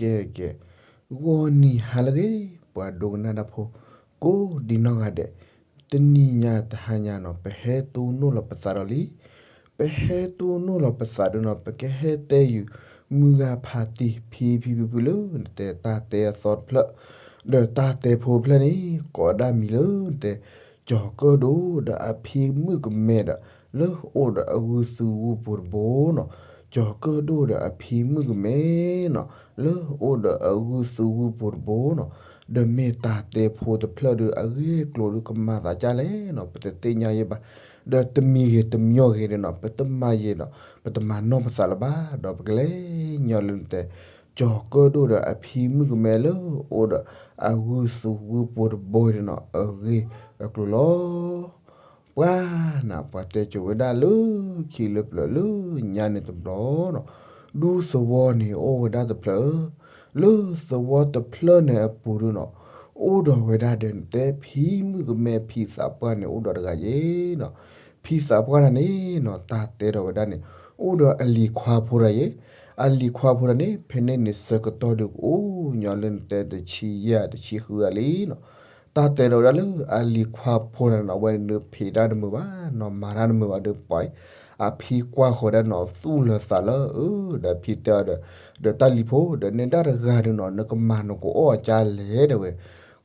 ကဲ ကဲ ဂီၤနံၤဟါလၢအဂ့ၤ ပှၤဒိကနၣ်တၢ်ဖိ ကိးဒံနီၢ်ဂၤဒဲး, တနံၤညါတဟါညါနီၤ ပဟဲတိၢ်နီၣ်လီၤပသးဒီးလံ. ပဟဲတိၢ်နီၣ်လီၤပသးဒီးနီၤ ပကဟဲတဲယုာ် မုၢ်ဂၤဖးတံၢ် ဖံဖံဖုဖုလၢနတဲတၢ်တဲအသီတဖျၢၣ် ဒီးတၢ်တဲဖိတဖျၢၣ်န့ၣ် ကိးဒၣ်မံၤလၢနတဲ ကၠီၤကၢၣ်ဒိၣ်ဒီးအဖံမုၣ်ကမဲဒီး လၢအိၣ်ဒီးအဂုၢ်သူဝုၢ်ပူၤတဘိနီၤ. ကၠီၤကၢၣ်ဒိၣ်ဒီးအဖံမုၣ်ကမဲနီၤ လၢအိၣ်ဒီးအဂုၢ်သူဝုၢ်ပူၤတဘိနီၤ. ဒီးမ့ၢ်တၢ်တဲဖိတဖျၢၣ်ဒီး အဂ့ၢ်အကျိၤဒီးကမၤသးဒ်လဲၣ်နီၤ ပတသ့ၣ်ညါယဲဘၣ်. ဒီးတမံၤဂ့ၤတမံၤဂ့ၤဒီးနီၤ ပတမၤယဲနီၤ ပတမၤနီၢ်ပသးလၢၤဘၣ်. ဒီးပကလဲၤညီလၢနတဲ ကၠီၤကၢၣ်ဒိၣ်ဒီးအဖံမုၣ်ကမဲလၢအိၣ်ဒီးအဂုၢ်သူဝုၢ်ပူၤတဘိန့ၣ်နီၤ အဂ့ၢ်အကျိၤလီၤ. ပှၤနၤ ပှၤတဲကိၤဝဲဒၣ်လၢခံလၢပျၢၤလၢညါန့ၣ်တဘျီနီၤ, ဒူသဝီန့ၣ်အိၣ်ဝဲဒၣ်တဖျၢၣ်, လၢသဝီတဖျၢၣ်န့ၣ်အပူၤဒုနီၤ, အိၣ်ဒီးဝဲဒၣ်ဒီးနတဲဖံမုၣ်ကမဲဖံသးပှၢ်န့ၣ်အိၣ်ဒီးတဂၤယဲနီၤ. ဖံသးပှၢ်တဂၤန့ၣ်နီၤ တၢ်တဲဒီးဝဲဒၣ်န့ၣ် အိၣ်ဒီးအလံၤခွါဖိတဂၤယဲ, အလံၤခွါဖိတဂၤန့ၣ် ဖဲန့ၣ်န့ၣ်ဆၢကတီၢ်ဒုးကအိၣ်ညီလၢနတဲတဆံယဲၢ်တဆံဃုဂၤလံနီၤ. တၢ်တဲဒီးဝဲဒၣ်လၢအလံၤခွါဖိန့ၣ်နီၤ အဝဲန့ၣ်ဖံးတၢ်တမုာ်ဘၣ်နီၤ မၤတၢ်တမုာ်ဘၣ်ဒီးပှၤအံၤ, အဖံကွၢ်ဃီၤဒၣ်နီၤ သူၣ်လၢၤသးလၢအၢ ဒီးဖံတဲအီၤဒီး, ဒီးတၢ်လံၤဖိ ဒီးနဲဒၣ်တဂၤဒုနီၤ နကမၤနကအိၣ်အီၤကါလဲၣ်ဒီးဝဲ,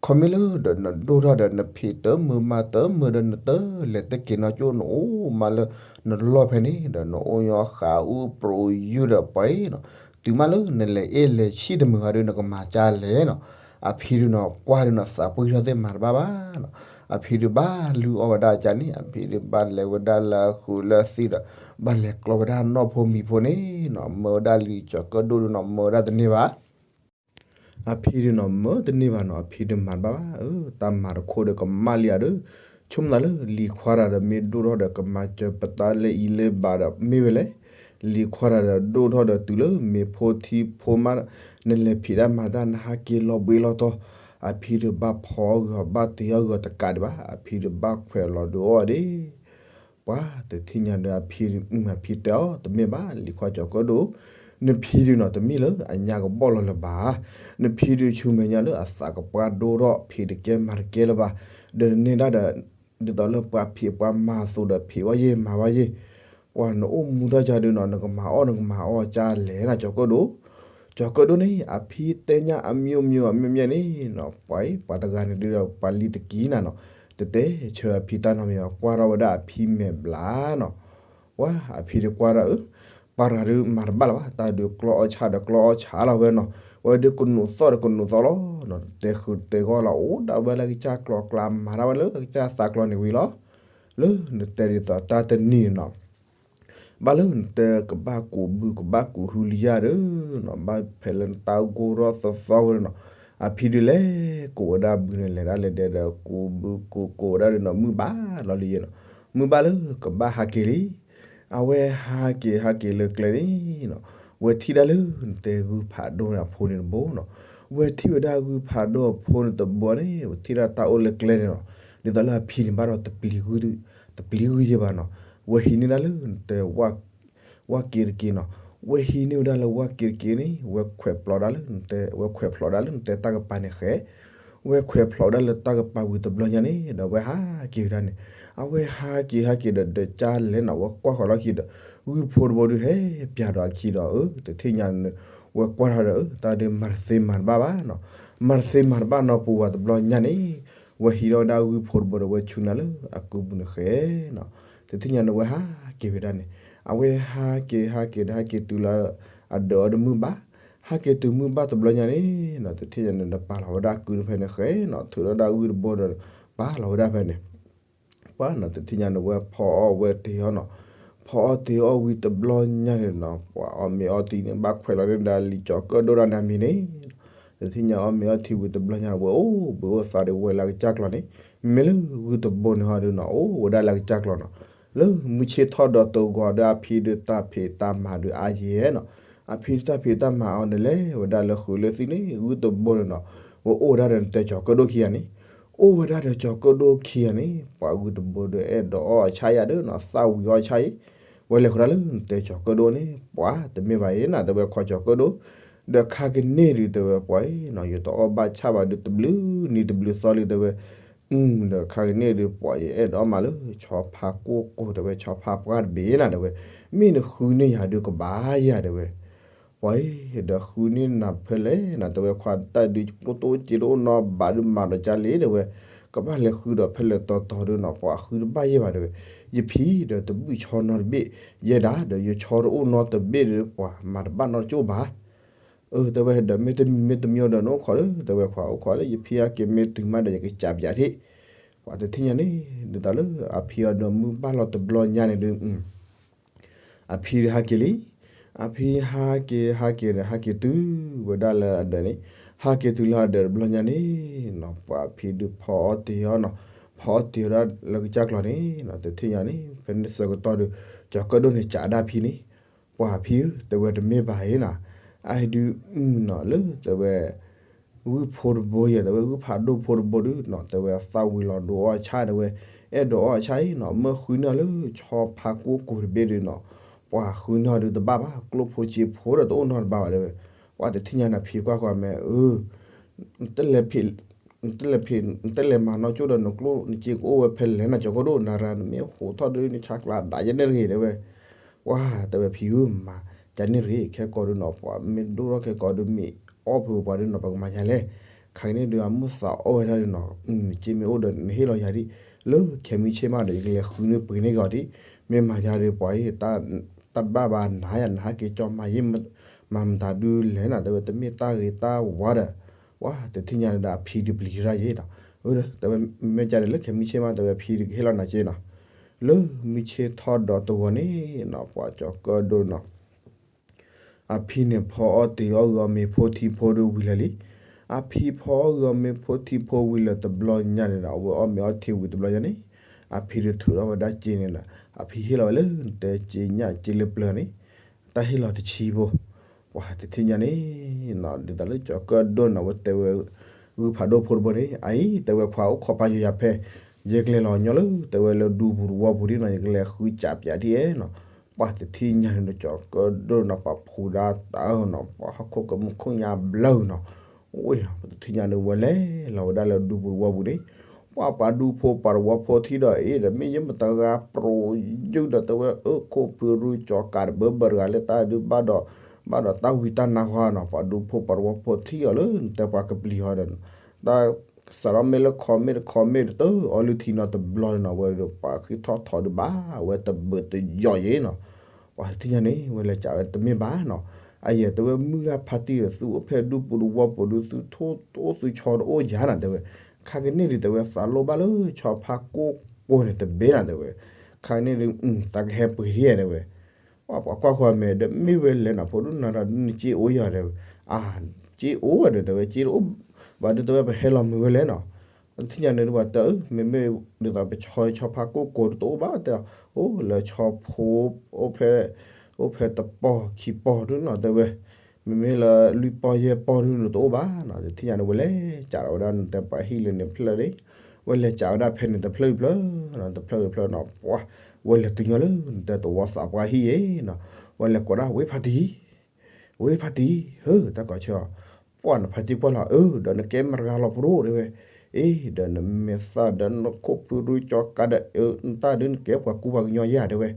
ခီမ့ၢ်လၢဒီးနဒိၣ်ထီၣ်ဒီးနဖံးတမုာ်မၤတမုာ်ဒီးနတလဲၤတက့ၤနီၢ်ကၠိ နအိၣ်မးလၢနလီၢ်ဖဲန့ၣ် ဒီးနအိၣ်ညီဃးအူပြူၤယုၢ်ဒီးပှၤအံၤနီၤ, တုၤမးလၢနလဲၤအ့ၣ်လဲၤဆံၣ်တမုာ်ဘၣ်ဒီး နကမၤကါလဲၣ်နီၤ. အဖံဒုနီၤ ကွၢ်ဒုနီၤ သးပှံၢ်ထီၣ်သ့ၣ်မၤတဘၣ်ဘၣ်နီၤ. အဖံဒုဘၣ်လုၢ်အီၣ်ဝဲဒၣ်ကါန့ၣ် အဖံဒုဘၣ်လဲၤဝဲဒၣ်လၢအဃုာ်လၢအသံဒီး ဘၣ်လဲၤကျီဝဲဒၣ်နီၢ်ဖိမံၤဖိန့ၣ်နီၤ မၢဝဲဒၣ်လံၤကၠီၤကၢၣ်ဒိၣ်ဒုနီၤ မၢဝဲဒၣ်တန့ၢ်ဘၣ်. အဖံဒုနီၤ မၢတန့ၢ်ဘၣ်နီၤ အဖံဒုမၤတဘၣ်ဘၣ်, တၢ်မၤတခိၣ်ဒီးကမၣ်လံဧါဒီး, ဆိကမိၣ်သးလၢလံၤခွါတဂၤဒီး မ့ၢ်ဒိၣ်ထီၣ်ဒီးကမၤစၢၤပတၢ်လၢအံၤလၢဘၣ်ဒီးမ့ၢ်ဝဲလဲၣ်, လံၤခွါတဂၤဒီးဒိၣ်ထီၣ်ဒီးတုၤလၢမ့ၤဖိထံဖိမး, နလဲၤဖံးတၢ်မၤတၢ်နဟးက့ၤလီၤဘှံးလီၤတီၤ, အဖံဒုဘၣ်ဖီအီၣ်ဂီၤ ဘၣ်တ့ၤအီၣ်ဂီၤတကးဒံးဘၣ်, အဖံဒုဘၣ်ခွဲးလီၤဒုးအီၣ်ဒၣ် ပှၤတထံၣ်ညါဒီးအဖံ, အဖံတဲအီၤ တမ့ၢ်ဘၣ် လံၤခွါကၠီၤကၢၣ်ဒိၣ်, နဖံဒုနီၤ တမ့ၢ်လၢအညါကဘီၣ်လီၤလၢၤဘၣ်, နဖံဒုဆူမဲာ်ညါလၢအသးကပှၢ်ဒိၣ်ထီၣ် ဖံးတကဲမၤတကဲလၢၤဘၣ်, ဒီးနနဲဒၣ်ဒီး, ဒ်သိးလၢပှၤဖံးပှၤမၤအသိးဒီး ဖံးဝဲယဲၢ်မၤဝဲယဲၢ်, ပှၤနအိၣ်မူထီၣ်ကါဒုနီၤ နကမၤအီၣ်နကမၤအီၣ်ကါလဲၣ်နီၤ ကၠီၤကၢၣ်ဒိၣ်, ကၠီၤကၢၣ်ဒိၣ်န့ၣ် အဖံတဲညါအမျိုးမျိုးအမျိုးမျိုးန့ၣ်နီၤ ပှၤအံၤ ပှၤတဂၤန့ၣ်ဒုဒီး ပှၤလံၤတကံနီၤနီၤ, တတဲဆၢအဖံတၢ်နီတမံၤဘၣ် ကွၢ်ထီၣ်ဝဲဒၣ်အဖံမဲာ်ဘျါနီၤ, ပှၤအဖံဒုကွၢ်ဒၣ်အၢ, ပှၤတဂၤဒုမၤတဘၣ်လၢၤဘၣ် တၢ်ဒုးကျီအီၣ်ဆၣ်ဒီးကျီအီၣ်ဆၣ်လီၤဝဲနီၤ, ဝဲဒုးကနူးသီၣ်ဒီးကနူးသီၣ်လီၤနီၤ တတဲဃုာ်တတဲဂီၢ်လီၤ အိၣ်ဒၣ်ဝဲလၢကစၢ်ကျီၤကျါ မၤတၢ်ဝဲလၢကစၢ်သးကျီၤန့ၣ်ဝံၤလီၤ, လၢနတဲဒ်သိးတၢ်တနံၤနီၤ ဘၣ်လၢနတဲကဘၣ်ကူးဘုကဘၣ်ကူးဟူလံယၤဒီးနီၤ ဘၣ်ဖဲလၢနတၢ်ဂိၢ်ထီၣ်သီသီဝဲနီၤ, အဖံဒုးလဲၤကူးဝဲဒၣ်ဘုန့ၣ် လဲၤဒၣ်လဲၤဒဲးဒီး ကူးဘုကူးကူးဝဲဒၣ်ဒီးနီၤ မုၢ်ဘၣ်လီၤလံယဲနီၤ, မုၢ်ဘၣ်လၢကဘၣ်ဟးက့ၤလံ, အဝဲဟးက့ၤဟးက့ၤလၢကျဲန့ၣ်နီၤ, ဝဲထံၣ်ဒၣ်လၢနတဲဂုၢ်ဖးဒိၣ်န့ၣ်အဖိန့ၣ်တဘိနီၤ, ဝဲထံၣ်ဝဲဒၣ်ဂုၢ်ဖးဒိၣ်အဖိန့ၣ်တဘိန့ၣ် ဝဲထံၣ်ဒၣ်တၢ်အိၣ်လၢကျဲန့ၣ်နီၤ, ဒ်သိးလၢအဖံန့ၣ်ဘၣ်ဒီးတပျံၤဂုၢ်, တပျံၤဂုၢ်ယဲၢ်ဘၣ်နီၤ, ဝဲဟံးန့ၢ်ဒၣ်လၢနတဲ ဝၣ်က့ၤတက့ၤနီၤ, ဝဲဟံးန့ၢ်ဝဲဒၣ်လၢဝၣ်က့ၤတက့ၤန့ၣ် ဝဲခွဲးဖျိးဒၣ်လၢနတဲ ဝဲခွဲးဖျိးဒၣ်လၢနတဲတၢ်ကပၤန့ၣ်ဃဲ, ဝဲခွဲးဖျိးဒၣ်လၢတၢ်ကပၤဝံၤတဘျီညါန့ၣ် ဒီးဝဲဟးက့ၤဝဲဒၣ်န့ၣ်, အဝဲဟးက့ၤဟးက့ၤဒီး ဒီးကၢ်လဲၣ်နီၤ ဝဲကွၢ်ဃီၤလီၢ်ခံဒီး ဂုၢ်ဖိတဘိဒုးဟဲပၠးဒီးအခံဒီး အၢ တထံၣ်ညါန့ၣ် ဝဲကွၢ်ထီၣ်ဒီး အၢ တၢ်ဒုးမၤတသ့မၤတဘၣ်ဘၣ်နီၤ, မၤတသ့မၤတဘၣ်နီၤ ပူၤဝဲတဘျီညါန့ၣ် ဝဲဟံးထီၣ်ဝဲဒၣ်ဂုၢ်ဖိတဘိဒီး ဝဲဆူနၤလၢအကုပူၤန့ၣ်ဃဲနီၤ, တထံၣ်ညါန့ၣ် ဝဲဟးက့ၤဝဲဒၣ်န့ၣ်, အဝဲဟးက့ၤဟးက့ၤဒီး ဟဲက့ၤတုၤလၢအဒၢးအီၤဒီးမုၢ်ဘၣ်, ဟဲက့ၤတုၤမုၢ်ဘၣ်တဘျီညါန့ၣ်နီၤ တထံၣ်ညါန့ၣ် နပာ်လီၤဝဲဒၣ်ကုန့ၣ်ဖဲန့ၣ်ဃဲနီၤ ထုးထီၣ်ဒၣ်ဂုၢ်တဘိဒီး ပာ်လီၤဝဲဒၣ်ဖဲန့ၣ် ပှၤနီၤ တထံၣ်ညါန့ၣ် ဝဲဖီအီၣ်ဝဲတ့ၤအီၣ်နီၤ, ဖီအီၣ်တ့ၤအီၣ်ဝံၤတဘျီညါန့ၣ်နီၤ ပှၤအီၣ်မ့ၤအီထံန့ၣ် ဘၣ်ခွဲးလီၤန့ၢ်ဒၣ်လံာ်ကၠီၤကၢၣ်ဒိၣ်ဒၣ်န့ၣ်အမံၤန့ၣ်, တထံၣ်ညါအီၣ်မ့ၤအီထံဝံၤတဘျီညါ ဝဲအိၣ်ဘှံးအိၣ်သါဒီးဝဲလၢကစၢ်ကျီၤန့ၣ်, မ့မ့ၢ်လၢဂုၢ်တဘိန့ၣ်ဟီဒုနီၤ အိၣ်ဝဲဒၣ်လၢကစၢ်ကျီၤနီၤ, လၢမုၢ်ဆ့ၣ်ထီၣ်ဒီးတိၤဂီၤဒီးအဖံဒုးတၢ်ဖံးတၢ်မၤဒုးအါယဲနီၤ, အဖံဒုးတၢ်ဖံးတၢ်မၤအီၤန့ၣ်လဲၤဝဲဒၣ်လၢဃုာ်လၢသံန့ၣ် ဂုၢ်တဘိန့ၣ်နီၤ, ဝဲအိၣ်ဝဲဒၣ်ဒီးနတဲကၠီၤကၢၣ်ဒိၣ်ခံဂၤန့ၣ် အိၣ်ဝဲဒၣ်ဒီးကၠီၤကၢၣ်ဒိၣ်ခံဂၤန့ၣ် ပှၤဂုၢ်တဘိဒီးအဲၣ်ဒိးအီၣ်အဆၣ်ယၤဒီးနီၤ သၣ်ဝံၤအီၣ်ဆၣ်အံၤ, ဝဲလဲၤဃီၤဒၣ်လၢနတဲကၠီၤကၢၣ်ဒိၣ်န့ၣ် ပှၤတမ့ၢ်ဘၣ်အံၤနီၤ တဲဝဲခီကၠီၤကၢၣ်ဒိၣ်, ဒီးခါကန့ၢ်ဒုး တဲဝဲ ပှၤအံၤနီၤ ယတအီၣ်ဘၣ်ဆၣ်ဘၣ်ဒုး တဘျုးနံၤတဘျုးသီလံ တဲဝဲ. အု ဒီးခါကန့ၢ်ဒုး ပှၤယအဲၣ်ဒိးမးလၢ ဆီဖါကိၢ်ကိၢ် တဲဝဲ ဆီဖါပှၢ်တဘ့ၣ်နၤ တဲဝဲ. မ့ၢ်နဃုန့ၢ်ယၤဒုးကဘၣ်ယၤ တဲဝဲ. ပှၤအံၤ ဒီးဃုန့ၢ်နၤဖဲလဲၣ်နၤ တဲဝဲ ခွါတၢ်ဒုး ကျိတိစ့တအိၣ်နီတဘ့ၣ်ဒုး မၤဒီးကၢ်လံ တဲဝဲ. ကဘၣ်လဲၤဃုဒီးဖဲလဲၣ်တီၤတီၤဒုးနီၤ ပှၤဃုတဘၣ်ယဲၢ်ဘၣ် တဲဝဲ. ယဖံဒီးတဘုၣ်ဆီနီတဘ့ၣ် ယဲဒၣ်ဒီး ယဆီတအိၣ်နီတဘ့ၣ်ဒီး ပှၤမၤတဘၣ်နီတကၠိၢ်ဘၣ်. အၢ တဲဝဲ ဒီးမ့ၢ်တမံၤမ့ၢ်တမံၤဒီး နအိၣ်ခိးလၢ တဲဝဲ ခွါအိၣ်ခိးလၢ ယဖံဟဲက့ၤ မ့ၢ်တုၤမးဒီး ယကစးပၠးထံၣ်. ပှၤတထံၣ်ညါန့ၣ် ဒ်သိးလၢအဖံအီၤဒီး မုၢ်ဘၣ်လီၤတဘျီညါန့ၣ်ဒုး အဖံဒုးဟးက့ၤလံ. အဖံဟးက့ၤ ဟးက့ၤဒီး ဟးက့ၤတုၤဝဲဒၣ်လၢအဒၢးန့ၣ်, ဟးက့ၤတုၤလၢအဒၢးတဘျီညါန့ၣ်နီၤ ပှၤဖံဒုးဖီအီၣ်တ့ၢ်အီၤနီၤ, ဖီအီၣ်တ့ၢ်ဝဲဒၣ်လၢကစၢ်ကျီၤန့ၣ်နီၤ, တထံၣ်ညါန့ၣ် ဖဲန့ၣ်ဆၢကတီၢ်ဒီး ကၠီၤကၢၣ်ဒိၣ်န့ၣ် စံးဒၣ်ဖံန့ၣ်, ပှၤဖံဧၢ, တဲဝဲတမ့ၢ်ဘၣ်အံၤနီၤ, အအံၤဒုးနီၤ လၢတဲဝဲ ဂုၢ်ဖိတဘိယဲ တဲဝဲ ဂုၢ်ဖးဒိၣ်ဖိတဘိဒုးနီၤ တဲဝဲ သၣ်ဝံၤလီၤဒိးအီၣ်အဆၣ် တဲဝဲ, အဲၣ်ဒိးအီၣ်အဆၣ်အံၤနီၤ မၢဃုန့ၢ်အီၤလၢ ဆီဖါကိၢ်ကိၢ်တဘ့ၣ်ဒုးနီၤ, ပှၤဃုန့ၢ်အီၤဒုးတဘၣ်ဘၣ်, ကျိၣ်ဖိစ့ဖိဒီးတအိၣ်နီတဘ့ၣ်ဘၣ် တဲဝဲ, ပှၤတထံၣ်ညါန့ၣ် ဖံကွၢ်ဃီၤမဲာ် အၢ နတလဲၤဖံး, နတလဲၤဖံး, နတလဲၤမၤနီၢ်ကၠိၣ်ဒီး နကျိၣ်နစ့ကအိၣ်ဝဲဖဲလဲၣ်နီၤ, ကၠီၤကၢၣ်ဒိၣ် နရၤ နမ့ၢ်ဟိးထီၣ်ဒုး နဆါကျးဒၣ်ယဲန့ၣ်တဂ့ၤ တဲဝဲ. ပှၤတဲဝဲ ဖံဧၢ မၤကန့ၣ်တဂ့ၤ, ခဲကိာ်ဒုးနီၤ ပှၤမ့ၢ်ဒိၣ်ထီၣ်ခဲကိာ်ဒုး မ့ၢ်အီၣ်ဖုးပှၤဒုးနီၤ ပကမၤယၤလဲၣ်, ခါကန့ၣ်ဒုး အမိၢ်သးအီၣ်ဝဲဒၣ်ဒုးနီၤ, နစ့မ့ၢ်အိၣ်ဒီး နဟ့ၣ်လီၤယၤဒံး, လၢခဲမုၢ်ဆ့ၣ်မးဒီး ယကလဲၤဃုန့ၢ်ပှ့ၤန့ၢ်က့ၤအီၤဒံး, မ့ၢ်မၤယၤဒီး ပှၤအံၤ တၢ်တဘၣ်ဘၣ်နၤယၤ နဟးက့ၤကၠီမၤယ့ၢ် မၤမတၤဒုးလဲၣ်နီၤ တဲဝဲ, တမ့ၢ်တၢ်ဂ့ၤတၢ်ဝါဒီး, ပှၤတထံၣ်ညါဒုးဒီး အဖံဒုးပျံၤတၢ်ယဲနီၤ, အၢ တဲဝဲ မ့ၢ်ကဒီးလၢခဲမုၢ်ဆ့ၣ်မး တဲဝဲ ဖံဒုးကဟ့ၣ်လီၤနၤစ့နီၤ, လၢမုၢ်ဆ့ၣ်ထီၣ်ဒီးတဂီၤန့ၣ်နီၤ ပှၤကၠီၤကၢၣ်ဒိၣ်နီၤ အဖံန့ၣ်ဖီအီၣ်တ့ၢ်အီၣ်ဂုာ်အီၣ်မ့ၤဖိထံဖိဒုးဝံၤလၢာ်လံ, အဖံဖီအီၣ်ဂုာ်အီၣ်မ့ၤဖိထံဖိဝံၤလၢာ်တဘျီညါန့ၣ်ဒီး အဝဲအီၣ်မ့ၤအီထံဝံၤတဘျီညါန့ၣ်, အဖံဒုးထုးထီၣ်ဝဲဒၣ်စ့န့ၣ်ဒီး အဖံဟ့ၣ်လီၤဝဲလၢနတဲစ့ညၣ်စ့လၢပျၢၤန့ၣ်, တၢ်ဟ့ၣ်လီၤတဆံဖိ, ပှၤတထံၣ်ညါန့ၣ်နီၤ ဒ်သိးလၢကၠီၤကၢၣ်ဒိၣ်န့ၣ် အဝဲတဲဝဲ ဂုၢ်ဖးဒိၣ်ဖိတဘိန့ၣ် အအံၤ တဲဝဲခွါအိၣ်ခိးပာ်ယိၤယၤဖဲ ယကလဲၤလီၤညီလၢ တဲဝဲလၢဒူပူၤတဝီပူၤဒ်နီၤ ယကလဲၤဃုစးပၠးဒ်အဲၣ်နီၤ, ပှၤတထံၣ်ညါန့ၣ်ဒီး ကၠီၤကၢၣ်ဒိၣ်နီၤ ပှၤဖူးဒၣ်တၢ်အၢနီၤ ပှၤဟီၣ်ခိၣ်ကမူၣ်ခိၣ်ညါဘျၢနီၤ, ဝဲ ပှၤတထံၣ်ညါန့ၣ် ဝဲလဲၤလီၤဝဲဒၣ်လၢဒူပူၤတဝီပူၤန့ၣ်, ပှၤပှၤဒူဖိပှၤတဝီဖိထံဒီး အ့ၣ်ဒီး မ့ၢ်ယဲမတဂၤပြိၤ ယုၢ်ဒီးတဲဝဲ အၢ ခိၣ်ဖုရူကၠီၤကးတဘၢဘၢတဂၤလၢတၢ်ဒုးဘၣ်ဒီး ဘၣ်ဒီးတၢ်ဝံတၢ်နါဃီနီၤ, ပှၤဒူဖိပှၤတဝီဖိထံအီၤလၢ နတဲပှၤကပျံၤဟီဒီး တၢ်ကစးထီၣ်မ့ၢ်လၢခီမ့ၢ်တခီမ့ၢ်တတၢၢ်အီၤလုၢ်ထံနီၤတဘျီနီၤ ဝဲဒီးပှၤဃ့ထီၣ်ထီဒုးဘၣ်ဝဲတဘၢတယီၤယဲနီၤ, ပှၤတထံၣ်ညါန့ၣ် ဝဲလဲၤစးဝဲတမ့ၢ်ဘၣ်နီၤ, အယဲၢ်တဲဝဲမုၢ်ဂၤဖါတံၢ်ဧၢ သုအိၣ်ဖဲဒူပူၤတဝီပူၤဒုး သုထိၣ်တအိၣ်သုဆီတအိၣ်ယၤနီၤ တဲဝဲ, ခါကန့ၣ်ဒုး တဲဝဲ သးလိဘၣ်လၢဆီဖါကိၢ်ကိၢ်န့ၣ်တဘ့ၣ်နီၤ တဲဝဲ, ခါကန့ၣ်ဒုး တၢ်ကဟဲပှ့ၤဒ်ဧါ တဲဝဲ, ပှၤကွၢ်ဃီမဲာ်ဒီး မ့ၢ်ဝဲလဲၣ်နီၤ ဖိဒိၣ်နၤဒီး နစ့အိၣ်ယၤ တဲဝဲ, အါ စ့အိၣ်ဝဲဒီး တဲဝဲ စ့တအိၣ်ဘၣ်ဒုး တဲဝဲ ပဟဲလီၤမုာ်ဝဲလဲၣ်နီၤ, ပှၤတထံၣ်ညါန့ၣ် ပှၤတဲ မ့မ့ၢ်ဒ်သိးပဆီဆီဖါကိၢ်ကိၢ်ဒုးတအိၣ်ဘၣ် တဲ အိၣ်လၢဆီဖိ အိၣ်ဖဲ အိၣ်ဖဲတပီၢ်ခံပီၢ်ဒုးနီၤ တဲဝဲ, မ့မ့ၢ်လၢလွံၢ်ပီၢ်ယဲၢ်ပီၢ်ဒုးန့ၣ်တအိၣ်ဘၣ်နီၤ, တထံၣ်ညါန့ၣ် ဝဲလဲၤစးထီၣ်ဝဲဒၣ်နတဲပှၤဟံၣ်လၢန့ၣ်ဖျၢၣ်န့ၣ်, ဝဲလဲၤစးဝဲဒၣ်ဖဲန့ၣ်တဖျၢၣ်တဖျၢၣ်နီၤ တဖျၢၣ်တဖျၢၣ်နီၤ ပှၤ ဝဲလဲၤတုၤညီလၢနတဲတဝီသးပှၢ်ဟံၣ်ယဲနီၤ, ဝဲလဲၤကိးဒၣ် ဝ့ၢ်ဖါတံၢ် ဝ့ၢ်ဖါတံၢ် ဟၢ တၢ်ကိးဆၢအီၤ, ပှၤနဖါတံၢ်ကွၢ်လီၤ အၢ ဒီးနကဲမတဂၤလီၤပရိၣ် တဲဝဲ, အ့ ဒီးနမဲာ်သၣ်ဒီးနခိၣ်ဖုရူကၠီၤကးဒီး အၢ နတၢ်ဒုးနကဲပှၤကူပှၤကညီယဲၢ် တဲဝဲ,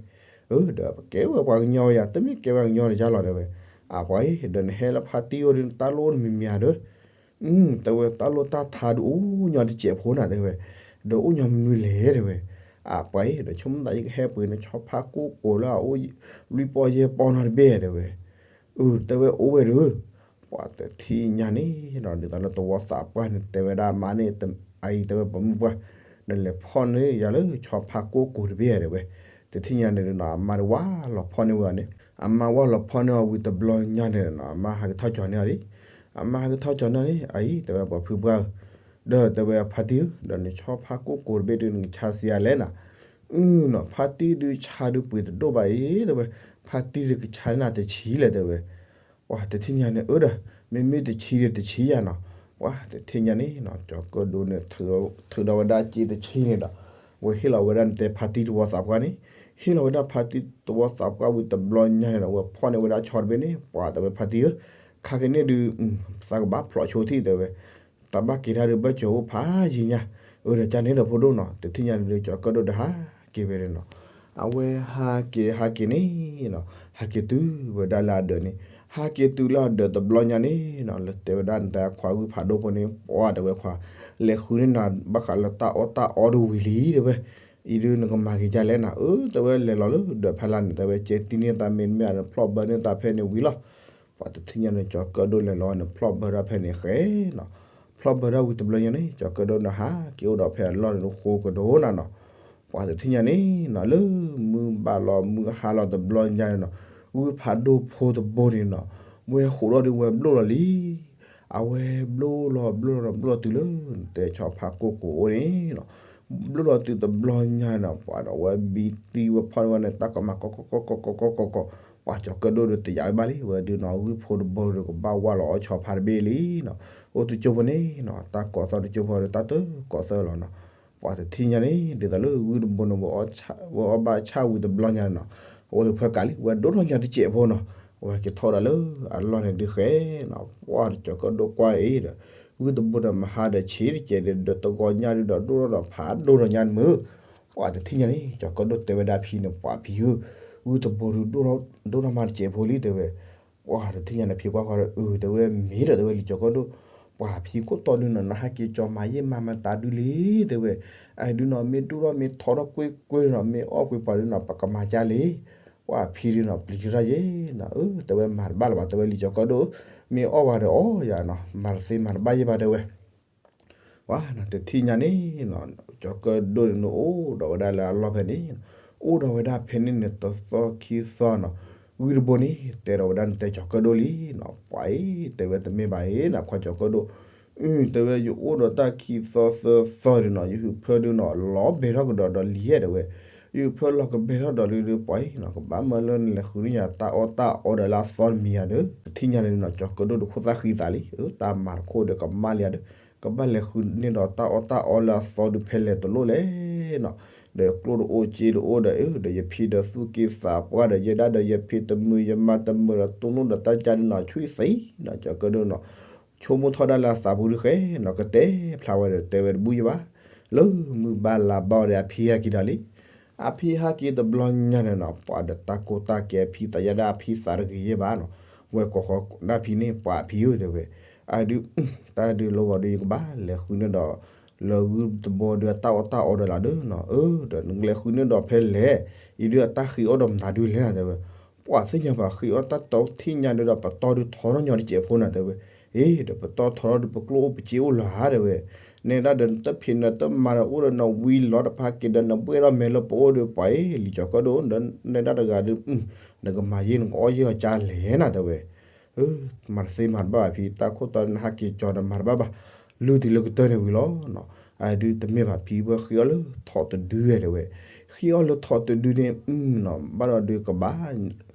အၢ ဒီးပကဲဝဲပှၤကညီယဲၢ် တမ့ၢ်ကဲဝဲကညီလၢယဲၢ်လီၤ တဲဝဲ, အါ ပှၤအံၤ ဒီးနဟဲလၢဖါတံၢ်အိၣ်ဒုး နတၢ်လိၣ်နမံၤမံၤဧါဒီး အု တဲဝဲ တၢ်လိၣ်တၢ်ထါဒုးအိၣ်ညီတစဲးဖိနၤ တဲဝဲ, ဒီးအိၣ်ညီမနုၤလဲၣ် တဲဝဲ, အါ ပှၤအံၤ ဒီးဆိကမိၣ်သးယကဟဲပှ့ၤန့ၣ်ဆီဖါကိၢ်ကိၢ်လၢအအိၣ်လွံၢ်ပီၢ်ယဲၢ်ပီၢ်နီတဘ့ၣ် တဲဝဲ, အု တဲဝဲအိၣ်ဝဲဒီး ပှၤတထံၣ်ညါန့ၣ်ဒီး ဒ်သိးလၢတဝီသးပှၢ်န့ၣ် တဲဝဲဒၣ်မါန့ၣ် အအံၤတဲဝဲပှၤမုၣ်ပှၢ် နလဲၤဖီၣ်န့ၢ်ယၤလၢဆီဖါကိၢ်ကိၢ်တဘ့ၣ် တဲဝဲ, တထံၣ်ညါန့ၣ်ဒီးနီၤ အမါဒီးဝဲလီၤဖီၣ်န့ၢ်ဝဲအီၤန့ၣ် အမါဝဲလီၤဖီၣ်န့ၢ်အီၤဝံၤတဘျီညါန့ၣ်နီၤ အမါဟးကထီၣ်ကၠီၤန့ၢ်အီၤလံ, အမါဟးကထီၣ်ကၠီၤန့ၢ်အီၤလံ အအံၤ တဲဝဲပှၤဖုပှၢ်ဧၢ, ဒီးတဲဝဲဖါတံၢ်ဧၢ ဒီးနဆီဖါကိၢ်ကိၢ်တဘ့ၣ်ဒုး နကဆါစံးယၤလဲၣ်နီၤ, အုနီၤ ဖါတံၢ်ဒုးဆါဒုးပှ့ၤတဒိၣ်ဘၣ်အံၤ တဲဝဲ, ဖါတံၢ်ဒုးကဆါန့ၢ်နၤတဆံလဲၣ် တဲဝဲ, ပှၤတထံၣ်ညါန့ၣ် အၢဒီး မ့မ့ၢ်တဆံဒီးတဆံယၤနီၤ, ပှၤတထံၣ်ညါန့ၣ်နီၤ ကၠီၤကၢၣ်ဒိၣ်န့ၣ် ထုးဒီးဝဲဒၣ်စ့တဆံန့ၣ်ဒီး ဝဲဟ့ၣ်လီၤဝဲဒၣ်နတဲဖါတံၢ်တဝီသးပှၢ်န့ၣ်, ဟ့ၣ်လီၤဝဲဒၣ်ဖါတံၢ်တဝီသးပှၢ်ဝံၤတဘျီညါန့ၣ်ဒီး ဝဲဖီၣ်န့ၢ်ဝဲဒၣ်ဆီတဘ့ၣ်န့ၣ် ပှၤတဲဝဲဖါတံၢ်ဧၢ, ခါက့ၤန့ၣ်ဒုး သးကဘၣ်ဖျိးဆိထံၣ်တဲဝဲ, သးဘၣ်က့ၤတၢ်ဒုးဘၣ်စၢၤအိၣ်ဖးယံာ်ညါ, အၢဒီးကန့ၣ်ဒီးဖိဒိၣ်နီၤ, တထံၣ်ညါန့ၣ်ဒုး ကၠီၤကၢၣ်ဒိၣ်ဒီးဟးက့ၤဝဲန့ၣ်နီၤ, အဝဲဟးက့ၤဟးက့ၤန့ၣ်နီၤ, ဟးက့ၤတုၤဝဲဒၣ်လၢအဒၢးန့ၣ်, ဟးက့ၤတုၤလၢအဒၢးတဘျီညါန့ၣ်နီၤ, လၢတဲဝဲဒၣ်နတဲခွါဂုၢ်ဖးဒိၣ်ဖိန့ၣ် ပှၢ်တဲဝဲခွါ, လဲၤဃုန့ၢ်နၤဘၣ်ဃးလၢတၢ်အီၣ်တၢ်အီတဝံၤလံတဲဝဲ, အံၤဒုးနကမၤက့ၤဒ်လဲၣ်နီၤ, အၢတဲဝဲလဲၤလီၤလၢဒၢးဖဲလၢ်န့ၣ် တဲဝဲကဲတံၢ်န့ၢ်သးမ့တမ့ၢ် နဖျီၣ်ဘၢန့ၢ်သးဖဲန့ၣ်ဝံၤလီၤ. ပှၤတထံၣ်ညါန့ၣ် ကၠီၤကၢၣ်ဒိၣ်လဲၤလီၤန့ၣ် ဖျီၣ်ဘၢဒၣ်ဖဲန့ၣ်ဃဲနီၤ, ဖျီၣ်ဘၢဒၣ်ဝံၤတဘျီညါန့ၣ် ကၠီၤကၢၣ်ဒိၣ်န့ၣ်ဟးက့ၤအိၣ်ဒီးဖဲအလီၢ်န့ၣ်ဃိကဒီးနၤနီၤ, ပှၤတထံၣ်ညါန့ၣ်နီၤ လၢမုၢ်ဘၣ်လီၤမုၢ်ဟါလီၤတဘျီညါန့ၣ်နီၤ, ဂုၢ်ဖးဒိၣ်ဖိတဘိန့ၣ်နီၤ, ဝဲဃိးဒီးဒုးဝဲဘျိၣ်လီၤလံ အဝဲဘျိၣ်လီၤဘျိၣ်လီၤဘျိၣ်တုၤလၢ နတဲဆီဖါကိၢ်ကိၤအိၣ်န့ၣ်နီၤ, ဘျိၣ်လီၤတုၤတဘျီညါနီၤ ပှၤဒီးဝဲဘံသံဝဲဖီၣ်န့ၢ်ဝဲန့ၣ် တၢ်ကမၤကီကီကီကီကီကီကီ, ပှၤကၠီၤကၢၣ်ဒိၣ်ဒီးတယာ်ဝဲဘၣ်လံ ဝဲဒုးနီၤ ဂုၢ်ဖိတဘိဒီးကဘၣ်ဝါလီၤအီၣ်ဆီဖါတဘ့ၣ်လံနီၤ, အိၣ်တကၠိဖိန့ၣ်နီၤ တၢ်ကိးသီတကၠိဖိဒီးတၢ်တကိးသီလီၤနီၤ, ပှၤတထံၣ်ညါန့ၣ် ဒ်သိးလၢဂုၢ်တဘိန့ၣ် ဝဲအီၣ်ဘၣ်ဆၣ်ဝံၤတဘျီညါနီၤ, အဝဲဖၢကးလံ ဝဲဒိၣ်ထီၣ်ညါတစဲးဖိနီၤ, အဝဲက့ၤထီၣ်ဒၣ်လၢအလီၢ်န့ၣ်ဒုးဃဲနီၤ, ပှၤကၠီၤကၢၣ်ဒိၣ်ကွၢ်အံၤဒီး ဂုၢ်တဘိဒီးမဟါဒီးဆံးတစဲးဒီး ဒီးတဂီၤညါဒုးဒီးဒိၣ်ထီၣ်ဒီးဖးဒိၣ်ထီၣ်ညါမုၢ်, ပှၤတထံၣ်ညါန့ၣ် ကၠီၤကၢၣ်ဒိၣ်တဲဝဲဒၣ်ဖံန့ၣ် ပှၤဖံဧၢ, ဂုၢ်တဘိဒုး ဒိၣ်ထီၣ်မးတစဲးဖိလံတဲဝဲ, ပှၤတထံၣ်ညါန့ၣ် ဖံကွၢ်ဃီဒီး အၢ တဲဝဲမ့ၢ်ဒီးတဲဝဲလံာ်ကၠီၤကၢၣ်ဒိၣ်, ပှၤဖံခိၣ်တီဒုးနီၤ နဟဲက့ၤကၠီၤမၤယဲၢ်မၤမတၤဒုးလံတဲဝဲ, အဒုးနီၤ မ့ၢ်ဒိၣ်ထီၣ်မ့ၢ်ထီထီၣ်ကွ့ၢ်ကွ့ၢ်နီၤ မ့ၢ်အီၣ်ကွံာ်ပှၤဒုးနီၤ ပကမၤကၢ်လံ, ပှၤဖံဒုးနီၤ ပျံၤထီၣ်ယဲၢ်နီၤ, အၢ တဲဝဲမၤတဘၣ်လၢၤဘၣ် တဲဝဲလံာ်ကၠီၤကၢၣ်ဒိၣ်, မ့ၢ်အီၣ်ဝဲဒီးအီၣ်ယၤနီၤ မၤတသ့မၤတဘၣ်ယဲၢ်ဘၣ်တဲဝဲ ပှၤနီၤတထံၣ်ညါန့ၣ်နီၤ ကၠီၤကၢၣ်ဒိၣ်န့ၣ် အိၣ်ဒီးဝဲဒၣ်လၢအလီၢ်ဖဲန့ၣ်, အိၣ်ဒီးဝဲဒၣ်ဖဲန့ၣ်န့ၣ် တသီခံသီနီၤ, ဂုၢ်တဘိန့ၣ် တဲဒီးဝဲဒၣ်နတဲကၠီၤကၢၣ်ဒိၣ်လံနီၤ, ပှၤအံၤ တဲဝဲတမ့ၢ်ဘၣ်အံၤနီၤ ခွါကၠီၤကၢၣ်ဒိၣ်, အု တဲဝဲယအိၣ်ဒီးတၢ်ခံသီသၢသီဒုးနီၤ ယဟုးဖၢဒုးနီၤ လီၤဘဲထီၣ်ကဒီးဒီးလံဧါတဲဝဲ, ယဟုးဖၢလီၤကဘဲထီၣ်ဒီးလံဒီး ပှၤအံၤနီၤ ကဘၣ်မၢလၢနလဲၤဃုန့ၢ်ယၤတၢ်အီၣ်တၢ်အီဒီးလၢအသီတမံၤယၤဒီး တထံၣ်ညါန့ၣ်နီၤ ကၠီၤကၢၣ်ဒိၣ်တခိၣ်သၣ်ဃံသးလံ, အၢ တၢ်မၤတခိၣ်ဒီးကမၣ်လံဧါဒီး ကဘၣ်လဲၤဃုန့ၢ်ဒီးတၢ်အီၣ်တၢ်အီလၢအသီဒုးဖဲလဲၣ်တလိၣ်လဲၣ်နီၤ, ဒီးကျိၣ်တအိၣ်စ့တအိၣ်ဒီး အၢ ဒီးယဖံဒီးသူၣ်က့သးပှၢ်ဒီး ယဲဒၣ်ဒီးယဖံတမုာ်ယမါတမုာ်ဒီး တိၢ်နီၣ်ဒီးတၢ်ကၢ်ဒုးနီၤ ဆွံၣ်သံနီၤ ကၠီၤကၢၣ်ဒိၣ်နီၤ, ဆိကမိၣ်ထီၣ်ဒၣ်လၢအသးပူၤဒုးဃဲနီၤ ကတဲဖျါဝဲဒီးတဲဝဲတဘူၣ်ယံၤဘၣ်, လၢမုၢ်ဘၣ်လါဘၣ်ဝဲဒီးအဖံဟဲက့ၤဒီးလံ, အဖံဟဲက့ၤတဘျီညါန့ၣ်နီၤ ပှၤဒီးတၢ်ကိၢ်တၢ်ကဲအဖံသးယဲဒၣ်အဖံသးတဂ့ၤယဲၢ်ဘၣ်နီၤ, ဝဲကိးဃီဒၣ်ဖံန့ၣ် ပှၤအဖံဧၢတဲဝဲ, အဒုး တၢ်ဒုးလီၤဂီၤဒုးယကဘၣ်လဲၤဃုန့ၢ်ဒီး လၢဂုၢ်တဘိဒုးအတၢ်အီၣ်တၢ်အီဒီးလီၤဒုးနီၤ, အၢ ဒီးနကလဲၤဃုန့ၢ်ဒီးဖဲလဲၣ်, အံၤဒုးအတၢ်ဃ့အီၣ်ဒီးမတၤဒုးလဲၣ်နီၤတဲဝဲ, ပှၤသ့ၣ်ညါဘၣ်ဃ့အီၣ်တၢ်တီထံၣ်ညါဒုးဒီး ပတီၢ်ဒုးထီထီၣ်ညီတစဲးဖိနီၤတဲဝဲ, အ့ ဒီးပတီၢ်ထီထီၣ်ဒုးပကျိၣ်အိၣ်ပစ့အိၣ်လီၤဧါတဲဝဲ, နဲဒၣ်ဒီးနတဖံးနတမၤဒီးအိၣ်ဒီးနဝံလီၤတဖးက့ၤဒီးနဘှဲၣ်ထီၣ်မဲာ်လၢပအိၣ်ဒီး ပှၤအံၤ လံာ်ကၠီၤကၢၣ်ဒိၣ် နဲဒၣ်တဂၤဒုး နကမၤယဲၢ်နကအီၣ်ယဲၢ်အီၤကၢ်လဲၣ်နီၤတဲဝဲ, မၤတသ့မၤတဘၣ်ဘၣ်ဖံ တၢ်ခိၣ်တီနဟးက့ၤကၠီၤဒီးမၤတဘၣ်ဘၣ်, လုၢ်တုၤလၢကတၢၢ်န့ၣ်ဝံၤလီၤနီၤ, အဒုးတမ့ၢ်ဘၣ်ဖံဝဲဃ့အီၣ်လၢထိးတဒုတဲဝဲ, ဃ့အီၣ်လၢထိးတဒုန့ၣ် နီၤ ဘၣ်ဒီးဒုးကဘၣ်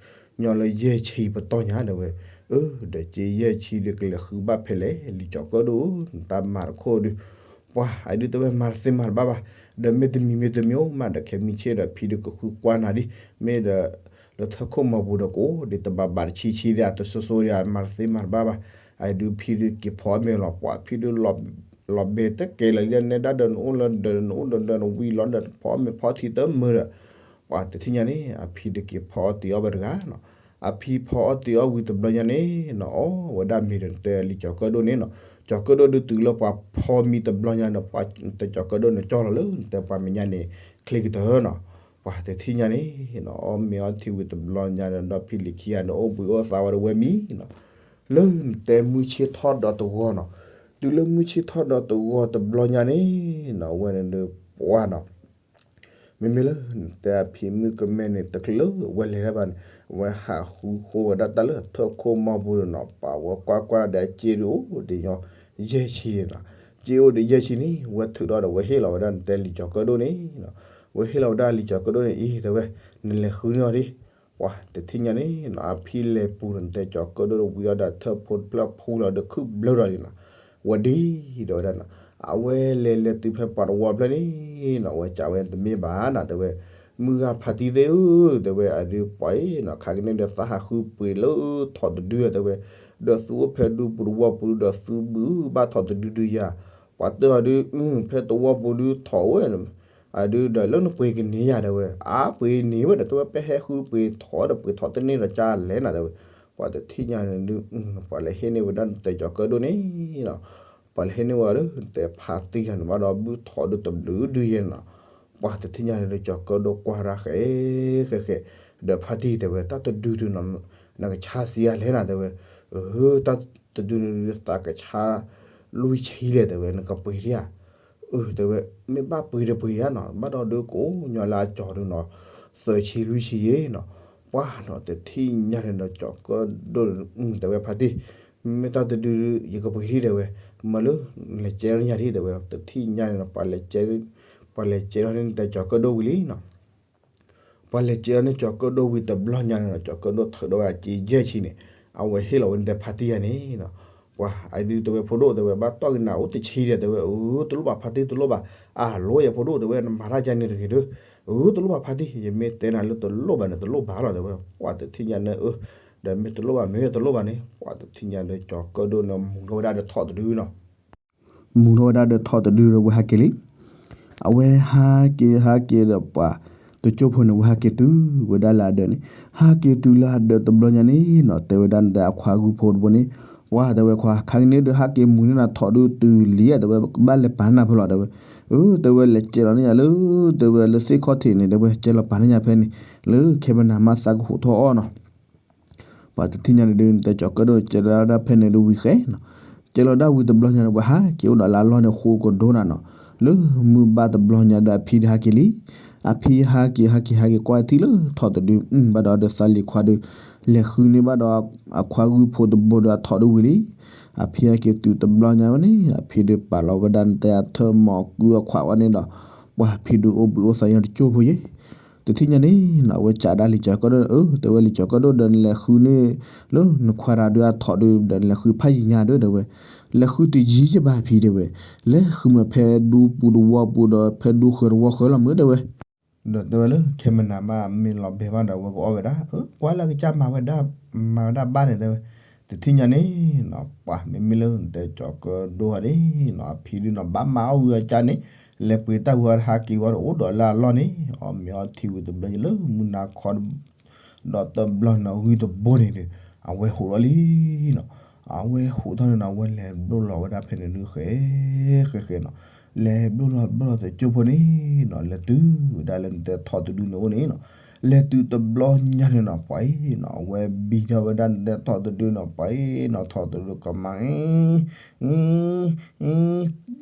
ညီလၢယဲၢ်ဆံပတီၢ်ညါတဲဝဲ, အၢ ဒီးက့ယဲၢ်ဆံဒုးကလဲၤဃုဘၣ်ဖဲလဲၣ် လံာ်ကၠီၤကၢၣ်ဒိၣ် နတၢ်မၤတခိၣ်ဒုး, ပှၤအဒုးတဲဝဲမၤတသ့မၤတဘၣ်ဘၣ်, ဒီးမ့တမံၤမ့တမံၤအိၣ်မးဒီးခဲမုၢ်ဆ့ၣ်ဒီး ဖံဒုးကဃုကွၢ်နၤဒ် မ့ၢ်ဒီး လၢထၢၣ်ခိၣ်မီၤပူၤဒီးကအိၣ်ဒံးတဘၣ်ဘၣ်တဆံဆံဒံး တစိၤစိၤဒံး မၤတသ့မၤတဘၣ်ဘၣ်, အဒုးဖံဒုးက့ၤဖီအီၣ်မ့ၤလီၤ ပှၤဖံဒုး လီၤဘဲတကဲလၢၤလံ နဲဒၣ်ဒီးနအိၣ်လၢဒီးနအိၣ်ဒီးဒီးနဝံလီၤဒီးဖီအီၣ်မ့ၤဖီထံတမုာ်ဒီး ပှၤတထံၣ်ညါန့ၣ် အဖံဒုးက့ၤဖီအီၣ်တ့ၤအီၣ်ဝဲတဂၤနီၤ, အဖံဖီအီၣ်တ့ၤအီၣ်ဝံၤတဘျီညါန့ၣ်နီၤ အီၣ်ဝဲဒၣ်မ့ၤဒီးနတဲလံာ်ကၠီၤကၢၣ်ဒိၣ်န့ၣ်နီၤ, ကၠီၤကၢၣ်ဒိၣ်ဒုးတုၤလၢပှၤဖီမံၤတဘျီညါန့ၣ် ပှၤတကၠီၤကၢၣ်ဒိၣ်န့ၣ်ကၠီၣ်လီၤလၢနတဲပှၤမဲာ်ညါန့ၣ် ချ့ကတၢၢ်နီၤ, ပှၤတထံၣ်ညါန့ၣ်နီၤ အီၣ်မ့ၤအီထံဝံၤတဘျီညါန့ၣ် ဒီးဖံလံၤခံဂၤန့ၣ် အိၣ်ဘှံးအိၣ်သါဝဲဒီးဝဲမံနီၤ, လၢနတဲမုၢ်ဆ့ၣ်ထီၣ်ဒီးတဂီၤနီၤ, တုၤလၢမုၢ်ဆ့ၣ်ထီၣ်ဒီးတဂီၤတဘျီညါန့ၣ်နီၤ အဝဲန့ၣ်ဒီးပှၤနီၤ မ့မ့ၢ်လၢနတဲအဖံမုၣ်ကမဲန့ၣ် တချုးဝဲလဲၤတၢ်ဘၣ်န့ၣ် အဝဲဟးဃုဃိဝဲဒၣ်တၢ်လၢထၢၣ်ခိၣ်မီၤပူၤဒီးနီၤ ပာ်ဝဲကွၢ်ကွၢ်ဒီးအစ့ဒုးအိၣ်ဒံးညီ ယဲၢ်ဆံနီၤ, စ့အိၣ်ဒံးယဲၢ်ဆံန့ၣ် ဝဲထုးထီၣ်ဒီးဝဲဟ့ၣ်လီၤဝဲဒၣ်နတဲလံာ်ကၠီၤကၢၣ်ဒိၣ်န့ၣ်နီၤ, ဝဲဟ့ၣ်လီၤဝဲဒၣ်လံာ်ကၠီၤကၢၣ်ဒိၣ်န့ၣ် အံၤတဲဝဲ နလဲၤဃုန့ၢ်အီၤဒံး ပှၤတထံၣ်ညါန့ၣ်နီၤ အဖံလဲၤပူၤဒီးနတဲကၠီၤကၢၣ်ဒိၣ်ဒီးဝံၤဒီးထၢၣ်ဖိတဖျၢၣ်ဖူလီၤဒီးခုၣ်ဘျၢဒီးလံနီၤ, ဝဲဒ်ဒီးဝဲဒၣ်နီၤ အဝဲလဲၤလဲၤတုၤဖဲပှၤတဝီဖျၢၣ်န့ၣ်နီၤ အဝဲကးဝဲတမ့ၢ်ဘၣ်နီၤ တဲဝဲ မုၢ်ဂၤဖါတံၢ်သ့ၣ်ဧၢ တဲဝဲ အဒုးပှၤအံၤနီၤ ခါကန့ၣ်ဒီးသးဟးဃုပှ့ၤလၢထိးတဒုတဲဝဲ, ဒီးသုအိၣ်ဖဲဒူပူၤတဝီပူၤဒီး သုဘုဘၣ်ထိးတဒုဒုယၤ, ပှၤတဲအီၤဒုး ဖဲတဝီပူၤဒုထိးဝဲ အဒုးဒီးလၢနပှ့ၤကန့ၢ်ယၤတဲဝဲ, အါပှ့ၤန့ၢ်ဝဲဒီး တဲဝဲ ပဟဲဃုပှ့ၤထိးဒီးပှ့ၤထိးတန့ၢ်ဒီးကလဲၣ်နၤတဲဝဲ, ပှၤတထံၣ်ညါန့ၣ်ဒုး ပှၤလဲၤဟ့ၣ်န့ၢ်ဝဲဒၣ်နတဲကၠီၤကၢၣ်ဒိၣ်န့ၣ်နီၤ, ပှၤလဲၤဟ့ၣ်န့ၢ်ဝဲဒီး နတဲဖါတံၢ်တၢ်န့ၣ်ဘၣ်ဒီး ဘုထိးဒုတဘျုးဒုယဲနီၤ, ပှၤတထံၣ်ညါန့ၣ်ဒုးကၠီၤကၢၣ်ဒိၣ်ကွၢ်တၢ်ဃဲဃဲဃဲ, ဒီးဖါတံၢ်တဲဝဲ တၢ်တဒုဒုနီၤ နကဆါစံးယၤလဲၣ်နၤတဲဝဲ, အၢ တၢ်တဒုန့ၣ်ဒုးသးကဆါ လွံၢ်ဆံလဲၣ်တဲဝဲ နကပှ့ၤဒံးဧါ, အၢ တဲဝဲ မ့ၢ်ဘၣ်ပှ့ၤတပှ့ၤဧါနီၤ ဘၣ်ဒီးဒုးကိးညီလၢအကၠီၤဒုးနီၤ, သၢဆံလွံၢ်ဆံယဲနီၤ, ပှၤနီၤ တထံၣ်ညါန့ၣ်ဒီးကၠီၤကၢၣ်ဒိၣ်တဲဝဲဖါတံၢ်, မ့ၢ်တၢ်တဒုဒုး ယကပှ့ၤဒံးတဲဝဲ, မ့ၢ်လၢ လဲၤကဲထီၣ်ညါဒံးတဲဝဲ တထံၣ်ညါန့ၣ်ဒီး ပှၤလဲၤကဲထီၣ်န့ၣ်နတဲကၠီၤကၢၣ်ဒိၣ်ဝံၤလံနီၤ ပှၤလဲၤကဲထီၣ်န့ၣ်ကၠီၤကၢၣ်ဒိၣ်ဝံၤတဘျီညါန့ၣ်ဒီး ကၠီၤကၢၣ်ဒိၣ်ထုးထီၣ်ဝဲအစ့ယဲၢ်ဆံန့ၣ်, အဝဲဟ့ၣ်လီၤဝဲနတဲဖါတံၢ်ယၤန့ၣ်နီၤ, ပှၤအဒုးတဲဝဲဖိဒိၣ်တဲဝဲ ဘၣ်တီၢ်က့ၤနၤအိၣ်တဆံဒီးတဲဝဲ, အၢ တလိၣ်ဘၣ်ဖါတံၢ်တလိၣ်ဘၣ်, အလိၣ်ယဲဖိဒိၣ်တဲဝဲ နမၤတၢ်ကန့ၣ်တဂ့ၤဒီး, အၢ တလိၣ်ဘၣ်ဖါတံၢ် ယမ့ၢ်တဲနၤလၢတလိၣ်ဘၣ်န့ၣ် တလိၣ်ဘၣ်လီၤတဲဝဲ, ပှၤတထံၣ်ညါန့ၣ်အၢ, ဒီးမ့ၢ်တလိၣ်ဘၣ် မ့ၢ်တလိၣ်ဘၣ်န့ၣ် ပှၤတထံၣ်ညါဒီးကၠီၤကၢၣ်ဒိၣ်န့ၣ် မူၤထီၣ်ဝဲဒၣ်ဒီးထိးတဒုနီၤ မူၤထီၣ်ဝဲဒၣ်ဒီးထိးတဒုဒီးဝဲဟးက့ၤလံ, အဝဲဟးက့ၤဟးက့ၤဒီးပှၤ တကၠိဖိန့ၣ် ဝဲဟးက့ၤတုၤဝဲဒၣ်လၢအဒၢးန့ၣ်, ဟးက့ၤတုၤလၢအဒၢးတဘျီညါန့ၣ်နီၤ တဲဝဲဒၣ်နတဲအခွါဂုၢ်ဖိတဘိန့ၣ်, ပှၤတဲဝဲခွါ ခါကန့ၣ်ဒုးဟးက့ၤမူၤန့ၢ်နၤထိးဒုးတုၤလံဧါ တဲဝဲ ကဘၣ်လဲၤပာ်နၤဖဲလဲၣ်တဲဝဲ, အၢ တဲဝဲလဲၤကဲလီၤန့ၢ်ယၤလၢ တဲဝဲလၢသ့ၣ်ခီၣ်ထံးန့ၣ် တဲဝဲကဲလီၤပာ်န့ၢ်ယၤဖဲန့ၣ်, လၢခဲမနၤမးသးကဟူးထီၣ်အီၣ်နီၤ ပှၤတထံၣ်ညါန့ၣ်ဒုး နတဲကၠီၤကၢၣ်ဒိၣ် ကဲလီၤဒၣ်ဖဲန့ၣ်ဒုးဝံၤဃဲနီၤ, ကဲလီၤဒၣ်ဝံၤတဘျီညါန့ၣ် ပှၤဟးက့ၤအိၣ်ဒီးလၢအလီၢ်န့ၣ် ဃိကဒိနၤနီၤ, လၢမုၢ်ဘၣ်တဘျီညါဒီးအဖံဒုးဟးက့ၤလံ, အဖံဟးက့ၤဟးက့ၤဟးက့ၤကွၢ်ထံလၢထိးတဒု ဘၣ်ဒီးဒီးသးလံၤခွါဒုး လဲၤဃုန့ၢ်ဘၣ်ဒီး အခွါဂုၢ်ဖိတဘိဒီးအထိးဒုးဝံၤလံ, အဖံဟဲက့ၤတုၤတဘျီညါဝဲန့ၣ် အဖံဒုးပာ်လီၤဝဲဒၣ်နတဲအထၢၣ်မီၤကုအခွးဝဲန့ၣ်ဒီး ပှၤဖံဒုးအိၣ်ဘှံးအိၣ်သါညီတကၠိဖိယဲ တထံၣ်ညါန့ၣ်နီၤ အဝဲကးဒၣ်လံၤကၠီၤကၢၣ်ဒိၣ်န့ၣ် အၢ တဲဝဲလံၤကၠီၤကၢၣ်ဒိၣ်ဒီးနလဲၤဃုန့ၢ် လၢနခွါတၢ်ဒုးအထိးဒုးဒီးနလဲၤဃုဖးယံၤညါဒုးတဲဝဲ, လဲၤဃုတယံၤယဘၣ်ဖံတဲဝဲ, လဲၤဃုမ့ၢ်ဖဲဒူပူၤတဝီပူၤဒီးဖဲဒူဃၢၤတဝီဃၢၤလီၤမ့ၢ်တဲဝဲ ဒီးတဲဝဲလၢ ခဲမနၤမးမ့ၢ်လီၤဘဲမးဒီး အဝဲကအီၣ်ဝဲဒၣ် အၢ ကွၢ်လၢကစၢ်မၤဝဲဒၣ် မၤဝဲဒၣ်ဘၣ်န့ၣ်တဲဝဲ, တထံၣ်ညါန့ၣ်နီၤ ပှၤမ့မ့ၢ်လၢနတဲကၠီၤကၢၣ်ဒိၣ်ဧါန့ၣ်နီၤ အဖံဒုးနီၤ ဘၣ်မၤအီၣ်ဝံၤအကၢ်န့ၣ် လဲၤပှ့ၤတၢ်ဝံၤဟးက့ၤဝံၤဒီးအိၣ်ဒီးလၢအလီၢ်န့ၣ် အီၣ်မ့ၤအီထံဝံၤတဘျီလၢမုၢ်နၤခီ ဒီးတဘျီန့ၣ်ဂုၢ်တဘိန့ၣ်ဒီး အဝဲဟူးထီၣ်လံနီၤ, အဝဲဟူးထီၣ်န့ၣ်နီၤ အဝဲလဲၤဘျိလီၤဝဲဒၣ်ဖဲန့ၣ်ဒုးဃဲ ဃဲဃဲနီၤ, လဲၤဘျိလီၤဘျိလီၤတကၠိဖိန့ၣ်နီၤ လဲၤတုၤဝဲဒၣ်လၢနတဲထိးတဒုန့ၣ်အိၣ်န့ၣ်နီၤ, လဲၤတုၤတဘျီညါန့ၣ်နီၤ ပှၤအံၤနီၤ အဝဲဘံထီၣ်ဝဲဒၣ်နတဲထိးတဒုနီၤ ပှၤအံၤနီၤ ထိးတဒုကမၤ အံ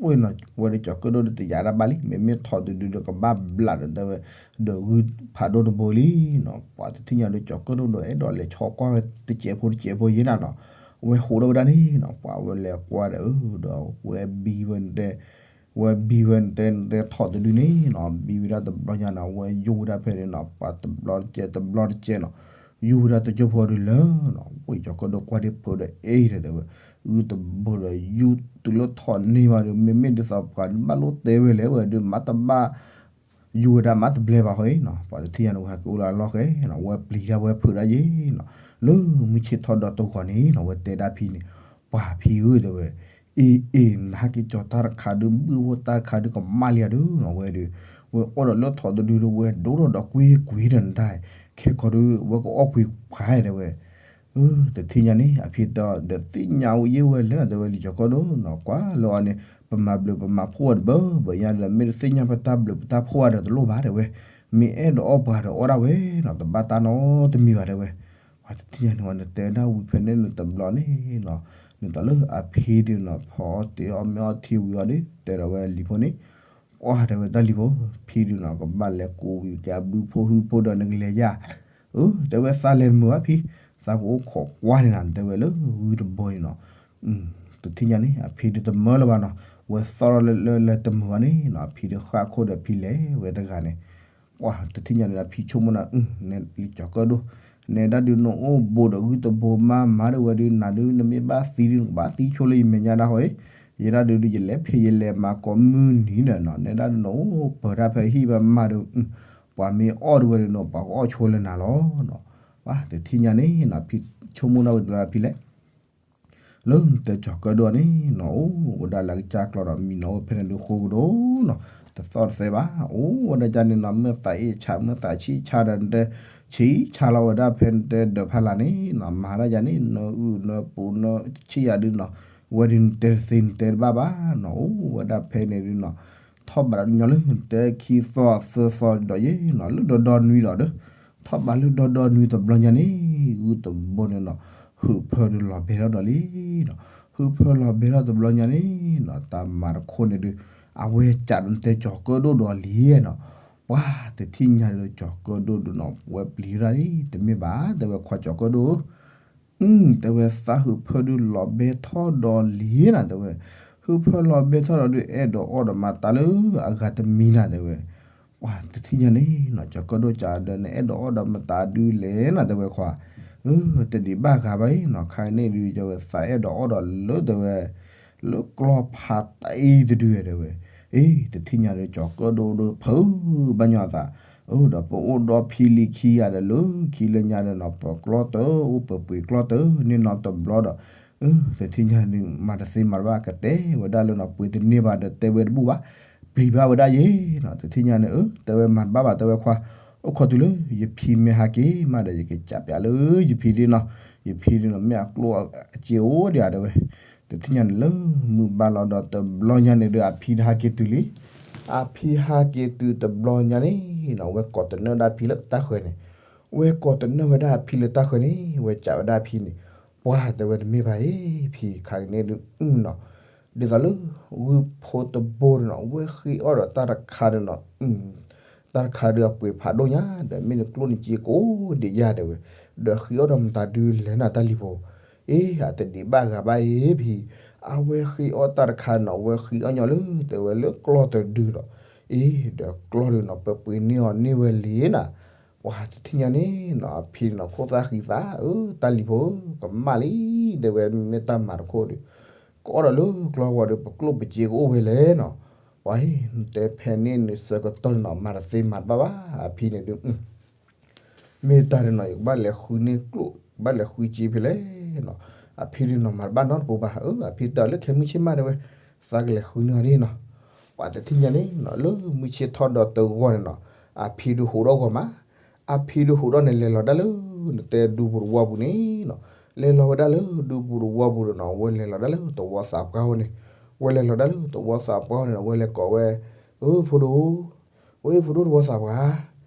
ပှ့ၤနီၤ ဝဲဒီးကၠီၤကၢၣ်ဒိၣ်ဒီးတယာ်တၢ်ဘၣ်လံ မ့မ့ၢ်ထိးတဒုဒီးကဘၣ်ဘျးဒီးတဲဝဲ ဒီးဂုၢ်ဖးဒိၣ်တဘိလံနီၤ ပှၤတထံၣ်ညါဒီးကၠီၤကၢၣ်ဒိၣ်ဒီး အဲၣ်ဒိးလဲၤဆီကွၢ်ဝဲတစဲးဖိတစဲးဖိယဲနၤနီၤ ဝဲဟူးထီၣ်ဝဲဒၣ်န့ၣ်နီၤ ပှၤဝဲလဲၤကွၢ်ဒီး အၢ ဒီးဝဲဘံဝဲတဲ ဝဲဘံဝဲတဲ တဲထိးတဒုန့ၣ်နီၤ ဘံဝဲဒၣ်တဘျီညါနီၤ ဝဲယူၢ်ဝဲဒၣ်ဖဲန့ၣ်နီၤ ပှၤတဘျီတစဲး တဘျီတစဲးနီၤ ယူၢ်ဝဲဒၣ်တကၠိဖိဒီးလၢနီၤ ဝဲကၠီၤကၢၣ်ဒိၣ်ကွၢ်ဒ်ဖုးဒီးအ့ၣ်ဒီးတဲဝဲ ဂုၢ်တဘိဒီးယူၢ်တုၤလၢထိးန့ၢ်ဘၣ်ဒီး မ့မ့ၢ်ဒ်သိးပှၤဘၣ်လိၣ်တဲဝဲလဲၣ် ဝဲဒီးမၤတဘၣ် ယူၢ်ဝဲဒၣ်မၤတဘျဲဘၣ်ဃီအံၤနီၤ ပှၤတထံၣ်ညါန့ၣ် ဝဲဟဲက့ၤအိၣ်လၢအလီၢ်ဃဲနီၤ ဝဲပျံၤတၢ်ဝဲဖုးဒၣ်ယဲနီၤ လၢမုၢ်ဆ့ၣ်ထီၣ်ဒီးတဂီၤန့ၣ်နီၤ ဝဲတဲဒၣ်ဖံန့ၣ် ပှၤဖံဧၢ တဲဝဲ အ့ၣ်အ့ၣ် နဟဲက့ၤကၠီၤတၢ်တခါဒုး ဘုၣ်ဝဲတၢ်တခါဒုး ကမၣ်လံဧါဒုးနီၤ ဝဲဒီး ဝဲအိၣ်ဒီးလၢထိးတဒုဒီး ဝဲဒိၣ်ထီၣ်ဒီးကွ့ကွ့ဒီးနတၢ် ခဲကီးဒုး ဝဲကအီၣ်ကွံာ်ပှၤတဲဝဲ တထံၣ်ညါန့ၣ် အဖံတဲအီၤဒီးသ့ၣ်ညါအိၣ်ယဲဝဲလဲၣ်နီၤ တဲဝဲလံၤကၠီၤကၢၣ်ဒိၣ်နီၤ ကွၢ်လၢအီၤန့ၣ် ပမၤဘျုးပမၤဖှိၣ်အီၤတဘၢဘၢညါဒီး မ့ၢ်တသ့ၣ်ညါပတၢ်ဘျုးပတၢ်ဖှိၣ်အီၤဒီးတလိၣ်ဘၣ်တဲဝဲ မ့ၢ်အဲၣ်ဒိးအီၣ်ပှၤဒီးအီၣ်ဒၣ်ဝဲနီၤ တဘၣ်တၢ်နီတမံၤဘၣ်တဲဝဲ ပှၤတထံၣ်ညါန့ၣ် နတဲဒၣ်ဝံၤဖဲန့ၣ်နတဘျီန့ၣ်နီၤ နတၢ်လၢအဖံဒုးနီၤ ဖီအီၣ်တ့ၢ်အီၣ်မ့ၢ်အီၣ်ထံဝံၤအီၤဒီး တဲဒီးဝဲလံၤဖိန့ၣ် ပှၤတဲဝဲတၢ်လံၤဖိ ဖံဒုးနီၤကဘၣ်လဲၤကိးဝံၤက့ၤအဘုဖိဟုဖိဒီးနကလဲၤယၤ အၢ တဲဝဲသးလဲၤတမုာ်ဘၣ်ဖံ သးကအိၣ်ခိးကွၢ်န့ၣ်နီၤ တဲဝဲလၢဂုၢ်တဘိန့ၣ်နီၤ တထံၣ်ညါန့ၣ် အဖံဒုးတမၢလၢၤဘၣ်နီၤ ဝဲသီၣ်ထီၣ်လၢလၢလဲၤတမုာ်ဘၣ်န့ၣ်နီၤ အဖံဒုးဃၣ်ခိၣ်ဒီးဖံလဲၤဝဲတဂၤန့ၣ် ပှၤတထံၣ်ညါန့ၣ် အဖံဆိကမိၣ်နၤ လံၤကၠီၤကၢၣ်ဒိၣ် နဲဒၣ်ဒုးနအိၣ်ဘူးဒီးဂုၢ်တဘိမးမးဒီးဝဲဒုး နၤဒုးနမ့ၢ်ဘၣ်သံဒုး နကဘၣ်သံဆိလၢယမဲာ်ညါဒၣ်ဃီအံၤ ယဲဒၣ်ဒုးဒုးယလဲၤဖံးယလဲၤမၤကိးမုၢ်နံၤဒီးနီၤ နဲဒၣ်ဒုးနအိၣ်ပၢၤတၢ်ဖဲဟံၣ်ဘၣ်မးဒီး ပှၤမ့ၢ်အီၣ်တဝဲဒုးနီၤ ပှၤကအီၣ်ဆိလၢနၤလီၤနီၤ. ပှၤတထံၣ်ညါန့ၣ်နီၤ ဖံဆိကမိၣ်ဒၣ်ဝဲတဘျီဖံလဲၣ် လၢနတဲကၠီၤကၢၣ်ဒိၣ်န့ၣ်နီၤ အိၣ်ဝဲဒၣ်လၢကစၢ်ကျီဒီးမံနီၤ အိၣ်ဖဲန့ၣ်ဒုးဃိကဒီးနီၤ တသီၣ်တသဲဘၣ် အိၣ်ဝဲဒၣ်ကန့ၣ်နီၤ မ့ၢ်သးအ့ၣ်ဆး မ့ၢ်သးဆံၣ်ဆးဒီး နတဲဆံၣ်ဆးလီၤဝဲဒၣ်ဖဲနတဲဒၢးဖးလာ်န့ၣ်နီၤ မၤဒၣ်ယၤန့ၣ် နအုၣ်နပူၤနဆံၣ်ယၤဒုးနီၤ ဝဲဒုးနတဲတသ့နတဲတဘၣ်ဘၣ်နီၤ အိၣ်ဝဲဒၣ်ဖဲန့ၣ်ဒုးနီၤ ထီၣ်ဘးဒီးညီလၢနတဲခံသီသၢသီဒီးယဲနီၤ လၢဒီဒီနွံဒီးဒီး ထီၣ်ဘးလၢဒီဒီနွံတဘျီညါန့ၣ် ဂုၢ်တဘိန့ၣ်နီၤ ဟုးဖၢဒုးလီၤဘဲထီၣ်ဒီးလံနီၤ ဟုးဖၢလီၤဘဲထီၣ်တဘျီညါန့ၣ်နီၤ တၢ်မၤတခိၣ်န့ၣ်ဒုး အဝဲကးဒီးနတဲကၠီၤကၢၣ်ဒိၣ်ဒီးလံနီၤ ပှၤတထံၣ်ညါဒုးကၠီၤကၢၣ်ဒိၣ်ဒုးနီၤ ဝဲပျံၤဒၣ်လံ တမ့ၢ်ဘၣ် တဲဝဲခွါကၠီၤကၢၣ်ဒိၣ် တဲဝဲသးဟုးဖၢဒုးလီၤဘဲထီၣ်ဒီးလံနီၤ တဲဝဲ ဟုးဖၢလီၤဘဲထီၣ်ဒီးဒုး အဲၣ်ဒိးအီၣ်ဒီးမၤတၢ်လၢအဂၤတမံၤနီၤ တဲဝဲ ပှၤတထံၣ်ညါန့ၣ်နီၤ ကၠီၤကၢၣ်ဒိၣ်ကးဒီး နအဲၣ်ဒိးအီၣ်ဒီးမတၤဒုးလဲၣ်နီၤ တဲဝဲခွါ တဒံးဘၣ်ဂၤဘၣ်အံၤနီၤ ခါအံၤန့ၣ်ဒုး တဲဝဲသးအဲၣ်ဒိးအီၣ်ဒီးလၢတဲဝဲ လၢကျီဖးတၢ်အံၤတဒုတဲဝဲ အ့ တထံၣ်ညါဒီး ကၠီၤကၢၣ်ဒိၣ်ဒီးဖုးဘၣ်ညီအသး ဒီးပအိၣ်ဒီးဖံလံၤခံဂၤဒီးလၢခံလၢညါဒီးနီၤ ပကျီတၢ် အိၣ်ပပှ့ၤကျီတၢ်န့ၣ်နီၤတဘျီဒီး တထံၣ်ညါန့ၣ် မၤတသ့မၤတဘၣ် ကတဲဝဲဒၣ်လၢနီၤ ပှ့ၤတန့ၢ်ဘၣ်ဒီးတဲဝဲတဘူၣ်ဘၣ် ပျံၤဘၣ်ဝဲဒၣ်ယဲနီၤ တထံၣ်ညါန့ၣ် တဲဝဲမၤတဘၣ်ဘၣ်တဲဝဲခွါ အိၣ်ခိးတုၤလၢ ယဖံမ့ၢ်ဟးက့ၤမးဒီး ယကစးပျးလၢယဖံဒ်နီၤ ယဖံဒ်နီၤ မ့ၢ်အကျိၣ်အစ့အိၣ်ဒံးဧါတဲဝဲ တထံၣ်ညါန့ၣ်လၢ မုၢ်ဘၣ်လီၤဒီးတဘျီညါန့ၣ်ဒီး အဖံဟးက့ၤတုၤလံ အဖံဟးက့ၤတုၤတဘျီညါန့ၣ်နီၤ ဝဲကိးတနၢၣ်ဒၣ်ဖံလၢတၢ်ဃၢၤန့ၣ် ဝဲကိးတနၢၣ်ဝဲဒၣ်အဖံလၢတၢ်ဃၢၤန့ၣ် ဝဲစးဝဲဒၣ်ဖံန့ၣ် ပှၤတဲဝဲတမ့ၢ်ဘၣ်အံၤ ဖံခါအံၤန့ၣ်ဒုးနီၤ ဒ်သိးလၢ ဂုၢ်ဖိတဘိဒီးနီၤ ဝဲဃ့အီၣ်ဒီးတၢ်တခါဒီးနီၤ တၢ်တခါဒုးအပှ့ၤဖးဒိၣ်ညါ ဒီးမ့ၢ်နကျိၣ်နစ့ကအိၣ်ဒံးယါတဲဝဲ ဒီးဃ့အီၣ်ဒီးမတၤဒုးလဲၣ်နၤတၢ်လံၤဖိ အ့ အတဒံးဘၣ်ဂၤဘၣ်အံၤဖံ အဝဲဃ့အီၣ်တၢ်တခါနီၤ ဝဲဃ့အီၣ်ညီလၢတဲဝဲလၢကျီၢ်တဒုဒီး အ့ ဒီးကျီၢ်ဒုးနီၤ ပပှ့ၤန့ၢ်အီၤန့ၢ်ဝဲလံနၤ ပှၤတထံၣ်ညါန့ၣ်နီၤ အဖံန့ၣ်နီၤ ခိၣ်သၣ်ဃံသး အၢ တၢ်လံၤဖိဧၢ ကမၣ်လံ တဲဝဲမ့ၢ်တၢ်မၤတခိၣ်ဒီး ကအီၣ်ဒီးလၢကျီၢ်ဝံၤဒီး ပကျိၣ်ပစ့ကအိၣ်ဝဲလဲၣ်နီၤ ပှၤအံၤ နတဲဖဲန့ၣ်နဆၢကတီၢ်န့ၣ်နီၤ မၤတသ့မၤတဘၣ်ဘၣ် အဖံန့ၣ်ဒုး မ့ၢ်တၢ်ဒုးနီၤ ယကဘၣ်လဲၤဃုန့ၢ်ကျိၣ် ကဘၣ်လဲၤဃုစ့ဖဲလဲၣ်နီၤ အဖံဒုးနီၤ မၤတဘၣ်နီတပူၤဘၣ် အၢ အဖံတဲအီၤလၢခဲမုၢ်ဆ့ၣ်မးတဲဝဲ သးကလဲၤဃုန့ၢ်အီၤဒ်နီၤ ပှၤတထံၣ်ညါန့ၣ်နီၤ လၢမုၢ်ဆ့ၣ်ထီၣ်ဒီးတဂီၢ်န့ၣ်နီၤ အဖံဒုးဟူးထီၣ်ဂီၤမး အဖံဒုးဟူးထီၣ်န့ၣ် လဲၤလီၤဒၣ်လၢ နတဲဒူပူၤတဝီပူၤန့ၣ်နီၤ လဲၤလီၤဝဲဒၣ်လၢဒူပူၤတဝီပူၤဒီးနီၤ ဝဲလဲၤလီၤဒၣ်လၢတဝီသးပှၢ်အိၣ်န့ၣ် ဝဲလဲၤလီၤဒၣ်လၢတဝီသးပှၢ်အိၣ်န့ၣ်နီၤ ဝဲလဲၤကိးဝဲ အၢ ဖိဒိၣ် အိၣ် ဖိဒိၣ်တဝီသးပှၢ်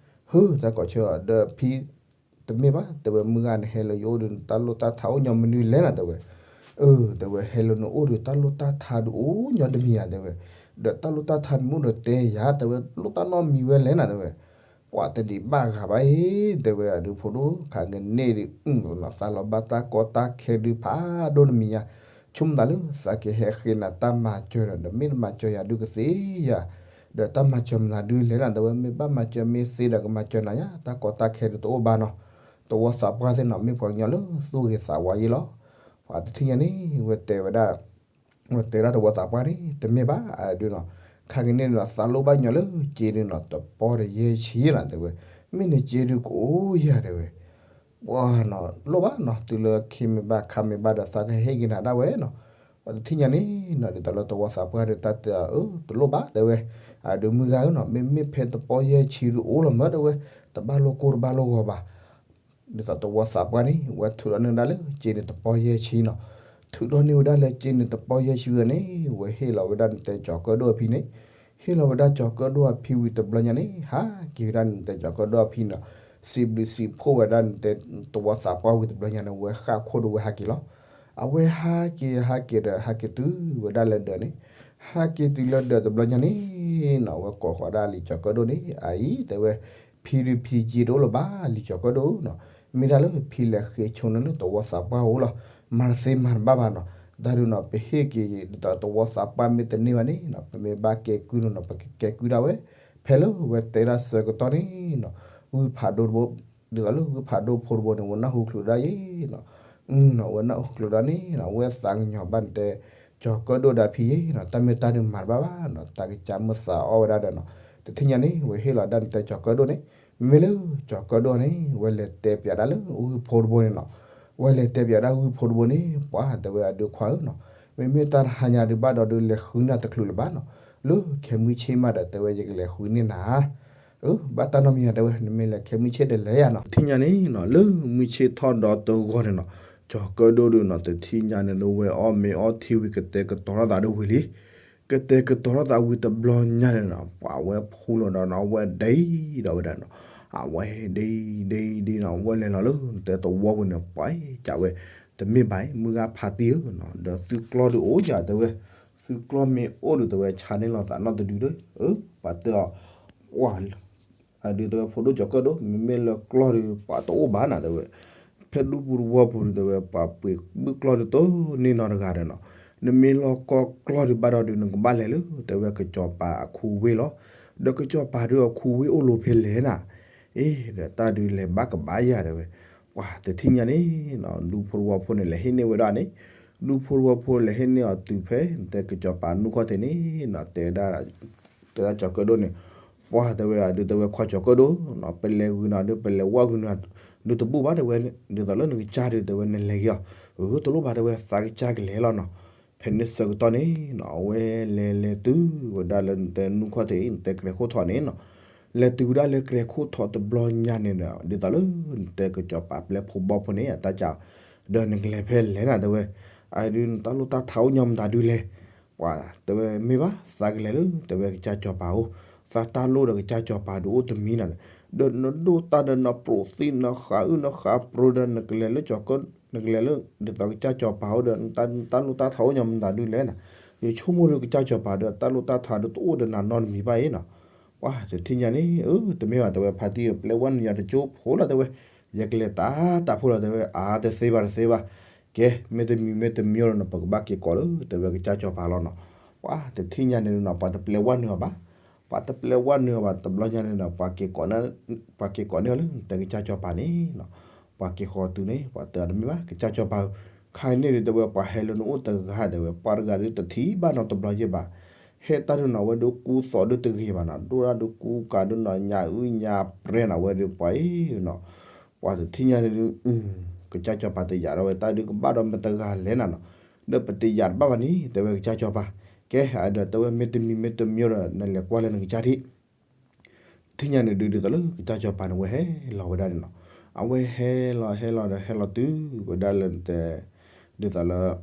ဟု တၢ်ကိးဆၢဒီးဖံ တမ့ၢ်ဘၣ် တဲဝဲမုၢ်ဂၤနဟဲလၢယအိၣ်ဒီး နတၢ်လိၣ်တၢ်ထးအိၣ်ညီမနုၤလဲၣ်နၤ တဲဝဲ အၢ တဲဝဲဟဲလၢနအိၣ်ဒီး တၢ်လိၣ်တၢ်ထးဒုးအိၣ်ညီတမံၤဧါ တဲဝဲ ဒီးတၢ်လိၣ်တၢ်ထးမ့ၢ်အိၣ်ဒီးတဲယၤ တဲဝဲလိၣ်တၢ်နီတမံၤဝဲလဲၣ်နၤ တဲဝဲ ပှၤတဒံးဘၣ်ဂၤဘၣ်အံၤ တဲဝဲအဒုးဖိဒိၣ် ခါကန့ၣ်ဒီး သးလီၤဘၣ်တၢ်ကီတၢ်ခဲဒုးဖးဒိၣ်တမံၤညါ ဆိကမိၣ်သးလၢသးကဟဲဃ့နၤတၢ်မၤစၢၤဒီး ဒီးမ့ၢ်တမၤစၢၤယၤဒုးကသ့ယၤ ဒီးတၢ်မၤစၢၤမနုၤဒုးလဲၣ်နၤ တဲဝဲ မ့ၢ်ဘၣ်မၤစၢၤမ့ၢ်သ့ဒီးကမၤစၢၤနၤယါ တၢ်ကီတၢ်ခဲဒုးတအိၣ်ဘၣ်နီၤ တဝီသးပှၢ်သ့ၣ်နီၤ မ့ၢ်ပှၤကညီလၢသူၣ်ဂ့ၤသးဝါယဲလီၤ ပှၤတထံၣ်ညါန့ၣ် ဝဲတဲဝဲဒၣ် ဝဲတဲဒၣ်တဝီသးပှၢ်န့ၣ် တမ့ၢ်ဘၣ်အဒုးနီၤ ခါကန့ၣ်နီၤ သးလိၣ်ဘၣ်ညီလၢစ့ဒုးနီၤ တပီၢ်ဒီးယဲၢ်ဆံနီၤ တဲဝဲ မ့ၢ်နစ့ဒုးကအိၣ်ယၤ တဲဝဲ ပှၤနီၤ လိၣ်ဘၣ်နီၤ တုၤလၢခံမ့ၢ်ဘၣ်ခါမ့ၢ်ဘၣ်ဒီး သးကဟ့ၣ်က့ၤနၤဒၣ်ဝဲနီၤ ပှၤတထံၣ်ညါန့ၣ်နီၤ ဒ်သိးလၢတဝီသးပှၢ်ဒီး တၢ်တဲအီၤ အၢ တလိၣ်ဘၣ် တဲဝဲ အဒုးမုၢ်ဂၤဧၢနီၤ မ့မ့ၢ်ဖဲတပီၢ်ယဲၢ်ဆံဒုးအိၣ်လီၤမၢ် တဲဝဲ တဘၣ်လိၣ်ကိၢ်တဘၣ်လိၣ်ဂီၤဘၣ် ဒ်သိးတဝီသးပှၢ်န့ၣ် ဝဲထုးထီၣ်န့ၢ်ဝဲဒၣ်လၢစ့န့ၣ်တပီၢ်ယဲၢ်ဆံနီၤ ထုးထီၣ်န့ၢ်ဝဲဒၣ်လၢစ့န့ၣ်တပီၢ်ယဲၢ်ဆံဝဲန့ၣ် ဝဲဟ့ၣ်လီၤဝဲဒၣ်နတဲကၠီၤကၢၣ်ဒိၣ်အဖံန့ၣ် ဟ့ၣ်လီၤဝဲဒၣ်ကၠီၤကၢၣ်ဒိၣ်အဖံဝံၤတဘျီညါန့ၣ် ဟးက့ၤဝဲဒၣ်နတဲကၠီၤကၢၣ်ဒိၣ်အဖံနီၤ စံးဘျုးစံးဖှိၣ်ဝဲဒၣ်နတဲတဝီသးပှၢ်ဝံၤတဘျီညါန့ၣ် ဝဲဃၣ်ခိၣ်ဒီးဝဲဟးက့ၤလီၤ အဝဲဟးက့ၤဟးက့ၤဒီးဟးက့ၤတုၤဝဲဒၣ်လၢဒၢးန့ၣ် ဟးက့ၤတုၤလၢဒၢးတဘျီညါန့ၣ်နီၤ ဝဲကိးဃီၤဒၣ်လံာ်ကၠီၤကၢၣ်ဒိၣ်န့ၣ် အအံၤ တဲဝဲ ဖံဒုးဖံစ့တအိၣ်လၢၤဘၣ် လံာ်ကၠီၤကၢၣ်ဒိၣ်နီၤ မ့ၢ်ဒၣ်လၢဖံလဲၤဃ့ဆိန့ၢ်လၢတဝီသးပှၢ်အိၣ်လီၤ မၤတသ့မၤတဘၣ်ဘၣ်နီၤ တၢ်ဒုးနီၤ ပဟ့ၣ်က့ၤဒ်သိးတဝီသးပှၢ်မ့ၢ်တန့ၢ်ဘၣ်န့ၣ်နီၤ ပမ့ၢ်ဘၣ်ကဲကုၢ်န့ၣ်နီၤ ပကကဲကုၢ်ဒၣ်ဝဲ ဖဲလၢဝဲတဲဒၣ်ဆၢကတီၢ်န့ၣ်နီၤ ဂုၢ်ဖးဒိၣ်တဘိ ဒ်သိးလၢဂုၢ်ဖးဒိၣ်ဖိတဘိန့ၣ် ဝဲနၢ်ဟူချုးဒၣ်ယဲနီၤ အနီၤ ဝဲနၢ်ဟူချုးဒၣ်န့ၣ်နီၤ ဝဲသးကညီၤဘၣ်နတဲ ကၠီၤကၢၣ်ဒိၣ်ဒီးဖံယဲနီၤ တၢ်မ့ၢ်တၢ်ဒုးမၤတဘၣ်ဘၣ်နီၤ တၢ်ကစၢ်မုၢ်သးအီၣ်ဝဲဒၣ်ဒီးနီၤ တထံၣ်ညါန့ၣ် ဝဲဟ့ၣ်လီၤဒၣ်နတဲကၠီၤကၢၣ်ဒိၣ်န့ၣ်, မ့မ့ၢ်လၢကၠီၤကၢၣ်ဒိၣ်န့ၣ် ဝဲလဲၤတဲပၠးဒၣ်လၢဂုၢ်ဖိတဘိန့ၣ်နီၤ. ဝဲလဲၤတဲပၠးဒၣ်ဂုၢ်ဖိတဘိန့ၣ် ပှၤတဲဝဲအဒုးခွါဧၢနီၤ, မ့မ့ၢ်တၢ်တဟါညါဒုးဘၣ်ဒီးဒုးလဲၤဃုန့ၢ်တချုးလၢၤဘၣ်နီၤ, လၢခဲမုၢ်ဆ့ၣ်မးဒီးတဲဝဲယကလဲၤဃုန့ၢ်နၤ အၢ ဘၣ်တၢ်နီတမံၤတဲဝဲ နမ့ၢ်လဲၤခဲမုၢ်ဆ့ၣ်ဒီးလဲၤယၤနီၤ. တထံၣ်ညါန့ၣ်နီၤ လၢမုၢ်ဆ့ၣ်ထီၣ်ဒီတဂီၢ်န့ၣ်နီၤ, ကၠီၤကၢၣ်ဒိၣ်ဒုးနီၤ တထံၣ်ညါန့ၣ်ဒုးဝဲအီၣ်မ့ၤအီထံဝံၤ ကတဲာ်ကတီၤထီၣ်သးဒၣ်ဝံၤလံ. ကတဲာ်ကတီၤထီၣ်သးဝံၤတဘျီညါန့ၣ်နီၤ ပှၤဝဲဖှူလီၤဒီးနီၤ အဝဲဒံဒီးဝဲဒၣ်နီၤ, အဝဲဒံဒံဒံနီၤ အဝဲလဲၤလီၤလၢနတဲသဝီပူၤန့ၣ် ပှၤကးဝဲ တမ့ၢ်ဘၣ်အံၤ မုၢ်ဂၤဖါတံၢ်ဧၢနီၤ ဒီးသုကျီၢ်ဒုးအိၣ်ယၤတဲဝဲ, သုကျီၢ်မ့ၢ်အိၣ်ဒုးတဲဝဲ ဆါန့ၢ်လီၤသးနီတဒုဒီး အၢ ပှၤတဲအီၤ ပှၤ အဒုးတဲဝဲဖိဒိၣ်ကၠီၤကၢၣ်ဒိၣ် မ့မ့ၢ်လၢကျီၢ်ဒုး ပှၤတအိၣ်ဘၣ်နၤတဲဝဲ, ဖဲဒူပူၤတဝီပူၤဒုးတဲဝဲ ပှၤပှ့ၤဘုၣ်ကျီၢ်ဒုးတန့ၢ်နီတဂၤဒီးနီၤ, နမ့ၢ်လီၢ်ကီၢ်ကျီၢ်ဒုးဘၣ်ဒီးဒုး နကဘၣ်လဲၤလၢတဲဝဲကစီၤပၤအခူဝ့ၢ်လီၤ. ဒီးကစီၤပၤဒုးအခူဝ့ၢ်အိၣ်လီၤဖဲလဲၣ်နၤ, အ့ ဒီးတၢ်ဒုးလဲၤဘၣ်ကဘၣ်ယၤတဲဝဲ, ပှၤတထံၣ်ညါန့ၣ်နီၤ ဒူဖိတဝီဖိန့ၣ် လဲၤဟ့ၣ်န့ၢ်ဝဲဒၣ်န့ၣ်, ဒူဖိတဝီဖိလဲၤဟ့ၣ်န့ၢ်အီၤတုၤဖဲ တဲကစီၤပၤနူၢ်ခီၣ်ထံးန့ၣ်နီၤ တဲဒၣ် တဲဒၣ်ကၠီၤကၢၣ်ဒိၣ်န့ၣ်, ပှၤတဲဝဲအဒုးတဲဝဲခွါကၠီၤကၢၣ်ဒိၣ်နီၤ ပလဲၤဂုာ်နၤဒုး ပလဲၤဝဲဂုာ်နၤ ဒုးတဘူၣ်ဘၣ်တဲဝဲ, ဒ်သိးလၢနကစၢ်ဒုးတဲဝဲနလဲၤက့ၤအီၤ, အၢ တလိၣ်ဘၣ်တဲဝဲ သးကစၢ်ကလဲၤလီၤနီၤ. ဖဲန့ၣ်ဆၢကတီၢ်န့ၣ်နီၤ အဝဲလဲၤလဲၤတုၤဝဲဒၣ်လၢနတဲနူၢ်ခီၣ်ထံး နတဲကရဲခိၣ်ထီးန့ၣ်နီၤ, လဲၤတုၤဝဲဒၣ်လၢကရဲခိၣ်ထီးတဘျီညါန့ၣ်ဒီး ဒ်သိးလၢနတဲကစီၤပၤပျဲၢ်ဖိဘီဖိန့ၣ် အတၢ်ကး ဒီးနကလဲၤဖဲလဲၣ်နၤတဲဝဲ, အဒုးနတၢ်လိၣ်တၢ်ထးအိၣ်ညီမတၤဒုးလဲၣ် ပှၤတဲဝဲမ့ၢ်ဘၣ် သးကလဲၤလၢတဲဝဲကစၢ်စီၤပၤအိၣ်, သးတၢ်လိၣ်ဒီးကစၢ်စီၤပၤဒုးအိၣ်တမံၤနၤ, ဒီးနဒိၣ်တၢ်ဒီးနပြိးသံ နဃးအုၣ်နဃးပြိးဒီး နကလဲၤလၢကၠီၤကၢၣ် နကလဲၤလၢဒ်သိးကစၢ်စီၤပၤအိၣ်ဒီး နတၢ်လိၣ်တၢ်ထးအိၣ်ညီမတၤဒုးလဲၣ်နၤ, ယဆိကမိၣ်ဒီးကစၢ်စီၤပၤဒီးတၢ်လိၣ်တၢ်ထးဒုးတအိၣ်ဒီးနၤနီတမံၤဘၣ်အံၤနီၤ. ပှၤတထံၣ်ညါန့ၣ် အၢ တမ့ၢ်ဘၣ်တဲဝဲ ဖါတံၢ်ဧၢ ပျဲဝဲနုာ်ယၤတကၠိဖိလီၤတဲဝဲ, ယကလဲၤတၢ်တၢ်ဖိလီၤတဲဝဲ, အါ တသ့ဘၣ်တသ့ဘၣ်, ကဲ မ့ၢ်တမံၤမ့ၢ်တမံၤဒီးနီၤ ပကဘၣ်က့ၤကိးလၢတဲဝဲကစၢ်စီၤပၤလီၤနီၤ. ပှၤတထံၣ်ညါန့ၣ်နီၤ ပှၤတပျဲဝဲနုာ်အီၤဘၣ်, ပှၤတပျဲဝဲနုာ်အီၤဘၣ် တဘျီညါန့ၣ်ဒီး ပှၤက့ၤကိးန့ၢ်လၢနတဲကစၢ်စီၤပၤန့ၣ်နီၤ, ပှၤက့ၤဃီၤတုၤန့ၣ် ပှၤတဲအီၤတမ့ၢ်ဘၣ် ကစၢ်စီၤပၤဧၢ, ခါအံၤန့ၣ်ဒုးတဲဝဲ ပှၤဟဲလၢနအိၣ်တဂၤတဲဝဲ ပှၤတဂၤဒုးတထံၣ်ဘၣ်နီတဘျီယဲၢ်ဘၣ် ဟဲတၢ်ဒုးနီၤ အဝဲဒုးကူသိးဒုးတဂ့ၤဘၣ်နီၤ, ဒိၣ်ဒၣ်ဒုးကူကၤဒုးနီၤ ညၣ်အုၣ်ညၣ်ပြဲနီၤ အဝဲဒုးပှၤအံၤနီၤ, ပှၤတထံၣ်ညါန့ၣ်ဒုး ကစၢ်စီၤပၤတယာ်ဒီးဝဲ တၢ်ဒုးကဘၣ်ဒီးမတဂၤလဲၣ်နၤနီၤ, ဒီးပတယာ်တဘၣ်ဘၣ်န့ၣ် တဲဝဲကစၢ်စီၤပၤ, ကဲ အဒီးတဲဝဲမ့ၢ်တမံၤမ့ၢ်တမံၤဒီး နလဲၤကွၢ်လၢနကစၢ်ထံး တထံၣ်ညါန့ၣ်ဒုး ဒ်သိးလၢကစၢ်စီၤပၤန့ၣ် ဝဲဟဲလီၤဝဲဒၣ်န့ၣ်နီၤ, အဝဲဟဲလီၤဟဲလီၤဒီး ဟဲလီၤတုၤဝဲဒၣ်လၢနတဲ ဒ်သိးလၢ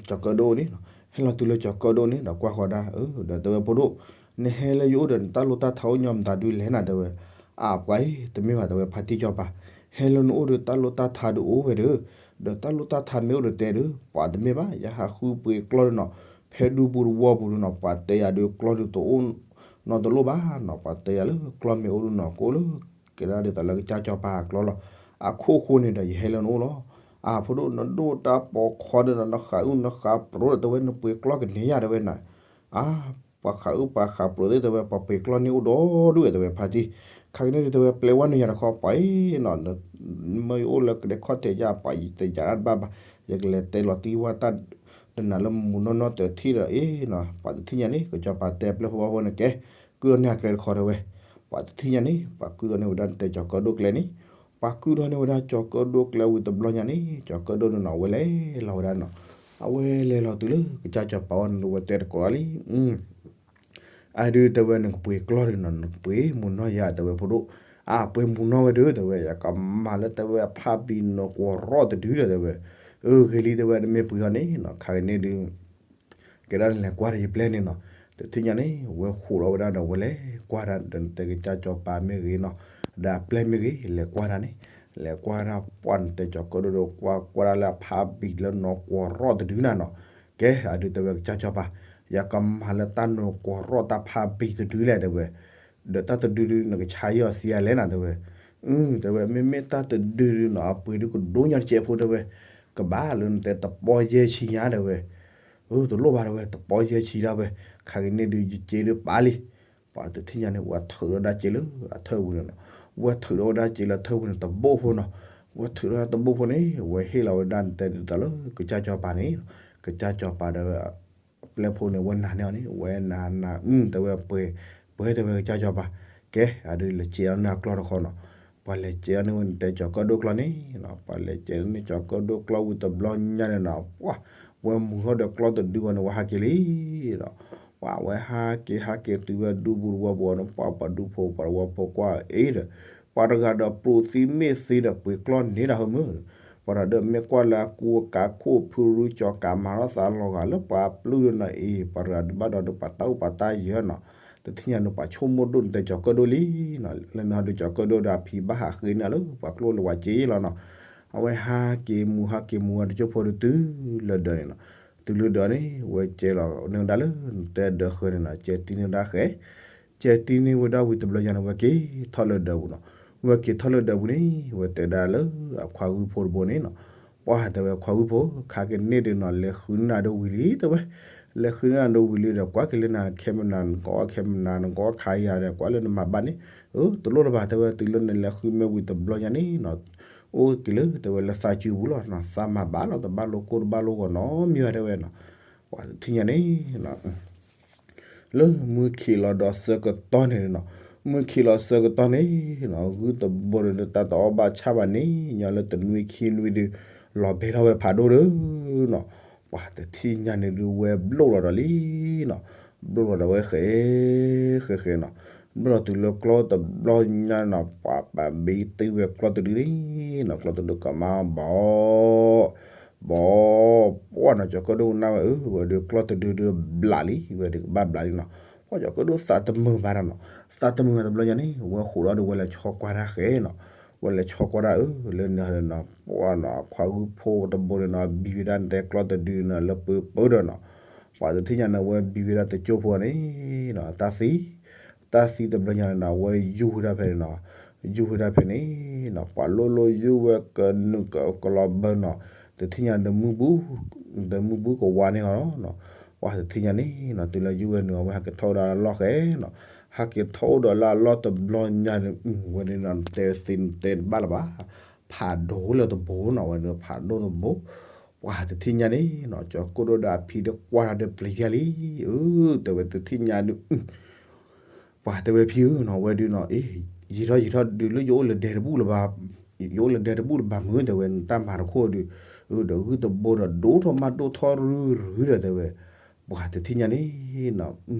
ကၠီၤကၢၣ်ဒိၣ်န့ၣ်နီၤ, ဟဲလီၤတုၤလၢကၠီၤကၢၣ်ဒိၣ်န့ၣ်ဒီး ကွၢ်ဃီၤဒၣ် အၢ ဒီးတဲဝဲဖိဒိၣ်, နဟဲလၢယအိၣ်ဒီး နတၢ်လိၣ်တၢ်ထးအိၣ်ညီမတၤဒုးလဲၣ်နၤ တဲဝဲ, အါ ပှၤအံၤ တမ့ၢ်ဘၣ်တဲဝဲ ဖါတံၢ်စီၤပၤ, ဟဲလၢနအိၣ်ဒီး တၢ်လိၣ်တၢ်ထးဒုးအိၣ်ဝဲဒီး, ဒီးတၢ်လိၣ်တၢ်ထးမ့ၢ်အိၣ်ဒီးတဲဒီး ပှၤတမ့ၢ်ဘၣ် ယဟးဃုပှ့ၤကျီၢ်ဒုးနီၤ, ဖဲဒူပူၤတဝီပူၤဒုးနီၤ ပှၤတဲယၤဒုးကျီၢ်ဒုးတအိၣ်နီတလိၣ်ဘၣ်နီၤ, ပှၤတဲယၤလၢကျီၢ်မ့ၢ်အိၣ်ဒုးနီၤ ကအိၣ်လၢ ကဲဒၣ်ဒ်သိးလၢကစၢ်စီၤပၤအကျီၢ်လီၤ, အခိၣ်ဃိန့ၣ်ဒီး ယဟဲလၢနအိၣ်လီၤ, အါ ဖိဒိၣ် နဒိၣ်တၢ်ပိာ်ခွါဒုးနီၤ နဃးအုၣ်နဃးပြိးဒီး တဲဝဲနပှ့ၤကျီၢ်ကန့ၢ်ယၤတဲဝဲနီၤ, အါ ပှၤဃးအုၣ်ပှၤဃးပြိးသ့ၣ်တဲဝဲ ပှၤပှ့ၤကျီၢ်န့ၢ်အိၣ်ဒီဒူၣ်ဝဲတဲဝဲဖါတံၢ်, ခါကန့ၣ်ဒုးတဲဝဲပျဲဝဲနုာ်ယၤတခီ ပှၤအံၤနီၤ, မ့ၢ်ယအိၣ်လၢကဒဲခီၣ်ထံးယၤ ပှၤယတယာ်တဘၣ်ဘၣ်, ယကလဲၤတဲလီၤတံၢ်ဝဲတၢ် တနၤလၢမူနီၢ်နီၢ်တထံၣ်ဒီး အ့နီၤ ပှၤတထံၣ်ညါန့ၣ် ကစၢ်စီၤပၤတဲပျဲၢ်ဖိဝဲဖိန့ၣ် ကဲ ကုၢ်ထီၣ်န့ၢ်အကျဲတခီတဲဝဲ, ပှၤတထံၣ်ညါန့ၣ် ပှၤကုၢ်ထီၣ်န့ၢ်ဝဲဒၣ်နတဲကၠီၤကၢၣ်ဒိၣ်ကျဲန့ၣ်, ပှၤကုၢ်ထီၣ်န့ၢ်ဝဲဒၣ်ကၠီၤကၢၣ်ဒိၣ်ကျဲဝံၤတဘျီညါန့ၣ် ကၠီၤကၢၣ်ဒိၣ်န့ၣ်နီၤ အဝဲလဲၤလီၤဝဲဒၣ်နီၤ, အဝဲလဲၤလီၤတုၤလၢကစၢ်စီၤပၤအအိၣ်န့ၣ် အဝဲတဲတကိးလီၤလံ အါဒုးတဲဝဲနကပှ့ၤကျီၢ်ဒုးနီၤ နပှ့ၤမူနီၢ်ယၤတဲဝဲဖိဒိၣ်, အါ ပှ့ၤမူနီၢ်ဝဲဒုးတဲဝဲ ယကမၤလၢတဲဝဲအဖါဘံနီၤကွီၢ်ရီၣ်တဒုဒီးတဲဝဲ, အၢ ဂ့ၤလံတဲဝဲ နမ့ၢ်ပှ့ၤအီၤန့ၣ်နီၤ ခါကန့ၣ်ဒုး ကဲဒၣ်နလဲၤကွၢ်ဒီးယပျဲၢ်န့ၣ်နီၤ, တထံၣ်ညါန့ၣ် ဝဲဃိးဒီးဝဲဒၣ်ဒီးဝဲလဲၤကွၢ်ဒၣ်ဒီးနတဲကစၢ်စီၤပၤမ့ၢ်ဂ့ၤနီၤ, ဒီးအပျဲၢ်မ့ၢ်ဂ့ၤ လဲၤကွၢ်ဒၣ်န့ၣ်, လဲၤကွၢ်ဒၣ်ပှၢ်နတဲကၠီၤကၢၣ်ဒိၣ်ဒီး ကွၢ်ကွၢ်ဒၣ်လၢအဖါဘံလၢနီၤကွီၢ်ရီၣ်တဒုနၤနီၤ, ကဲ အဒုးတဲဝဲကစၢ်စီၤပၤ, ယကမၤလၢတၢ်နီၤကွီၢ်ရီၣ်တၢ်ဖါဘံတဒုလဲၣ်တဲဝဲ, ဒီးတၢ်တဒုဒုနကဆါယီၤစံးယၤလဲၣ်နၤတဲဝဲ, အၢ တဲဝဲ မ့မ့ၢ်တၢ်တဒုဒုနီၤ အပှ့ၤဒုကဒိၣ်ညါတကဲးဖိတဲဝဲ, ကဘၣ်လၢနတဲတပီၢ်ယဲၢ်ဆံညါတဲဝဲ, အၢ တလိၣ်ဘၣ်တဲဝဲ တပီၢ်ယဲၢ်ဆံဒၣ်ဝဲ, ခါကန့ၣ်ဒုးယစ့ဒုးပာ်လံ, ပှၤတထံၣ်ညါန့ၣ် ဝဲထုးဒီးဒၣ်စ့လၢအထၢၣ်ပူၤန့ၣ်နီၤ, ဝဲထုးဒီးဝဲဒၣ်စ့လၢအထၢၣ်ပူၤန့ၣ် တဘိၣ်ဖိနီၤ, ဝဲထုးဒီးတဘိၣ်ဖိန့ၣ် ဝဲဟ့ၣ်လီၤဝဲဒၣ်နတဲဒ်သိးလၢကစၢ်စီၤပၤန့ၣ်, ကစၢ်စီၤပၤဒီး ပျဲၢ်ဖိန့ၣ် ဝဲနာ်န့ၢ်အီၤန့ၣ် ဝဲနာ်နာ် အၢ တဲဝဲပှ့ၤ ဝဲတဲဝဲကစၢ်စီၤပၤ, ကဲ အဒုးလဲၤစဲးအီၤန့ၢ်အကျီၢ်တခီနီၤ. ပှၤလဲၤစဲးအီၤန့ၢ်ဝဲန့ၣ် တဲကၠီၤကၢၣ်ဒိၣ်ကျီၢ်န့ၣ်နီၤ, ပှၤလဲၤစဲးန့ၢ်ကၠီၤကၢၣ်ဒိၣ်ကျီၢ်ဝံၤတဘျီညါန့ၣ်နီၤ, ပှၤ ဝဲမူၤထီၣ်ဒီးကျီၢ်တဒုဝဲန့ၣ် ဝဲဟးက့ၤလံနီၤ. ပှၤဝဲဟးက့ၤဟးက့ၤတုၤဝဲဒူပူၤတဝီပူၤန့ၣ် ပှၤပှၤဒူဖိပှၤတဝီဖိကွၢ်အ့ဒီး ပှၤတဂၤဒီးပျိးသံမ့ၢ်သံဒီးပှ့ၤကျီၢ်န့ၣ်ဒၣ်ဟဲမုၢ်, ပှၤတဂၤဒီးမ့ၢ်ကွၢ်လၢအကူအကးခိၣ်ဖုရူကၠီၤကးမၤထီၣ်သးလီၤဂာ်လၢပှၤပျုၢ်ဒီးနီၤအံၤ ပှၤတဂၤဒုးဘၣ်ဒီးဒုးပှၤတၢ်အိၣ်ပှၤတၢ်ယၢၤနီၤ, တထံၣ်ညါန့ၣ် ပှၤဆိကမိၣ်ဒိၣ်န့ၣ်တဲကၠီၤကၢၣ်ဒိၣ်လံနီၤ, လၢမ့ၢ်ဟီဒုးကၠီၤကၢၣ်ဒိၣ်ဒီးအဖံဘၣ်ဟးဃ့န့ၢ်လၢပှၤကျိၣ်လၢပှၤစ့လီၤနီၤ. အဝဲဟးက့ၤမူၤဟးက့ၤမူၤဝဲတကၠိဖိတတုၤလၢဒၢးန့ၣ်နီၤ, တုၤလၢဒၢးန့ၣ် ဝဲကဲလီၤန့ၢ်ဝဲဒၣ်လၢတဲဒၢးဃၢၤန့ၣ်နီၤ, ကဲတံၢ်န့ၢ်ဝဲဒၣ်ဃဲ ကဲတံၢ်န့ၢ်ဝဲဒၣ်ဝံၤတဘျီညါန့ၣ် ဝဲက့ၤထီၣ်လၢဒၢးပူၤနီၤ. ဝဲက့ၤထီၣ်လၢဒၢးပူၤန့ၣ် ဝဲတဲဒၣ်လၢအခွါဂုၢ်ဖိတဘိန့ၣ်နီၤ, ပှၤတဲဝဲခွါဂုၢ်ဖိ ခါကန့ၢ်ဒုးနီၤ လဲၤဃုန့ၢ်နၤဒိဝံၤလံတဲဝဲ, လဲၤဃုန့ၢ်နၤဒိဝံၤလံဒီး ကွၢ်က့ၤလၢနၤခဲမနၤ နကအီၣ်ခဲမနၤ နကအီၣ်ခါယၤဒီး ကွၢ်လၢနမၤဘၣ်န့ၣ်, အၢ တလိၣ်လၢၤဘၣ်တဲဝဲ တုၤလၢနလဲၤဃုမ့ၢ်ဝံၤတဘျီညါန့ၣ်နီၤ, အိၣ်က့ၤလၢတဲဝဲလၢသးစုပူၤလီၤနီၤ, သးမၤဘၣ်လီၤ တဘၣ်လိာ်ကိၢ်တဘၣ်လိာ်ဂီၤနီတမံၤဘၣ်တဲဝဲနီၤ. ပှၤတထံၣ်ညါန့ၣ် လၢမုၢ်ခံးလီၤဒီးဆၢကတီၢ်န့ၣ်နီၤ, မုၢ်ခံးလီၤဆၢကတီၢ်န့ၣ်နီၤ ဂုၢ်တဘိန့ၣ် တၢ်တအီၣ်ဘၣ်ဆၣ်ဘၣ်န့ၣ် ညီလၢတနွံခံနွံဒုး လီၤဘဲထီၣ်ဝဲဖးဒိၣ်ဒီးနီၤ, ပှၤတထံၣ်ညါန့ၣ်ဒုးဝဲဘျိၣ်လီၤဒီးလံနီၤ, ဘျိၣ်လီၤဒီးဝဲဃဲ ဃဲဃဲနီၤ, ဘျိၣ်လီၤတုၤလၢကျီၢ်တဘျီညါနီၤ ပှၤပာ်ဘ့တ့ၢ်ဝဲကျီၢ်တဒုန့ၣ်နီၤ, ကျီၢ်တဒုကမါဘီ ဘီ ပှၢ်နီၤ ကၠီၤကၢၣ်ဒိၣ်ကနၣ်ဝဲ အၢ ဝဲဒုးကျီၢ်တဒုဒုးဘျးလံ ဝဲဒုးကဘၣ်ဘျးလံနီၤ, ပှၢ်ကၠီၤကၢၣ်ဒိၣ်သးတမုာ်ဘၣ်တၢ်နီၤ, သးတမုာ်တဘျီညါန့ၣ် ဝဲဃိးဒီးဝဲလဲၤဆီကွၢ်တၢ်ဃဲနီၤ, ဝဲလဲၤဆီကွၢ်တၢ်အၢ လၢန့ၣ်နီၤ ပှၢ်နီၤ ခွါဂုၢ်ဖိတဘိန့ၣ်နီၤ ဘံဝဲဒၣ်တဲကျီၢ်တဒုန့ၣ်လၢပၢပၢဒီးနီၤ, ပှၤတထံၣ်ညါန့ၣ် ဝဲဘံဝဲဒၣ်တကၠိဖိန့ၣ်နီၤ တၢ်သံ တၢ်သံတဘျီညါန့ၣ်နီၤ ဝဲယူၢ်ဝဲဒၣ်ဖဲန့ၣ်နီၤ, ယူၢ်ဝဲဒၣ်ဖဲန့ၣ်နီၤ ပှၤလိၣ်လိၣ်ယူၢ်ဝဲကနုာ်ကလီၤဘၢနီၤ, တထံၣ်ညါဒီးမုၢ်ဘူၣ် ဒီးမုၢ်ဘူၣ်ကဝါန့ၢ်အီၤနီၤ, ပှၤတထံၣ်ညါန့ၣ်နီၤ တုၤလၢယူၢ်ဝဲနုာ်အီၤ ဝဲဟဲက့ၤထီၣ်ဝဲဒၣ်လၢအလီၢ်ဃဲနီၤ, ဟဲက့ၤထီၣ်အိၣ်ဒီးလၢအလီၢ်တဘျီညါန့ၣ် ဝဲန့ၣ်နီၤ တဲသ့တဲတဘၣ်လၢၤဘၣ်, ဖးဒိၣ်လၢတဘိနီၤ ဝဲန့ၣ်ဖးဒိၣ်တဘိ, ပှၤတထံၣ်ညါန့ၣ်နီၤ ကၠီၤကၢၣ်ဒိၣ်ဒီးအဖံဒီးကွၢ်တၢ်ဒီးပျံၤတၢ်လံ, အၢ တဲဝဲတထံၣ်ညါဒုး ပှၤတဲဝဲဖံဧၢနီၤ ဝဲဒုးနီၤ အ့ ယံာ်ထီၣ်ယံာ်ထီၣ်ဒုးလၢယအိၣ်လၢဒဲတဘူၣ်လၢၤဘၣ်, ယအိၣ်လၢဒဲတဘူၣ်လၢၤဘၣ်မုၢ် တဲဝဲ နတၢ်မၤတခိၣ်ဒုး, အၢဒီးဂုၢ်တဘိဒီးဒိၣ်ထီၣ်မးဒိၣ်ထီၣ်ရုရုဒီးတဲဝဲ, ပှၤတထံၣ်ညါန့ၣ်နီၤ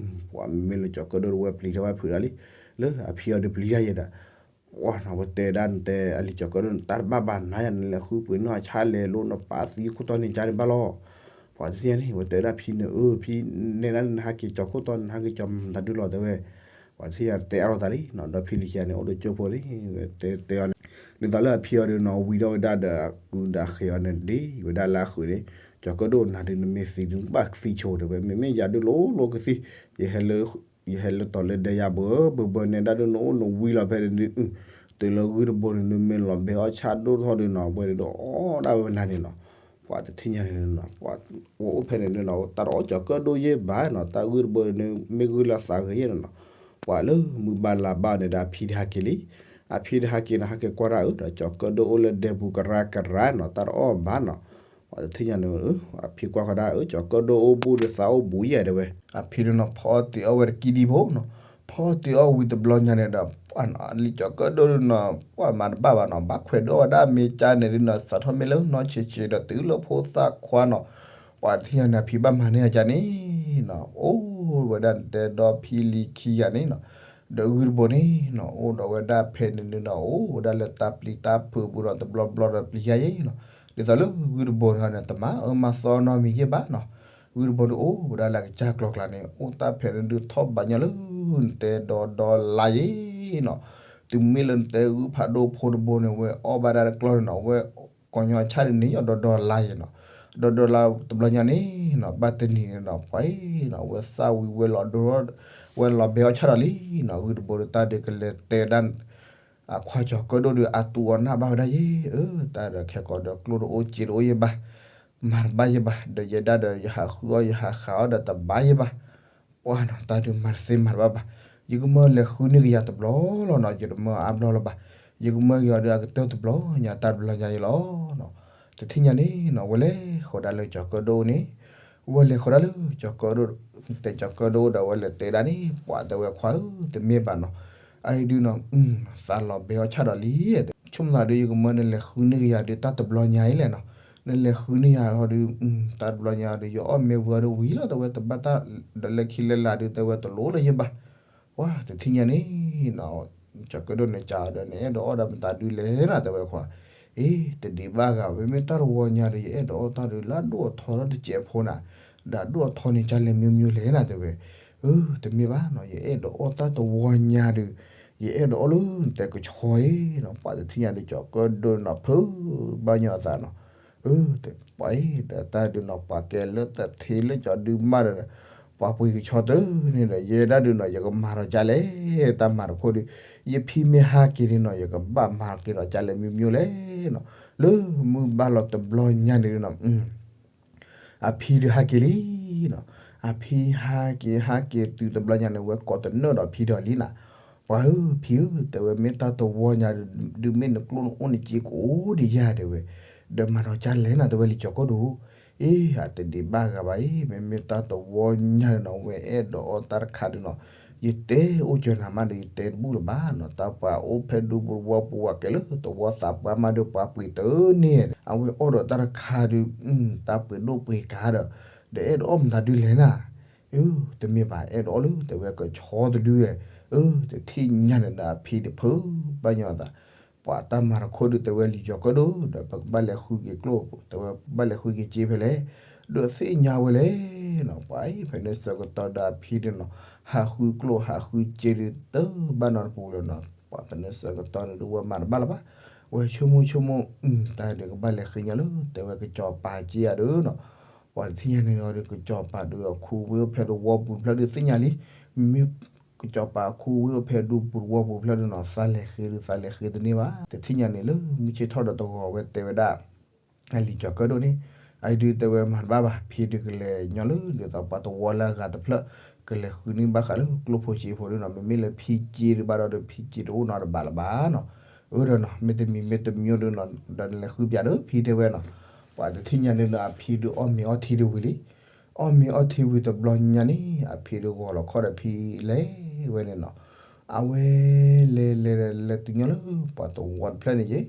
ပှၤမ့မ့ၢ်လၢကၠီၤကၢၣ်ဒိၣ်ဒီးဝဲပျံၤတၢ်ဝဲဖုးတၢ်လံ, လၢအဖံအီၤဒုးပျံၤတၢ်ယဲဒီး ပှၤနီၤ ဝဲတဲဒၣ်နတဲ အလံၤကၠီၤကၢၣ်ဒိၣ်န့ၣ် တၢ်တဘၣ်ဘၣ်နၤယၤ နလဲၤဃုပှ့ၤနီၢ်အဆၣ်လဲၤလိနပာ်သံခိၣ်တီန့ၣ်ကါန့ၣ်ဘၣ်လီၤ. ပှၤတထံၣ်ညါန့ၣ် ဝဲတဲဒၣ်ဖံန့ၣ် အၢ ဖံန့ၣ်ဒၣ်နဟဲက့ၤကၠီၤခိၣ်တီ နဟဲက့ၤကၠီၤမတၤဒုလီၤတဲဝဲ, ပှၤတထံၣ်ညါတဲအါလိာ်သးလံနီၤ ဒီးဖံလံၤခံဂၤန့ၣ် အိၣ်ဒီးကၠိဖိလံ ဝဲတဲတဲအီၤန့ၣ်, ဒ်သိးလၢအဖံအီၤဒုးနီၤ ဝံၤဒီးဝဲဒၣ်ဒီးအကူဒီးဃဲၤအီၤန့ၣ်ဒ် ဝဲဒၣ်လၢအဃုာ်န့ၣ် ကၠီၤကၢၣ်ဒိၣ်နၤဒုးနမ့ၢ်သံဒုး နကဘၣ်သံဆိဒီးဝဲ မ့မ့ၢ်ယၤဒုးလိၤလိၤကသံ ယဟဲလၢ ယဟဲလၢတီၤလၢဒဲယါဘၢဘၢဘၢန့ၣ်ဒၣ်ဒုး နအိၣ်နဝံလီၤဖဲန့ၣ်ဒုး တုၤလၢဂုၢ်တဘိန့ၣ်ဒုး မ့ၢ်လီၤဘဲအီၣ်ဆၣ်ဒိၣ်ထီၣ်ဒုးနီၤ ဝဲဒုးအီၣ်ဒၣ်ဝဲနၤန့ၣ်နီၤ, ပှၤတထံၣ်ညါန့ၣ်နီၤ ပှၤအိၣ်ဖဲန့ၣ်ဒုးနီၤ တၢ်တအီၣ်ကၠီၤကၢၣ်ဒိၣ်ယဲၢ်ဘၣ်နီၤ တၢ်ဂုၢ်တဘိန့ၣ်ဒုး မ့ၢ်ဂုၢ်လၢသးဂ့ၤယဲၢ်န့ၣ်နီၤ, ပှၤလၢမုၢ်ဘၣ်လါဘၣ်န့ၣ်ဒီး အဖံတဟဲက့ၤလံ, အဖံတဟဲက့ၤနီၤ ဟဲက့ၤကွၢ်ဒၣ်အၢ ဒီးကၠီၤကၢၣ်ဒိၣ်အိၣ်လၢဒဲပူၤကရၢကရၢနီၤ တၢ်တအီၣ်ဘၣ်နီၤ ပှၤတထံၣ်ညါန့ၣ် အဖံကွၢ်ဃီဒၣ် အၢ ကၠီၤကၢၣ်ဒိၣ်အိၣ်ဘူးဒီးသးအိၣ်ဘူးယဲၢ်တဲဝဲ, အဖံဒုးနီၤ ဖီအီၣ်တ့ၢ်အီၣ်ဝဲတကံဒံဖိနီၤ, ဖီအီၣ်တ့ၢ်အီၣ်ဝံၤတဘျီညါန့ၣ်ဒီး ပှၤနီၤ အလံၤကၠီၤကၢၣ်ဒိၣ်ဒုးနီၤ ပှၤမၤတဘၣ်ဘၣ်နီၤ ဘၣ်ခွဲးဒိၣ်ဝဲဒၣ်မ့ၢ်ကါန့ၣ်ဒုးနီၤ စးထီၣ်မ့ၢ်လၢနီၢ်ဆံးဆံးဒီးတုၤလၢဖိသၣ်ခွါနီၤ, ပှၤတထံၣ်ညါန့ၣ် အဖံဘၣ်မၤန့ၢ်အကါန့ၣ်နီၤ အိၣ်ဝဲဒၣ်တဲဒီဖံလံၤခံဂၤန့ၣ်နီၤ ဒီးဂုၢ်တဘိန့ၣ်နီၤ အိၣ်ဒီးဝဲဒၣ်ဖဲန့ၣ်ဒုးနီၤ အိၣ်ဝဲဒၣ်လၢတၢ်ပျံၤတၢ်ဖုးပူၤနီၤ တဘျီဘျီဒီးပျံၤယါယဲနီၤ, ဒ်သိးလၢဂုၢ်တဘိန့ၣ် တမၤအၢမၤသီနီတမံၤယဲၢ်ဘၣ်နီၤ, ဂုၢ်တဘိန့ၣ်အိၣ်ဝဲဒၣ်လၢကစၢ်ကျီၤကျါန့ၣ် အိၣ်တၢ်ဖဲန့ၣ်ဒုးထီၣ်ဘးညီလၢ နတဲဒီဒီလါယဲနီၤ, တုၤမ့ၢ်လၢနတဲဂုၢ်ဖးဒိၣ်ဖိတဘိန့ၣ် ဝဲအီၣ်ဘၣ်ဒၣ်တကျီၢ်န့ၣ်နီၤ ဝဲ ကိးညီဆၣ်န့ၣ်န့ၣ် ဒီဒီလါယဲနီၤ, ဒီဒီလါတဘျီညါန့ၣ်နီၤ ဘၣ်တနံၤန့ၣ်နီၤ ပှၤအံၤနီၤ ဝဲသၣ်ဝံၤဝဲလီၤဒိ ဝဲလီၤဘဲအီၣ်ဆၣ်ဒီးလံနီၤ, ဂုၢ်တဘိဒီးတၢ်ဒုးကလဲၤတဲဒၣ် အခွါကၠီၤကၢၣ်ဒိၣ်ဒီး အသူအီၤနၢ်ဘၣ်ဝဲဒၣ်ယဲ အၢ တၢ်ဒီးခဲကိာ်ဒီးကျိၣ်တအိၣ်စ့တအိၣ်ယဲၢ်ဘၣ်, မၤတဘၣ်ယဲၢ်ဘၣ်, ဒီးယဲဒၣ်ဒီး ယဟးဃုအီၣ်ယဟးဃးအီၣ်ဒီးတဘၣ်ယဲၢ်ဘၣ်, ပှၤနီၤ တၢ်ဒုးမၤတသ့မၤတဘၣ်ဘၣ်, ယကမၢလဲၤဃုန့ၢ်ကယၤတဘျီလီၤနီၤ, ယတမၢအါဘျီလၢၤဘၣ်, ယကမၢက့ၤအီၤဒီးအကတၢၢ်တဘျီညါ တၢ်တဘျီညါယဲၢ်လီၤနီၤ, တထံၣ်ညါန့ၣ်နီၤ ဝဲလဲၤဃီၤဒၣ်လၢကၠီၤကၢၣ်ဒိၣ်န့ၣ်, ဝဲလဲၤဃီၤဒၣ်လၢကၠီၤကၢၣ်ဒိၣ်, တဲကၠီၤကၢၣ်ဒိၣ်ဒီး ဝဲလဲၤတဲဒၣ်န့ၣ် ပှၤတဲဝဲခွါဧၢ, တမ့ၢ်ဘၣ်နီၤ, အအံၤဒုးနီၤ, သးလီၤဘဲအီၣ်ဆၣ်ဒီးလံ, ဆိကမိၣ်သးဒုး ယကမၢနလဲၤဃုန့ၢ်က့ၤယၤဒုး တၢ်တဘျီညါအံၤလဲၣ်နီၤ, နလဲၤဃုန့ၢ်ယၤဟီဒုး, တၢ်တဘျီညါဒီး ယအီၣ်မ့ၤဝံၤအီၤဒုးဝံၤလီၤ, တဲဝဲတဘၣ်တၢ်ဒီးလၢခံလၢလာ်ဒုး တဲဝဲတလိၣ်လၢၤယဘၣ်. ပှၤတထံၣ်ညါန့ၣ်နီၤ, ကၠီၤကၢၣ်ဒိၣ်န့ၣ် ကဒီးန့ၣ် အဲၣ်ဒိးအီၣ်ဒီးမတၤဒုးလဲၣ်နီၤ တဲဝဲခွါ, အ့ တဒံးဘၣ်ဂၤ မ့မ့ၢ်တၢ်တဝီညါဒီး ယအဲၣ်ဒိးအီၣ်တၢ်ဒုးလၢအဒိၣ်အထီထီၣ်တစဲးဖိနၤ, ဒီးအဒိၣ်အထီန့ၣ် ကလဲၤမံၤမံၤလဲၣ်နီၤ တဲဝဲ, အၢ တမ့ၢ်ဘၣ်နီၤ, ယအဲၣ်ဒိးအီၣ်တၢ်တဝီညါဒီး ယအဲၣ်ဒိးအီၣ်လၢနတဲကဆီအံၤနီၤ, ပှၤတထံၣ်ညါဒီး ကၠီၤကၢၣ်ဒိၣ်နီၤ ဖုးဘၣ်ညီအသးနီၤ, အၢ ပှၤအံၤဒီးတၢ်ဒုးနီၤ ပှၤကဲလၢသထ့လၢကၠီၤဒုးမးဒီး ပှၤပှ့ၤကဆီတၢ်န့ၣ်ဒီး ယဲဒၣ်ဒုးနီၤ ယကမၤဒီးကလဲၣ်, တၢ်မၤတခိၣ်ဒီး ယဖံမ့ၢ်ဟးက့ၤဒုးနီၤ ယကဘၣ်မၤက့ၤဒီးကလဲၣ်မံၤမံၤလဲၣ်နီၤ, လၢမုၢ်ဘၣ်လီၤတဘျီညါန့ၣ်နီၤ အဖံဒုးဟးက့ၤလံနီၤ, အဖံဟးက့ၤဟးက့ၤတုၤတဘျီညါန့ၣ် ဝဲကိးတနၢၣ်ဒီးဖံဒီးလံနီၤ, ပှၤဧၢ ဖံဧၢ တဲဝဲမ့ၢ်တၢ်တဝီညါ ဒုးမ့ၢ်နကျိၣ်နအိၣ်နစ့ကအိၣ်ဒံးယၤတဲဝဲ, ဒီးမၤဒီးကလဲၣ်နီၤ တဲဝဲလံကၠီၤကၢၣ်ဒိၣ်, အ့ အတဒံးဘၣ်ဂၤဘၣ်အံၤ မ့မ့ၢ်တၢ်တဝီညါန့ၣ်နီၤ ဝဲအဲၣ်ဒိးအီၣ်တၢ်တခါဒုးနီၤ, ယတဲအိၣ်ကၠီၤနၤမးဒီး ယတဲတဘူၣ်လၢၤဘၣ်နီၤ, တၢ်ပှၤအိၣ်ဖဲဒူပူၤတဝီပူၤ ပှၤကဲလၢတဝီသးပှၢ်မးဒီး ပှၤပှ့ၤတန့ၢ်, အဝဲအီၣ်ဒီးတၢ်တခါဒုး တၢ်ပှ့ၤဒိၣ်ပှ့ၤကါဒီး ဒီးအဲၣ်ဒိးအီၣ်မတၤဒုးလဲၣ်နၤ, အၢ တမ့ၢ်ဘၣ် အဲၣ်ဒိးအီၣ်လၢတဲဝဲကဆီတဒုဝဲ, အၢ တထံၣ်ညါန့ၣ်ဒီးအဖံဒီးဖုးဘၣ်ညီအသး, ပှၤတၢ်မၤတခိၣ်ဒုးတဲဝဲလံကၠီၤကၢၣ်ဒိၣ် ဒီးပကဘၣ်လဲၤဃုက့ၤကျိၣ် တဲဝဲပဘၣ်လဲၤဃုက့ၤစ့ဖဲလဲၣ်, ဒီးသ့ၣ်ညါဝဲလဲၣ်နီၤ, ပှၤအံၤဖဲန့ၣ်ဆၢကတီၢ်ဒီးအဖံဒုးနီၤ ဟးဃုကျိၣ်ဟးဃုစ့ဒုးတဘၣ်နီတပူၤလၢၤနီၤ, ပှၤဖဲန့ၣ်ဆၢကတီၢ်န့ၣ်ဒုးဝဲမၤတဘၣ်လၢၤဘၣ်, ဝဲဆိကမိၣ်ဆိကမိၣ် တၢ်ဒုးကဘၣ်လဲၤဃ့ညီလၢ တဲဝဲကစီၤပၤစ့ယၤဒုးနီၤ, ပှၤတထံၣ်ညါန့ၣ်ဒီး ကစီၤပၤဒုးအခူဝ့ၢ်အိၣ်ဖဲတဝီပူၤတဖျၢၣ်ဒုးသ့ၣ်ညါလံ, မ့ၢ်ကစီၤပၤအခူဝ့ၢ်အိၣ်ဖဲဒူပူၤတဝီပူၤတဖျၢၣ်ဒုးနီၤ သးလဲၤဃ့ဒုးသးလဲၤဃ့တန့ၢ်ဘၣ်, တထံၣ်ညါန့ၣ်လၢ မုၢ်ဆ့ၣ်ထီၣ်ဒီးတဂီၤဝဲတဲဝဲဒၣ် အလံၤကၠီၤကၢၣ်ဒိၣ်န့ၣ်, အအံၤဒုးတဲဝဲမၤတဘၣ်ဘၣ်, ဖံဒုးကလဲၤညီလၢဒ်သိးပှၤတဝီလၢအဂၤတဖျၢၣ်, ကလဲၤဃုန့ၢ်ဘၣ်ဃးလၢကျိၣ်ဖိစ့ဖိဒုးနီၤ, မ့မ့ၢ်လၢဖံစ့ဒုးဘၣ်ဒီး ဖံစ့တအိၣ်နီတဘးလၢၤဘၣ်နီၤ, အၢဒီးနီၤ မ့တမံၤမ့တမံၤဒုးနီၤ ဒီးနလဲၤဃုပၠးဒီးဖံတဲဝဲနီၤ, ပှၤတထံၣ်ညါန့ၣ်ဒီး အဖံဒုးအီၣ်မ့ၤအီထံဒုးဝံၤလံ, အီၣ်မ့ၤအီထံဝံၤတဘျီညါန့ၣ် အဖံဒုးဂီၤလီၤခီၣ်ဒီးဖံလဲၤဝဲန့ၣ်နီၤ, အဝဲလဲၤလဲၤလဲၤတုၤညီလၢပှၤတဝီတဖျၢၣ်န့ၣ်ယ့ၣ်,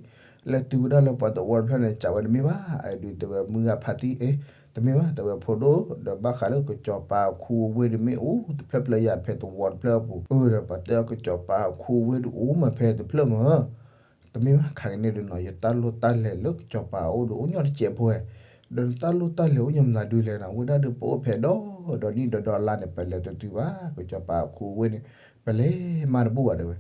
လဲၤတုၤဝဲဒၣ်လၢပှၤတဝီတဖျၢၣ်န့ၣ် စံးဝဲတမ့ၢ်ဘၣ်, အဒုးတဲဝဲမုၢ်ဂၤဖးတံၢ်အ့, တမ့ၢ်ဘၣ် တဲဝဲဖိဒိၣ်, ဒီးဘၣ်ဃးလၢကစီၤပၤအခူအဝ့ၢ်ဒုးမ့ၢ်အိၣ်တဖျၢၣ်ဖျၢၣ်ယၤဖဲတဝီတဖျၢၣ်အပူၤ, အၢဒီးပှၤတဲအီၤကစီၤပၤအခူအဝ့ၢ်ဒုးအိၣ်မးဖဲတဖျၢၣ်မး တမ့ၢ်ဘၣ် ခါကန့ၣ်ဒုးနီၤ ယတၢ်လိၣ်တၢ်လဲၤလၢကစီၤပၤအအိၣ်ဒုးအိၣ်ညီတစဲးဖိဝဲ, ဒီးနတၢ်လိၣ်တၢ်လဲၤအိၣ်ညီမနုၤဒုးလဲၣ်နီၤ, ဝဲဒၣ်ဒုးပအိၣ်ဖဲဒီးဒီးနံၣ်ဒီးဒီလါန့ၣ် ပလဲၤတတုၤဘၣ်, ကစီၤပၤအခူအဝ့ၢ်န့ၣ် ပလဲၤမးတဘူၣ်ဘၣ်တဲဝဲ,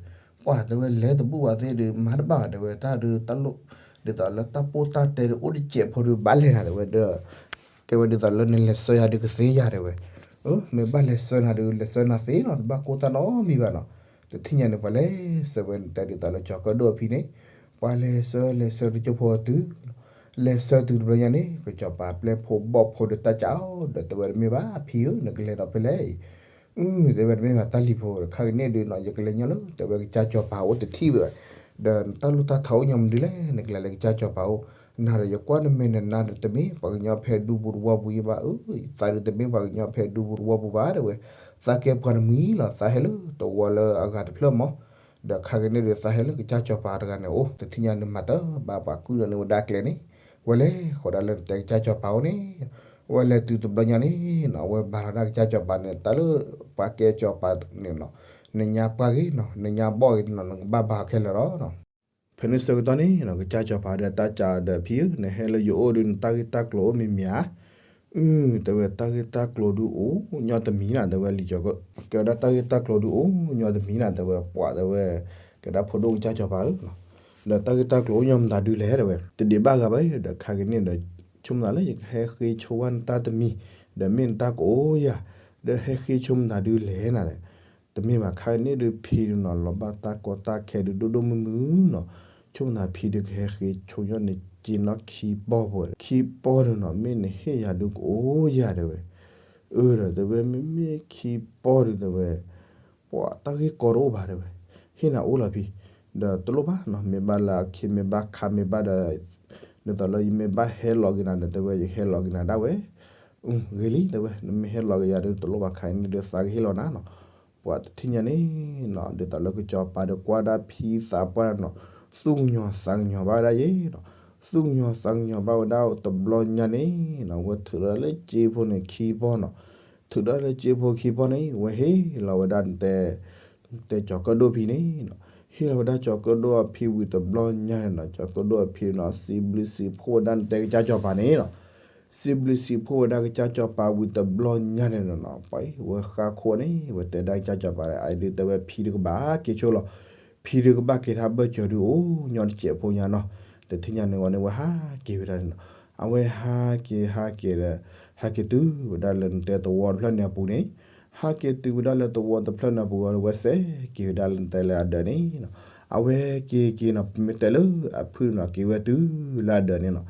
ပှၤတဲဝဲလဲၤတဘူၣ်ဘၣ်သ့ၣ်ဒုး မၤတဘၣ်ဘၣ်တဲဝဲ တၢ်ဒုးတၢ်လိၣ်, ဒ်သိးလၢတၢ်ပိၢ်တၢ်တဲဒုးအိၣ်တစဲးဖိဒုးဘၣ်လဲၤနၤတဲဝဲဒီး ကဲဝဲဒ်သိးလၢနလဲၤဆှၢယၤဒုးကသ့ယၤတဲဝဲ, မ့ၢ်ဘၣ်လဲၤဆှၢနၤဒုး လဲၤဆှၢနၤသ့လီၤ တဘၣ်ကိၢ်တၢ်နီတမံၤဘၣ်နီၤ, တထံၣ်ညါန့ၣ် ပှၤလဲၤဆှၢဝဲန့ၣ် တဲဒ်သိးလၢကၠီၤကၢၣ်ဒိၣ်အဖံန့ၣ်, ပှၤလဲၤဆှၢလဲၤဆှၢတကၠိဖိတုၤ, လဲၤဆှၢတုၤတဘျီညါန့ၣ် ကစီၤပၤပျဲၢ်ဖိဘီၣ်ဖိဒီးတၢ်စံးအီၤ ဒီးတဲဝဲတမ့ၢ်ဘၣ် ဖံဧၢ နကလဲၤဒီးဖဲလဲၣ်အံၤ, တဲဝဲတမ့ၢ်ဘၣ်တၢ်လံၤဖိ ခါကန့ၣ်ဒုးနီၤ ယကလဲၤညီလၢ တဲဝဲကစၢ်ကၠီၤပၤအိၣ်တထံၣ်ဘၣ်, ဒီးနတၢ်လိၣ်တၢ်ထီအိၣ်ညီမနုၤလဲၣ် နကလဲၤလၢကစၢ်ကၠီၤပၤအိၣ်, နၤဒီးယကွၢ်နမဲာ်နနါဒီးတမ့ၢ်ပှၤကညီဖဲဒူပူၤတဝီပူၤယဘၣ်, သးဒုးတမ့ၢ်ပှၤကညီဖဲဒူပူၤတဝီပူၤဘၣ်တဲဝဲ, သးကဲပှၤတမှံၤလီၤ သးဟဲလၢတဝီလၢအဂၤတဖျၢၣ်မး, ဒီးခါကန့ၣ်ဒုးသးဟဲလၢကစၢ်ကၠီၤပၤတဂၤန့ၣ်အိၣ် တထံၣ်ညါန့ၣ်မၤတၢ်ဘၣ်ပှၤကုၢ်ဒီးန့ၢ်ဝဲဒၣ်ကျဲန့ၣ်, ဝဲလဲၤဃီၤဒၣ်လၢနတဲကစၢ်ကၠီၤပၤအိၣ်န့ၣ်, ဝဲလဲၤတုၤတဘျီညါန့ၣ်နီၤ အဝဲဘါထီၣ်ဒၣ်ကစၢ်ကၠီၤပၤန့ၣ် တၢ်လၢပှၤကဲကၠီၤပၤန့ၣ်နီၤ, နညါပှၢ်ဂ့ၤနီၤ နညါဘီၣ်ဂ့ၤနီၤ နကဘၣ်ဘါခဲလၢာ်လီၤ. ဖဲန့ၣ်ဆၢကတီၢ်န့ၣ်နီၤ ကစၢ်ကၠီၤပၤဒီးတၢ်စံးဒီးဖံဧၢ နဟဲလၢယအိၣ်ဒုး နတၢ်ဂ့ၢ်တၢ်ကျိၤအိၣ်မံၤမံၤဧါ, အု တဲဝဲတၢ်ဂ့ၢ်တၢ်ကျိၤဒုးအိၣ်ညီတမံၤနၤ တဲဝဲလံၤကၠီၤကၢၣ်, ကဲဝဲဒၣ်တၢ်ဂ့ၢ်တၢ်ကျိၤဒုးအိၣ်ညီတမံၤနၤ တဲဝဲ ပှၤတဲဝဲ ကဲဒၣ်ဖိဒိၣ်ကစၢ်ကၠီၤပၤဧၢ, ဒီးတၢ်ဂ့ၢ်တၢ်ကျိၤအိၣ်ညီမတၤဒုးလဲၣ်တဲဝဲ, တဒံးဘၣ်ဂၤဘၣ်ဒီးခါကန့ၣ်ဒီး ဆိကမိၣ်သးလၢယကဟဲဃ့ဆိဝဲနတၢ်တမံၤ, ဒီးမ့ၢ်နတၢ်ကအိၣ်ယၤ, ဒီးဟဲဃ့ဆိမတၤဒုးလဲၣ်နၤလဲၣ် တမ့ၢ်ဘၣ်ခါကန့ၣ်ဒုးဖံဒုးနီၤ လီၤဘၣ်တၢ်ကီတၢ်ခဲဒုးဒိၣ်ဒိၣ်မုၢ်မုၢ်နီၤ, ဆိကမိၣ်သးဖံဒုးကဟဲဃ့ဆိညီန့ၣ် က့ၤနီၣ်ခံပီၢ်ဖိဝဲ, ခံပီၢ်ဒုးနီၤ မ့ၢ်နဟ့ၣ်ယၤဒုးကအိၣ်ယၤတဲဝဲ, အၢ ဒီးတဲဝဲမ့မ့ၢ်ခံပီၢ်ဒုးတဲဝဲ, ပှၤတၢ်ဂ့ၢ်ကီတအိၣ်ဘၣ်တဲဝဲ, ဟ့ၣ်နၤအိၣ်လီၤဖံ, ဒီးတလိၣ်ဘၣ်နီၤ မ့ၢ်ဘၣ်လၢအခ့မ့ၢ်ဘၣ်ခါမ့ၢ်ဘၣ်ဒီး, ဒ်သိးလၢယမ့ၢ်ဘၣ်ဟဲလီၤက့ၤနၤဒီးတဲဝဲ ယဟဲလီၤက့ၤနၤဒၣ်ဝဲ, ဂ့ၤလံ တဲဝဲ, နမ့ၢ်ဟဲလီၤက့ၤယၤဒီး တလိၣ်ဘၣ်ခါအံၤန့ၣ်ဒီး သးကဟ့ၣ်လီၤနၤနီၤ. ပှၤတထံၣ်ညါန့ၣ်နီၤ ဒ်သိးလၢကစီၤပၤဒီးကွၢ်ဒၣ်ဖံသးပှၢ်နီၤ, သူၣ်ကညီၤသးကညီၤဘၣ်ဝဲဒၣ်ယဲနီၤ. သူၣ်ကညီၤသးကညီၤဘၣ်ဝဲဒၣ်တဘျီညါန့ၣ်နီၤ ဝဲထုးထီၣ်လၢစ့ဖိန့ၣ်ခံပီၢ်နီၤ. ထုးထီၣ်လၢစ့ဖိခံပီၢ်န့ၣ် ဝဲဟ့ၣ်လီၤဝဲဒၣ်နတဲ တဲကၠီၤကၢၣ်ဒိၣ်ဖံန့ၣ်နီၤ. ဟ့ၣ်လီၤဝဲဒၣ်ကၠီၤကၢၣ်ဒိၣ်အဖံဝံၤတဘျီညါန့ၣ်နီၤ, ကၠီၤကၢၣ်ဒိၣ်အဖံနီၤ စံးဘျုးစံးဖှိၣ်ဝဲဒၣ်နတဲကစၢ်ကစီၤပၤန့ၣ်နီၤ. စံးဘျုးစံးဖှိၣ်ဝဲဒၣ်ကစၢ်ကစီၤပၤဝံၤတဘျီညါန့ၣ်နီၤ, ပှၤဝဲဃါခိၣ်န့ၣ် ဝဲတဲဒၣ်ကစၢ်ကစီၤပၤ အဒုးတဲဝဲဖံတကဘၣ်က့ၤဆိလီၤ. ဖံတကဘၣ်က့ၤထါဘၢၣ်စၢၤဒုး အိၣ်ညီတစဲးဖိညါနီၤ. တထံၣ်ညါန့ၣ်ဝဲန့ၣ် ဝဲဟးက့ၤဝဲဒၣ်န့ၣ်နီၤ. အဝဲဟးက့ၤဟးက့ၤဒီး ဟဲက့ၤတုၤဝဲဒၣ်လၢနတဲသဝီတဖျၢၣ်န့ၣ်အပူၤန့ၣ်, ဟးက့ၤတုၤဝဲဒၣ်လၢသဝီတဖျၢၣ်န့ၣ်အပူၤဒီး ဝဲစဲးက့ၤဝဲဒၣ်လၢနတဲလၢအဒၢးန့ၣ်နီၤ. အဝဲက့ၤက့ၤနီၤ ပမ့ၢ်တဲလၢအဖုၣ်န့ၣ်နီၤ က့ၤဝဲတုၤလၢအဒၢးန့ၣ်နီၤ.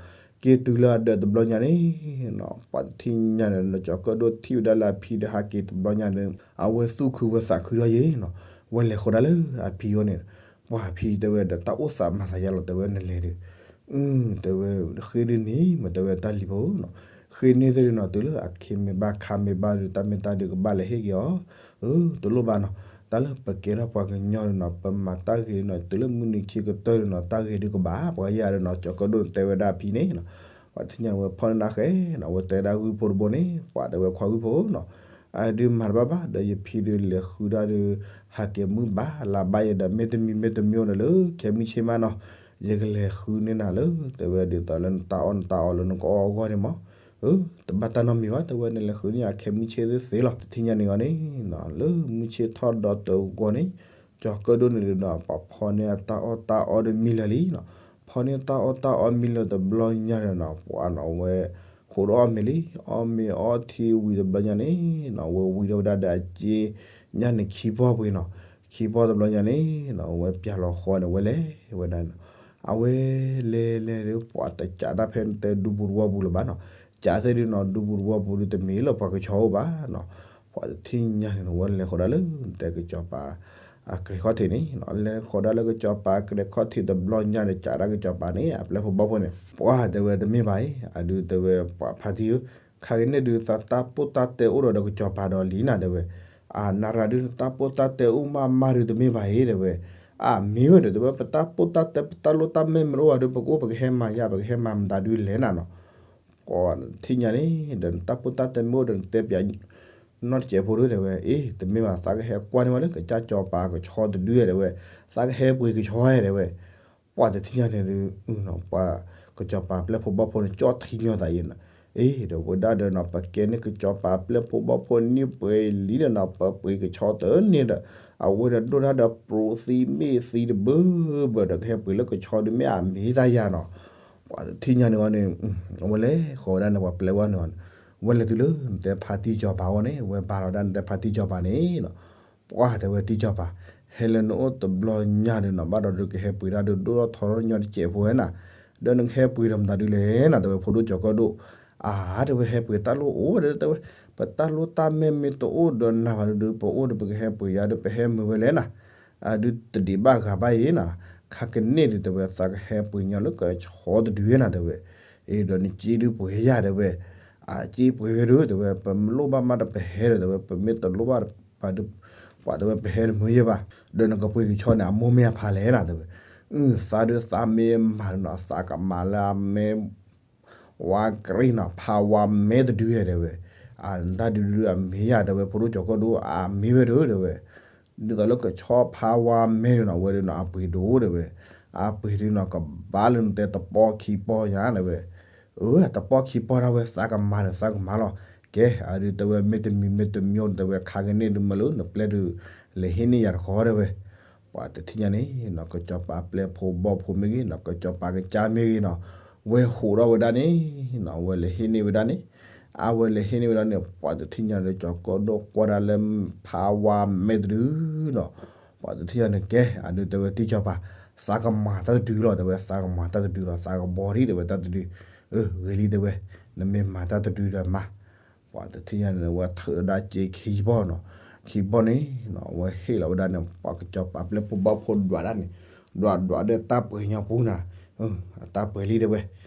က့ၤတုၤလၢအဒၢးတဘျီညါန့ၣ်နီၤ ပှၤတထံၣ်ညါန့ၣ်နီၤ ကၠီၤကၢၣ်ဒိၣ်ထံၣ်ဝဲဒၣ်လၢအဖံဒီးဟးက့ၤတဘျီညါန့ၣ် အဝဲသူၣ်ခုဝဲသးခုထီၣ်ယဲနီၤ. ဝဲလဲၤဃီၤဒၣ်လၢအဖံအအိၣ်န့ၣ်, ပှၤဖံတဲဝဲဒီး တၢ်အိၣ်သးမၤသးယါလီၤ တဲဝဲနလဲၤဒီး တဲဝဲ ဃ့ဒုးန့ၣ် မ့ၢ်တဲဝဲတၢ်လံၤဖိနီၤ, ဃ့န့ၢ်သ့ၣ်ဒုးနီၤ တုၤလၢအခ့မ့ၢ်ဘၣ်ခါမ့ၢ်ဘၣ်ဒုး တၢ်မ့ၢ်တၢ်ဒုးကဘၣ်လဲၤဟ့ၣ်က့ၤအီၤ, တလိၣ်ဘၣ်နီၤ, တၢ်လၢပကဲထီၣ်ပှၤကညီဒုးနီၤ ပမၤတၢ်ဂ့ၤဒုးနီၤ တုၤလၢမုၢ်နံၤခံကတၢၢ်ဒုးနီၤ တၢ်ဂ့ၤဒုးကဘၣ် ပှၤယါဒုးနီၤ ကၠီၤကၢၣ်ဒိၣ်န့ၣ်တဲဝဲဒၣ်ဖံန့ၣ်နီၤ, ပှၤတထံၣ်ညါန့ၣ်ဝဲဖီၣ်န့ၢ်နၢ်ဃဲနီၤ ဝဲတဲဒၣ်ဂုၢ်ဖိတဘိန့ၣ် ပှၤတဲဝဲခွါဂုၢ်ဖိနီၤ အဒုးမၤတဘၣ်ဘၣ် ဒီးယဖံဒုးလဲၤဃုဒၣ်ဒီး ဟးက့ၤမုၢ်ဘၣ်လါဘၣ်ယဲဒီး မ့တမံၤမ့တမံၤအိၣ်ဒီးလၢခဲမုၢ်ဆ့ၣ်မးနီၤ, ယကလဲၤဃုန့ၢ်နၤလၢ တဲဝဲဒ်သိးလၢနတၢ်အီၣ်နတၢ်အီလၢနကအီၣ်အဂီၢ်န့ၣ်မး, တဘၣ်တၢ်နီတမံၤဘၣ် တဲဝဲနလဲၤဃုန့ၢ်ယၤခဲမုၢ်ဆ့ၣ်သ့သ့လီၤ. တထံၣ်ညါန့ၣ်အီၤန့ၣ် လၢမုၢ်ဆ့ၣ်ထီၣ်ဒီးတဂီၤန့ၣ် ကၠီၤကၢၣ်ဒိၣ်န့ၣ်ဒုးနီၤ ပှၤဖီၣ်န့ၢ်အတၢ်အီၣ်တၢ်အီဒီးမံလၢာ်လံနီၤ, ဖီၣ်န့ၢ်တၢ်အီၣ်တၢ်အီမံလၢာ်တဘျီညါန့ၣ်နီၤ ပှၤနီၤဝဲ ဃိးဒီးအီၣ်မ့ၤလံ, အီၣ်မ့ၤအီထံဝံၤတဘျီညါန့ၣ်နီၤ ဝဲဝံၤဒီးဝဲဒၣ်ဒီးအစ့ညါန့ၣ်ခံပီၢ်ပှ့ၤနီၤ, ခံပီၢ်တဘျီညါန့ၣ်နီၤ ဝဲပျၢ်လီၤဃီန့ၣ်ဝဲလဲၤဝဲဒၣ်နီၤ, အဝဲလဲၤလဲၤဒီး ပှၤတကးတၢ်ဖဲနတဲဒူပူၤတဝီပူၤလၢၤဘၣ်နီၤ, ကးသ့ၣ်ဒုးနီၤ ဒူပူၤတဝီပူၤဒုးတမ့ၢ်လၢပှၤကဆီအိၣ်ဘၣ်နီၤ, ပှၤတထံၣ်ညါန့ၣ်နီၤ ဝဲလဲၤဃီၤဒၣ်လၢနတဲကစီၤပၤ အကြဲၤခီၣ်ထံးန့ၣ်နီၤ, လဲၤဃီၤဒၣ်လၢကစီၤပၤအကြဲၤခီၣ်ထံးတဘျီညါန့ၣ် ကးဒၣ်ကစီၤပၤန့ၣ် အပျဲၢ်ဖိဘီၣ်ဖိန့ၣ် ပှၤတဲဝဲတမ့ၢ်ဘၣ်အံၤ အဒုးတဲဝဲပှၤဖါတံၢ်ဧၢ, ခါက့ၤန့ၣ်ဒုးသးတၢ်ပိၢ်တၢ်တဲအိၣ်ဒီးဒီးကစီၤပၤဒီးလံနၤ တဲဝဲ, အနရၤဒုးတၢ်ပိၢ်တၢ်တဲအိၣ်မးမးဒုးတမ့ၢ်ဘၣ်အံၤ တဲဝဲ, အမ့ၢ်ဝဲဒီး တဲဝဲ ပတၢ်ပိၢ်တၢ်တဲ ပတၢ်လိၣ်တၢ်မဲာ်မ့ၢ်တအိၣ်ဘၣ်ဒီး ပကအိၣ်ပကဟဲမၤယၤ ပကဟဲမၤမတၤဒုးလဲၣ်နၤနီၤ, ပှၤတထံၣ်ညါန့ၣ်ဒီး နတၢ်ပိၢ်တၢ်တဲမ့ၢ်အိၣ်ဒီး နတဲပျး နီတစဲးဖိဒုး တဲဝဲ, အ့ တမ့ၢ်ဘၣ် သးကဟဲကွၢ်န့ၢ်ဝဲလၢကစၢ်စီၤပၤကဆီတဒု တဲဝဲ, သးကဟဲပှ့ၤကဆီ တဲဝဲ, ပှၤတထံၣ်ညါန့ၣ်ဒုး ပှၤကစီၤပၤပျဲၢ်ဖိဘီၣ်ဖိန့ၣ် ကၠီၣ်ထံညီသးအံၤနီၤ, အ့ ဒီးဝဲဒၣ်ဒီးနီၤ ပကဲန့ၢ်ကစီၤပၤပျဲၢ်ဖိဘီၣ်ဖိန့ၢ်ပှဲၤလံဒီးနီၤ ပပှ့ၤကဆီတန့ၢ်ဒီး အဝဲဒီးဒိၣ်တၢ်ဒီးပြိးသံမ့ၢ်သံတဘၢဘၢဒီး ကဟဲပှ့ၤလၢကဆီဒုးမ့ၢ်အမ့ၢ်တၢ်ယၤနီၤ, ပှၤတထံၣ်ညါန့ၣ်အီၤန့ၣ် အဝဲလဲၤဃီၤဝဲဒၣ်န့ၣ် ပှၤပျဲဝဲန့ၣ်အီၤန့ၣ် ဝဲလဲၤတုၤလၢနတဲဖါတံၢ်စီၤပၤအဂီၢ်န့ၣ် ဝဲဘါလီၤဒၣ်နတဲဖါတံၢ်စီၤပၤန့ၣ်နီၤ, ပှၤတဲဝဲတံၢ်စီၤပၤ ဟဲလၢနအိၣ်တဘျီညါဒီးနီၤ ဘၣ်ဒီးဒုးကဟဲပှ့ၤတၢ်ဒုးဒိၣ်ထီၣ်ထီထီၣ်ညီတစဲးဖိဝဲနၤ, ဒီးနကဟဲပှ့ၤဒီးမတၤဒုးလဲၣ်နၤ တဲဝဲဖိဒိၣ်ကၠီၤကၢၣ်ဒိၣ်, အါ တဲဝဲဟဲပှ့ၤတၢ်လိၣ်အိၣ်ဒီး တဲဝဲ ပတၢ်လိၣ်တၢ်မဲာ်မ့ၢ်တအိၣ်ဒီးနၤဘၣ်ဒုး ပအိၣ်ဒီးပကဟဲပှ့ၤယၤဒီးပဟဲမုာ်ဝဲလဲၣ်နၤ အဒုးတဒံးဘၣ်ဂၤဘၣ်အံၤနၤ, ခါကန့ၣ်ဒုး တဲဝဲ သးကဟဲပှ့ၤညီလၢကဆီတဒုနၤ တဲဝဲ, အ့ ဒီးနစ့ဒုးပှ့ၤယၤ တဲဝဲ, အစ့ပှ့ၤဝဲဒုး တဲဝဲ ပမ့ၢ်လိၣ်ဘၣ်မးဒီးပဟဲဒီး တဲဝဲ ပမ့ၢ်တလိၣ်ဘၣ်ဘၣ်ဒုး ပှၤတဲဝဲပဟဲတမုာ်ယဲဘၣ်, ဒီးနကပှ့ၤကဆီန့ၣ် အမိၢ်မ့ၢ်အဖါလဲၣ်နၤ တဲဝဲ, သးဒုးသးမ့ၢ်မၤနီၤ သးကမၤလၢအမဲ ဝါကရံနီၤ ဖးဝါမဲတဒုဟဲ တဲဝဲ, အတၢ်ဒုးဒုးအမ့ၢ်ယၤ တဲဝဲ ဖိဒိၣ်ကၠီၤကၢၣ်ဒိၣ် အမ့ၢ်ဝဲဒုး တဲဝဲ, ဒ်သိးလၢကဆီဖးဝါမဲဒုးနီၤ ဝဲဒုးနီၤ အပှ့ၤဒိၣ် တဲဝဲ, အပှ့ၤဒုးနီၤ ကဘၣ်လၢနတဲတပီၢ်ခံပီၢ်ညါ တဲဝဲ, အတပီၢ်ခံပီၢ်ဒၣ်ဝဲ သးကမၤဒီးသးကမၤလီၤ, ကဲ အဒုးတဲဝဲ မ့တမံၤမ့တမံၤ တဲဝဲ ခါကန့ၣ်ဒုးမ့ၢ်လၢနပျဲၢ်ဒုး လဲၤဟ့ၣ်န့ၢ်ယၤတခီ တဲဝဲ ပှၤတထံၣ်ညါန့ၣ်နီၤ ကစီၤပၤပျဲၢ်ဖိဘီၣ်ဖိမ့ၢ်ဂ့ၤနီၤ ကစီၤပၤကစၢ်မ့ၢ်ဂ့ၤနီၤ ဝဲဟိးထီၣ်ဝဲဒၣ်န့ၣ်နီၤ ဝဲလဲၤဟ့ၣ်န့ၢ်ဝဲဒၣ်န့ၣ် အဝဲလဲၤဟ့ၣ်န့ၢ်ဝဲဒၣ်န့ၣ် ပှၤတထံၣ်ညါန့ၣ် ကၠီၤကၢၣ်ဒိၣ်ကွၢ်ဒၣ်လၢဖးဝါမဲတဒုနီၤ ပှၤတထံၣ်ညါန့ၣ် ကဲ အဒုးတဲဝဲတံၢ်စီၤပၤ သးကမၤတၢ်တဒုလီၤ တဲဝဲ သးကမၤတၢ်တဒုလီၤ သးကဘီဒံး တဲဝဲတၢ်တဒု ဂ့ၤလံ တဲဝဲ နမ့ၢ်မၤတၢ်တဒုဒီးမၤ ပှၤတထံၣ်ညါန့ၣ် ဝဲထုးဝဲဒၣ်စ့ခံဘီၣ်နီၤ ခံဘီၣ်န့ၣ်နီၤ အဝဲဟ့ၣ်လီၤဝဲဒၣ်န့ၣ် ပှၤကစီၤပၤပျဲၢ်ဖိဘီၣ်ဖိဒွးဒၣ်န့ၣ် ဒွးဒွးဒီးတၢ်ပှဲၤညီပူၤနၤ အတၢ်ပှဲၤလံ တဲဝဲ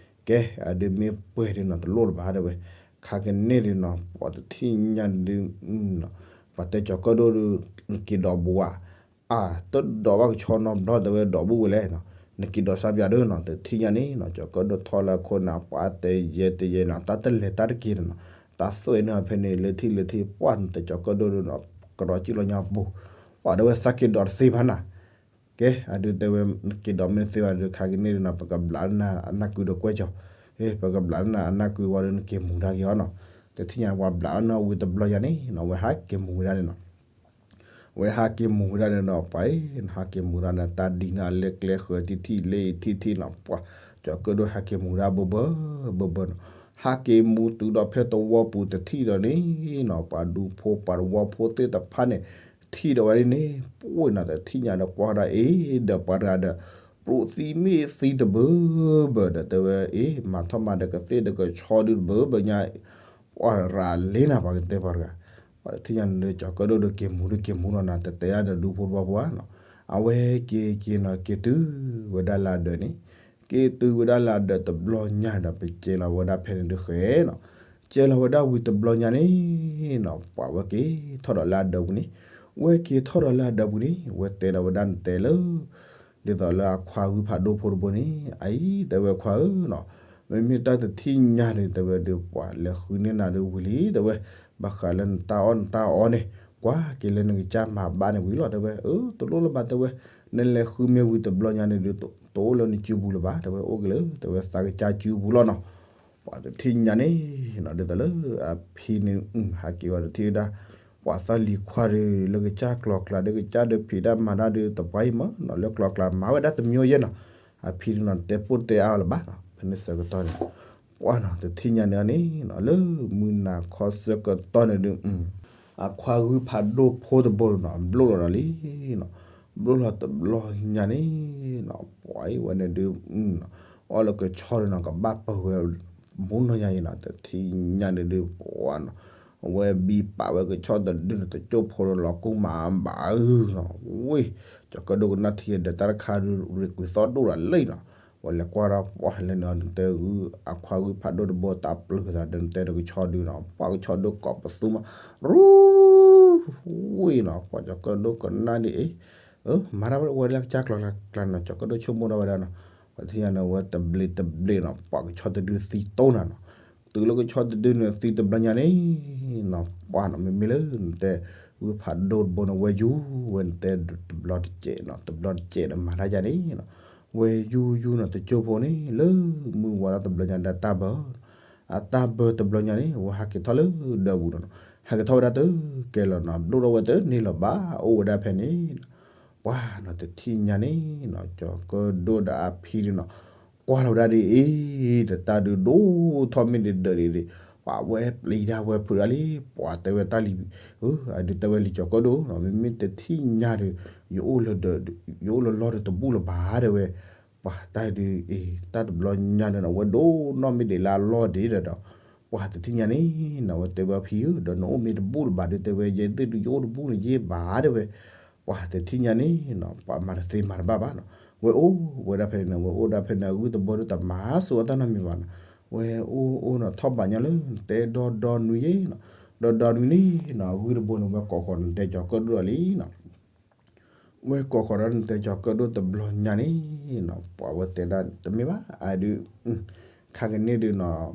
ကဲ အဒုးမ့ၢ်ပှဲၤဒုးနီၤ တလိၣ်လၢၤဘၣ် တဲဝဲ ခ ခါကန့ၢ်ဒုးနီၤ ပှၤတထံၣ်ညါဒုး ပှၤတဲကၠီၤကၢၣ်ဒိၣ်ဒုး နက့ၤဒိးဘူးဧါ, အါ တဒိးဘၣ်ကဆီနီတဘျီ တဲဝဲဒိးဘူးဝဲလဲၣ်နီၤ, နက့ၤဒိးစၢ်ပၠးဒုးနီၤ တထံၣ်ညါန့ၣ်နီၤ ကၠီၤကၢၣ်ဒိၣ်ထီၣ်လၢအခိၣ်နၢ် ပှၤတဲယဲတဲယဲနီၤ တၢ်တလဲၤတၢ်တက့ၤနီၤ တၢ်သွဲၣ်န့ၢ်အီၤဖဲန့ၣ် လၢထံၣ်လၢထံၣ် ပှၢ်နတဲကၠီၤကၢၣ်ဒိၣ်ဒုးနီၤ ကရီကံၣ်လီၤညါပူၤ, ပှၤတဲဝဲသးက့ၤဒိးတသ့ဘၣ်နၤ ကဲ အဒုးတဲဝဲ နက့ၤဒိးမ့ၢ်တသ့ဘၣ်ဒုး ခါကန့ၢ်ဒုးနီၤ ပကဘျးနၤအနၢ်ကွံာ်ဒီးကွဲၢ်ကၠီၤ, ပကဘျးနၤအနၢ်ကွံာ်ဝံၤဒုးနက့ၤမူၤဒၣ်က့ၤအီၤနီၤ, တထံၣ်ညါပှၤဘျးနၤဝံၤတဘျီညါန့ၣ်နီၤ ဝဲဟးက့ၤမူၤဝဲဒၣ်န့ၣ်နီၤ ဝဲဟးက့ၤမူၤဝဲဒၣ်န့ၣ်နီၤ ပှၤအံၤ နဟးက့ၤမူၤဒၣ်န့ၣ် တၢ်ဒံးနၤလၢကျဲဃၢၤထံထံ လၢအံၤထံထံနီၤ ပှၤ ကၠီၤကၢၣ်ဒိၣ်ဟးက့ၤမူၤဒၣ်ဘၢဘၢ ဘၢဘၢနီၤ, ဟးက့ၤမူၤတုၤဒီးဖဲသဝီပူၤတထံၣ်ဒီးန့ၣ်နီၤ ပှၤဒူဖိပှၤသဝီဖိသ့ၣ်တဖၣ်န့ၣ် ထံၣ်ဒီးဝဲဒ်န့ၣ် ပှၢ်နီၤ တထံၣ်ညါဒီးကွၢ်ဒၣ်အ့ၣ် ဒီးပှၤတဂၤဒီး ပျိၣ်သံမ့ၢ်သံတဘၢဘၢဒီး တဲဝဲအ့ၣ် မၤထီၣ်မၤဒီးကသ့ၣ်ဒီးကဆီဒုးတဘၢဘၢညါ ပှၤရၤလ့နၤ ပှၤကတဲပှၤတဂၤ, ပှၤတထံၣ်ညါန့ၣ်ဒီး ကၠီၤကၢၣ်ဒိၣ်ဒီးက့ၤမူၤဒုးက့ၤမူၤနီၤနၤ တတဲယၤဒီးဒူဖိသဝီဖိဧါနီၤ, အဝဲက့ၤက့ၤနီၤ က့ၤတုၤဝဲဒၣ်လၢအဒၢးန့ၣ်, က့ၤတုၤဝဲဒၣ်လၢအဒၢးတဘျီညါဒီး ပကဲလီၤဝဲဒၣ်ဖဲန့ၣ်ဒုးဃဲနီၤ, ကဲလီၤဝဲဒၣ်ဝံၤတဘျီညါန့ၣ်နီၤ ပှၤဝဲက့ၤထီၣ်ဒီးလၢအဒၢးပူၤန့ၣ်, ဝဲက့ၤထီၣ်ဒီးလၢအဒၢးပူၤန့ၣ် ဝဲတဲဒီးဝဲဒၣ်နတဲလၢ ဒ်သိးလၢအခွါဂုၢ်ဖးဒိၣ်ဖိတဘိန့ၣ် အအံၤ တဲဝဲခွါဧၢနီၤ, မ့မ့ၢ်တၢ်တထံၣ်ညါန့ၣ် တဲဝဲဒုး ပှၤလဲၤဃုန့ၢ်နၤဒုးဝံၤလံ တဲဝဲ, ဘၣ်ဃးလၢနတၢ်အီၣ်နတၢ်အီန့ၣ် ကွၢ်က့ၤလၢနကစၢ်မၤဘၣ်န့ၣ်ဝံၤလီၤ တဲဝဲ, အၢ တလိၣ်လၢၤဘၣ် တဲဝဲ, နလဲၤဃုမ့ၢ်ဝံၤတဘျီညါန့ၣ်ဒုး တအိၣ်လၢနစုပူၤလၢၤဘၣ် တဲဝဲ, အိၣ်က့ၤလၢ တဲဝဲ သးကစၢ်စုပူၤလီၤနီၤ. ပှၤတထံၣ်ညါန့ၣ်နီၤ ဒ်သိးလၢအဖံန့ၣ် ဟးက့ၤဝဲတထံၣ်ဝဲဒၣ် ပှၤသၣ်လံၤခွါဒုး လၢကစၢ်ကျီၤကျါဒုး ကစၢ်ဒုးဖံးတၢ်မၤတၢ်ဒုး တပှၢ်အံၤမးနီၤ လၢကျီၤကျါမၤဝဲဒၣ်တမံၤယဲနီၤ, အဖံန့ၣ်နီၤ တဲပိၢ်တဲအါအီၤလၢၤဘၣ်နီၤ ဖဲန့ၣ်ဆၢကတီၢ်န့ၣ်, ပှၢ်နီၤတထံၣ်ညါန့ၣ်န့ၣ်နီၤ လၢမုၢ်နၤခီဆၢကတီၢ်န့ၣ်ဒုး အခွါဂုၢ်ဖးဒိၣ်ဖိတဘိနီၤ ဘျိၣ်လီၤဒီးလံနီၤ, ဘျိၣ်လီၤတဘျီညါန့ၣ်နီၤ ပှၤအံၤဝဲန့ၣ်ဒုး အီၣ်လၢကဆီဒုးနီၤ ကဘၣ်ပၢၢ်ဝဲ မူနီၤယါအံၤနီၤ တထံၣ်ညါန့ၣ်ဒုး ပှၢ်နီၤ အဝဲဘံပာ်ဝဲကဆီတဒုန့ၣ် တကၠိၢ်ဖိဒီးလီၤကူမးဘၣ်ဧၢနီၤ, ဝ့ၢ် ကၠီၤကၢၣ်ဒိၣ်ကနၣ်ထံဒီးတၢ်တခါဒုး ရ့ၣ်ကွံာ်သီဒိၣ်ဒီးလံနီၤ, ပှၤလဲၤကွၢ်ဒီးပှၢ်လဲၤနုာ်အီၤ နတဲဂုၢ်အခွါဂုၢ်ဖးဒိၣ်တဘိတၢ်ပျုၤသးဒီး နတဲဒီးကဆီဒုးနီၤ ပှၢ်ကဆီဒုးကိးပသူမး ရူ ဝ့ၢ်နီၤ ပှၤကၠီၤကၢၣ်ဒိၣ်ကနၣ်ဒ်အံၤ အၢ မၤတၢ်ဝဲလၢကစၢ်ကျီၤကျါနီၤ ကၠီၤကၢၣ်ဒိၣ်ဆိကမိၣ်ဒၣ်ဝဲဒၣ်နီၤ, ပှၤတထံၣ်ညါန့ၣ် အဝဲတဘျ့တဘျ့နီၤ ပှၤကဆီတဒုသံတိၢ်နၤနီၤ, တုၤလၢကဆီတဒုန့ၣ်သံတဘျီညါန့ၣ်နီၤ ပှၢ်နီၤ မ့မ့ၢ်လၢနတဲ ဂုၢ်ဖးဒိၣ်တဘိန့ၣ် ဝဲယူၤဝဲနတဲတဘျီတစဲးနီၤ တဘျီတစဲးဒီးမၤတၢ်ယါန့ၣ်နီၤ, ဝဲယူၤယူၤနီၤ တကၠိၢ်ဖိန့ၣ် လၢမုၢ်ဝါထီၣ်တဘျီညါဒီးတၢ်ဘၢ အတၢ်ဘၢတဘျီညါန့ၣ် ဝဲဟးက့ၤထီၣ်လၢဒၢးပူၤနီၤနီၤ ဟဲက့ၤထီၣ်ဝဲဒၣ်တကဲလီၤနီၤ ဘျိၣ်ထီၣ်ဝဲတန့ၢ်လၢၤဘၣ် အိၣ်ဝဲဒၣ်ဖဲန့ၣ်နီၤ, ပှၢ်နီၤ တထံၣ်ညါန့ၣ်နီၤ ကၠီၤကၢၣ်ဒိၣ်ဒီးအဖံဒုးနီၤ ကွၢ်လီၤဝဲဒၣ်ဒ်အံၤ တတၢ်ဒုးဒိၣ်ထီၣ်မ့ၢ်ဒ်ဒၢးဒ်ဒ် ပှၤဝဲပျံၤတၢ်ဝဲဖုးတၢ်လံ ပှၤတဲဝဲတၢ်လံၤ အဒုးတဲဝဲလံၤကၠီၤကၢၣ်ဒိၣ်နီၤ မ့မ့ၢ်တထံၣ်ညါဒီး ယအိၣ်လၢဒၢး ယအိၣ်လၢလီၢ်ဒီးတဘူၣ်လၢၤဘၣ်တဲဝဲ ပှၤတၢ်ဒုးအံၤ တၢ်တဘျီညါန့ၣ်နီၤ ဝဲဒိၣ်နီၢ်မ့ၢ်ဒ်လၢအလီၢ်ဒ်ဒီး ပှၤတထံၣ်ညါန့ၣ်နီၤ ဝဲတဲဝဲဖံဧၢ ဒီးနအိၣ်မ့ၢ်တဘူၣ်လၢၤဘၣ်ဒုးတဲဝဲ ယဲသ့ၣ်ဒုးယအိၣ်တဘူၣ်န့ၣ်ယ့ၢ်ဘၣ်တဲဝဲ ပှၤတထံၣ်ညါန့ၣ်နီၤ ပှၤမၤတသ့မၤတဘၣ်ဘၣ်နီၤ ဝဲအိၣ်ဝဲဒၣ်ဖဲန့ၣ်နီၤ ဝဲအိၣ်ဒၣ်ဖဲန့ၣ် အဂုၢ်တဘိဒုးတမၤစၢၤအီၤတၢ်နီတမံၤဘၣ်နီၤ ဝဲအိၣ်အိၣ်နီၤ ထီၣ်ဘးညီလၢနတဲဒီဒီနွံယဲနီၤ ဒီဒီနွံန့ၣ်နီၤ အဂုၢ်တဘိန့ၣ် ဝဲကိးဃီၤနတဲကၠီၤကၢၣ်ဒိၣ်လံနီၤ ဝဲကိးဃီၤဒီးနတဲကၠီၤကၢၣ်ဒိၣ်တဘျီညါန့ၣ်နီၤ ပှၤဝဲတဲဒၣ်တမ့ၢ်ဘၣ် အဒုး ခါကန့ၣ်ဒုးနီၤ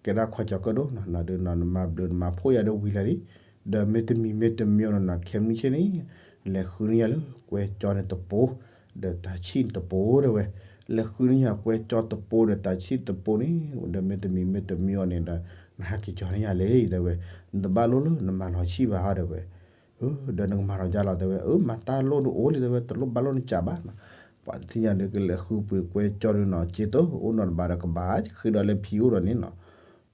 ကဲဒၣ်ခွါကၠီၤကၢၣ်ဒိၣ်နီၤ နၤဒုးနီၤ နမၤဘျုးနမၤဖှိၣ်ယၤဒုးဝံၤလၢာ်လံ ဒီးမ့တမံၤမ့တမံၤနီၤ ခဲမုၢ်ဆ့ၣ်န့ၣ် လဲၤဃုန့ၢ်ယၤလၢကွဲကၠီန့ၣ်တပိၤ ဒီးတၢ်ဆံၣ်တပိၤတဲဝဲ လဲၤဃုန့ၢ်ယၤကွဲကၠီတပိၤဒီးတၢ်ဆံၣ်တပိၤန့ၣ် ဒီးမ့တမံၤမ့တမံၤအီၤန့ၣ်ဒီး နဟးက့ၤကၠီၤန့ၢ်ယၤလံ တဲဝဲ နတဘၣ်လိၣ်လၢနမၤလီၤဆံၣ်ဘၣ်တဲဝဲ ဒီးနကမၤလီၤယါလီၤတဲဝဲ အၢ မၤတၢ်လိၣ်ဒုးအိၣ်လံတဲဝဲ တလိၣ်ဘၣ်လိၣ်နကးဘၣ်နီၤ ပှၤတထံၣ်ညါဒုးကလဲၤဃုပှ့ၤကွဲကၠီဒုးနီၤ က့တအိၣ်နီတဘးဒီးကဘၣ်ဃ့ဒီးလၢဖံအိၣ်ဒီးန့ၣ်နီၤ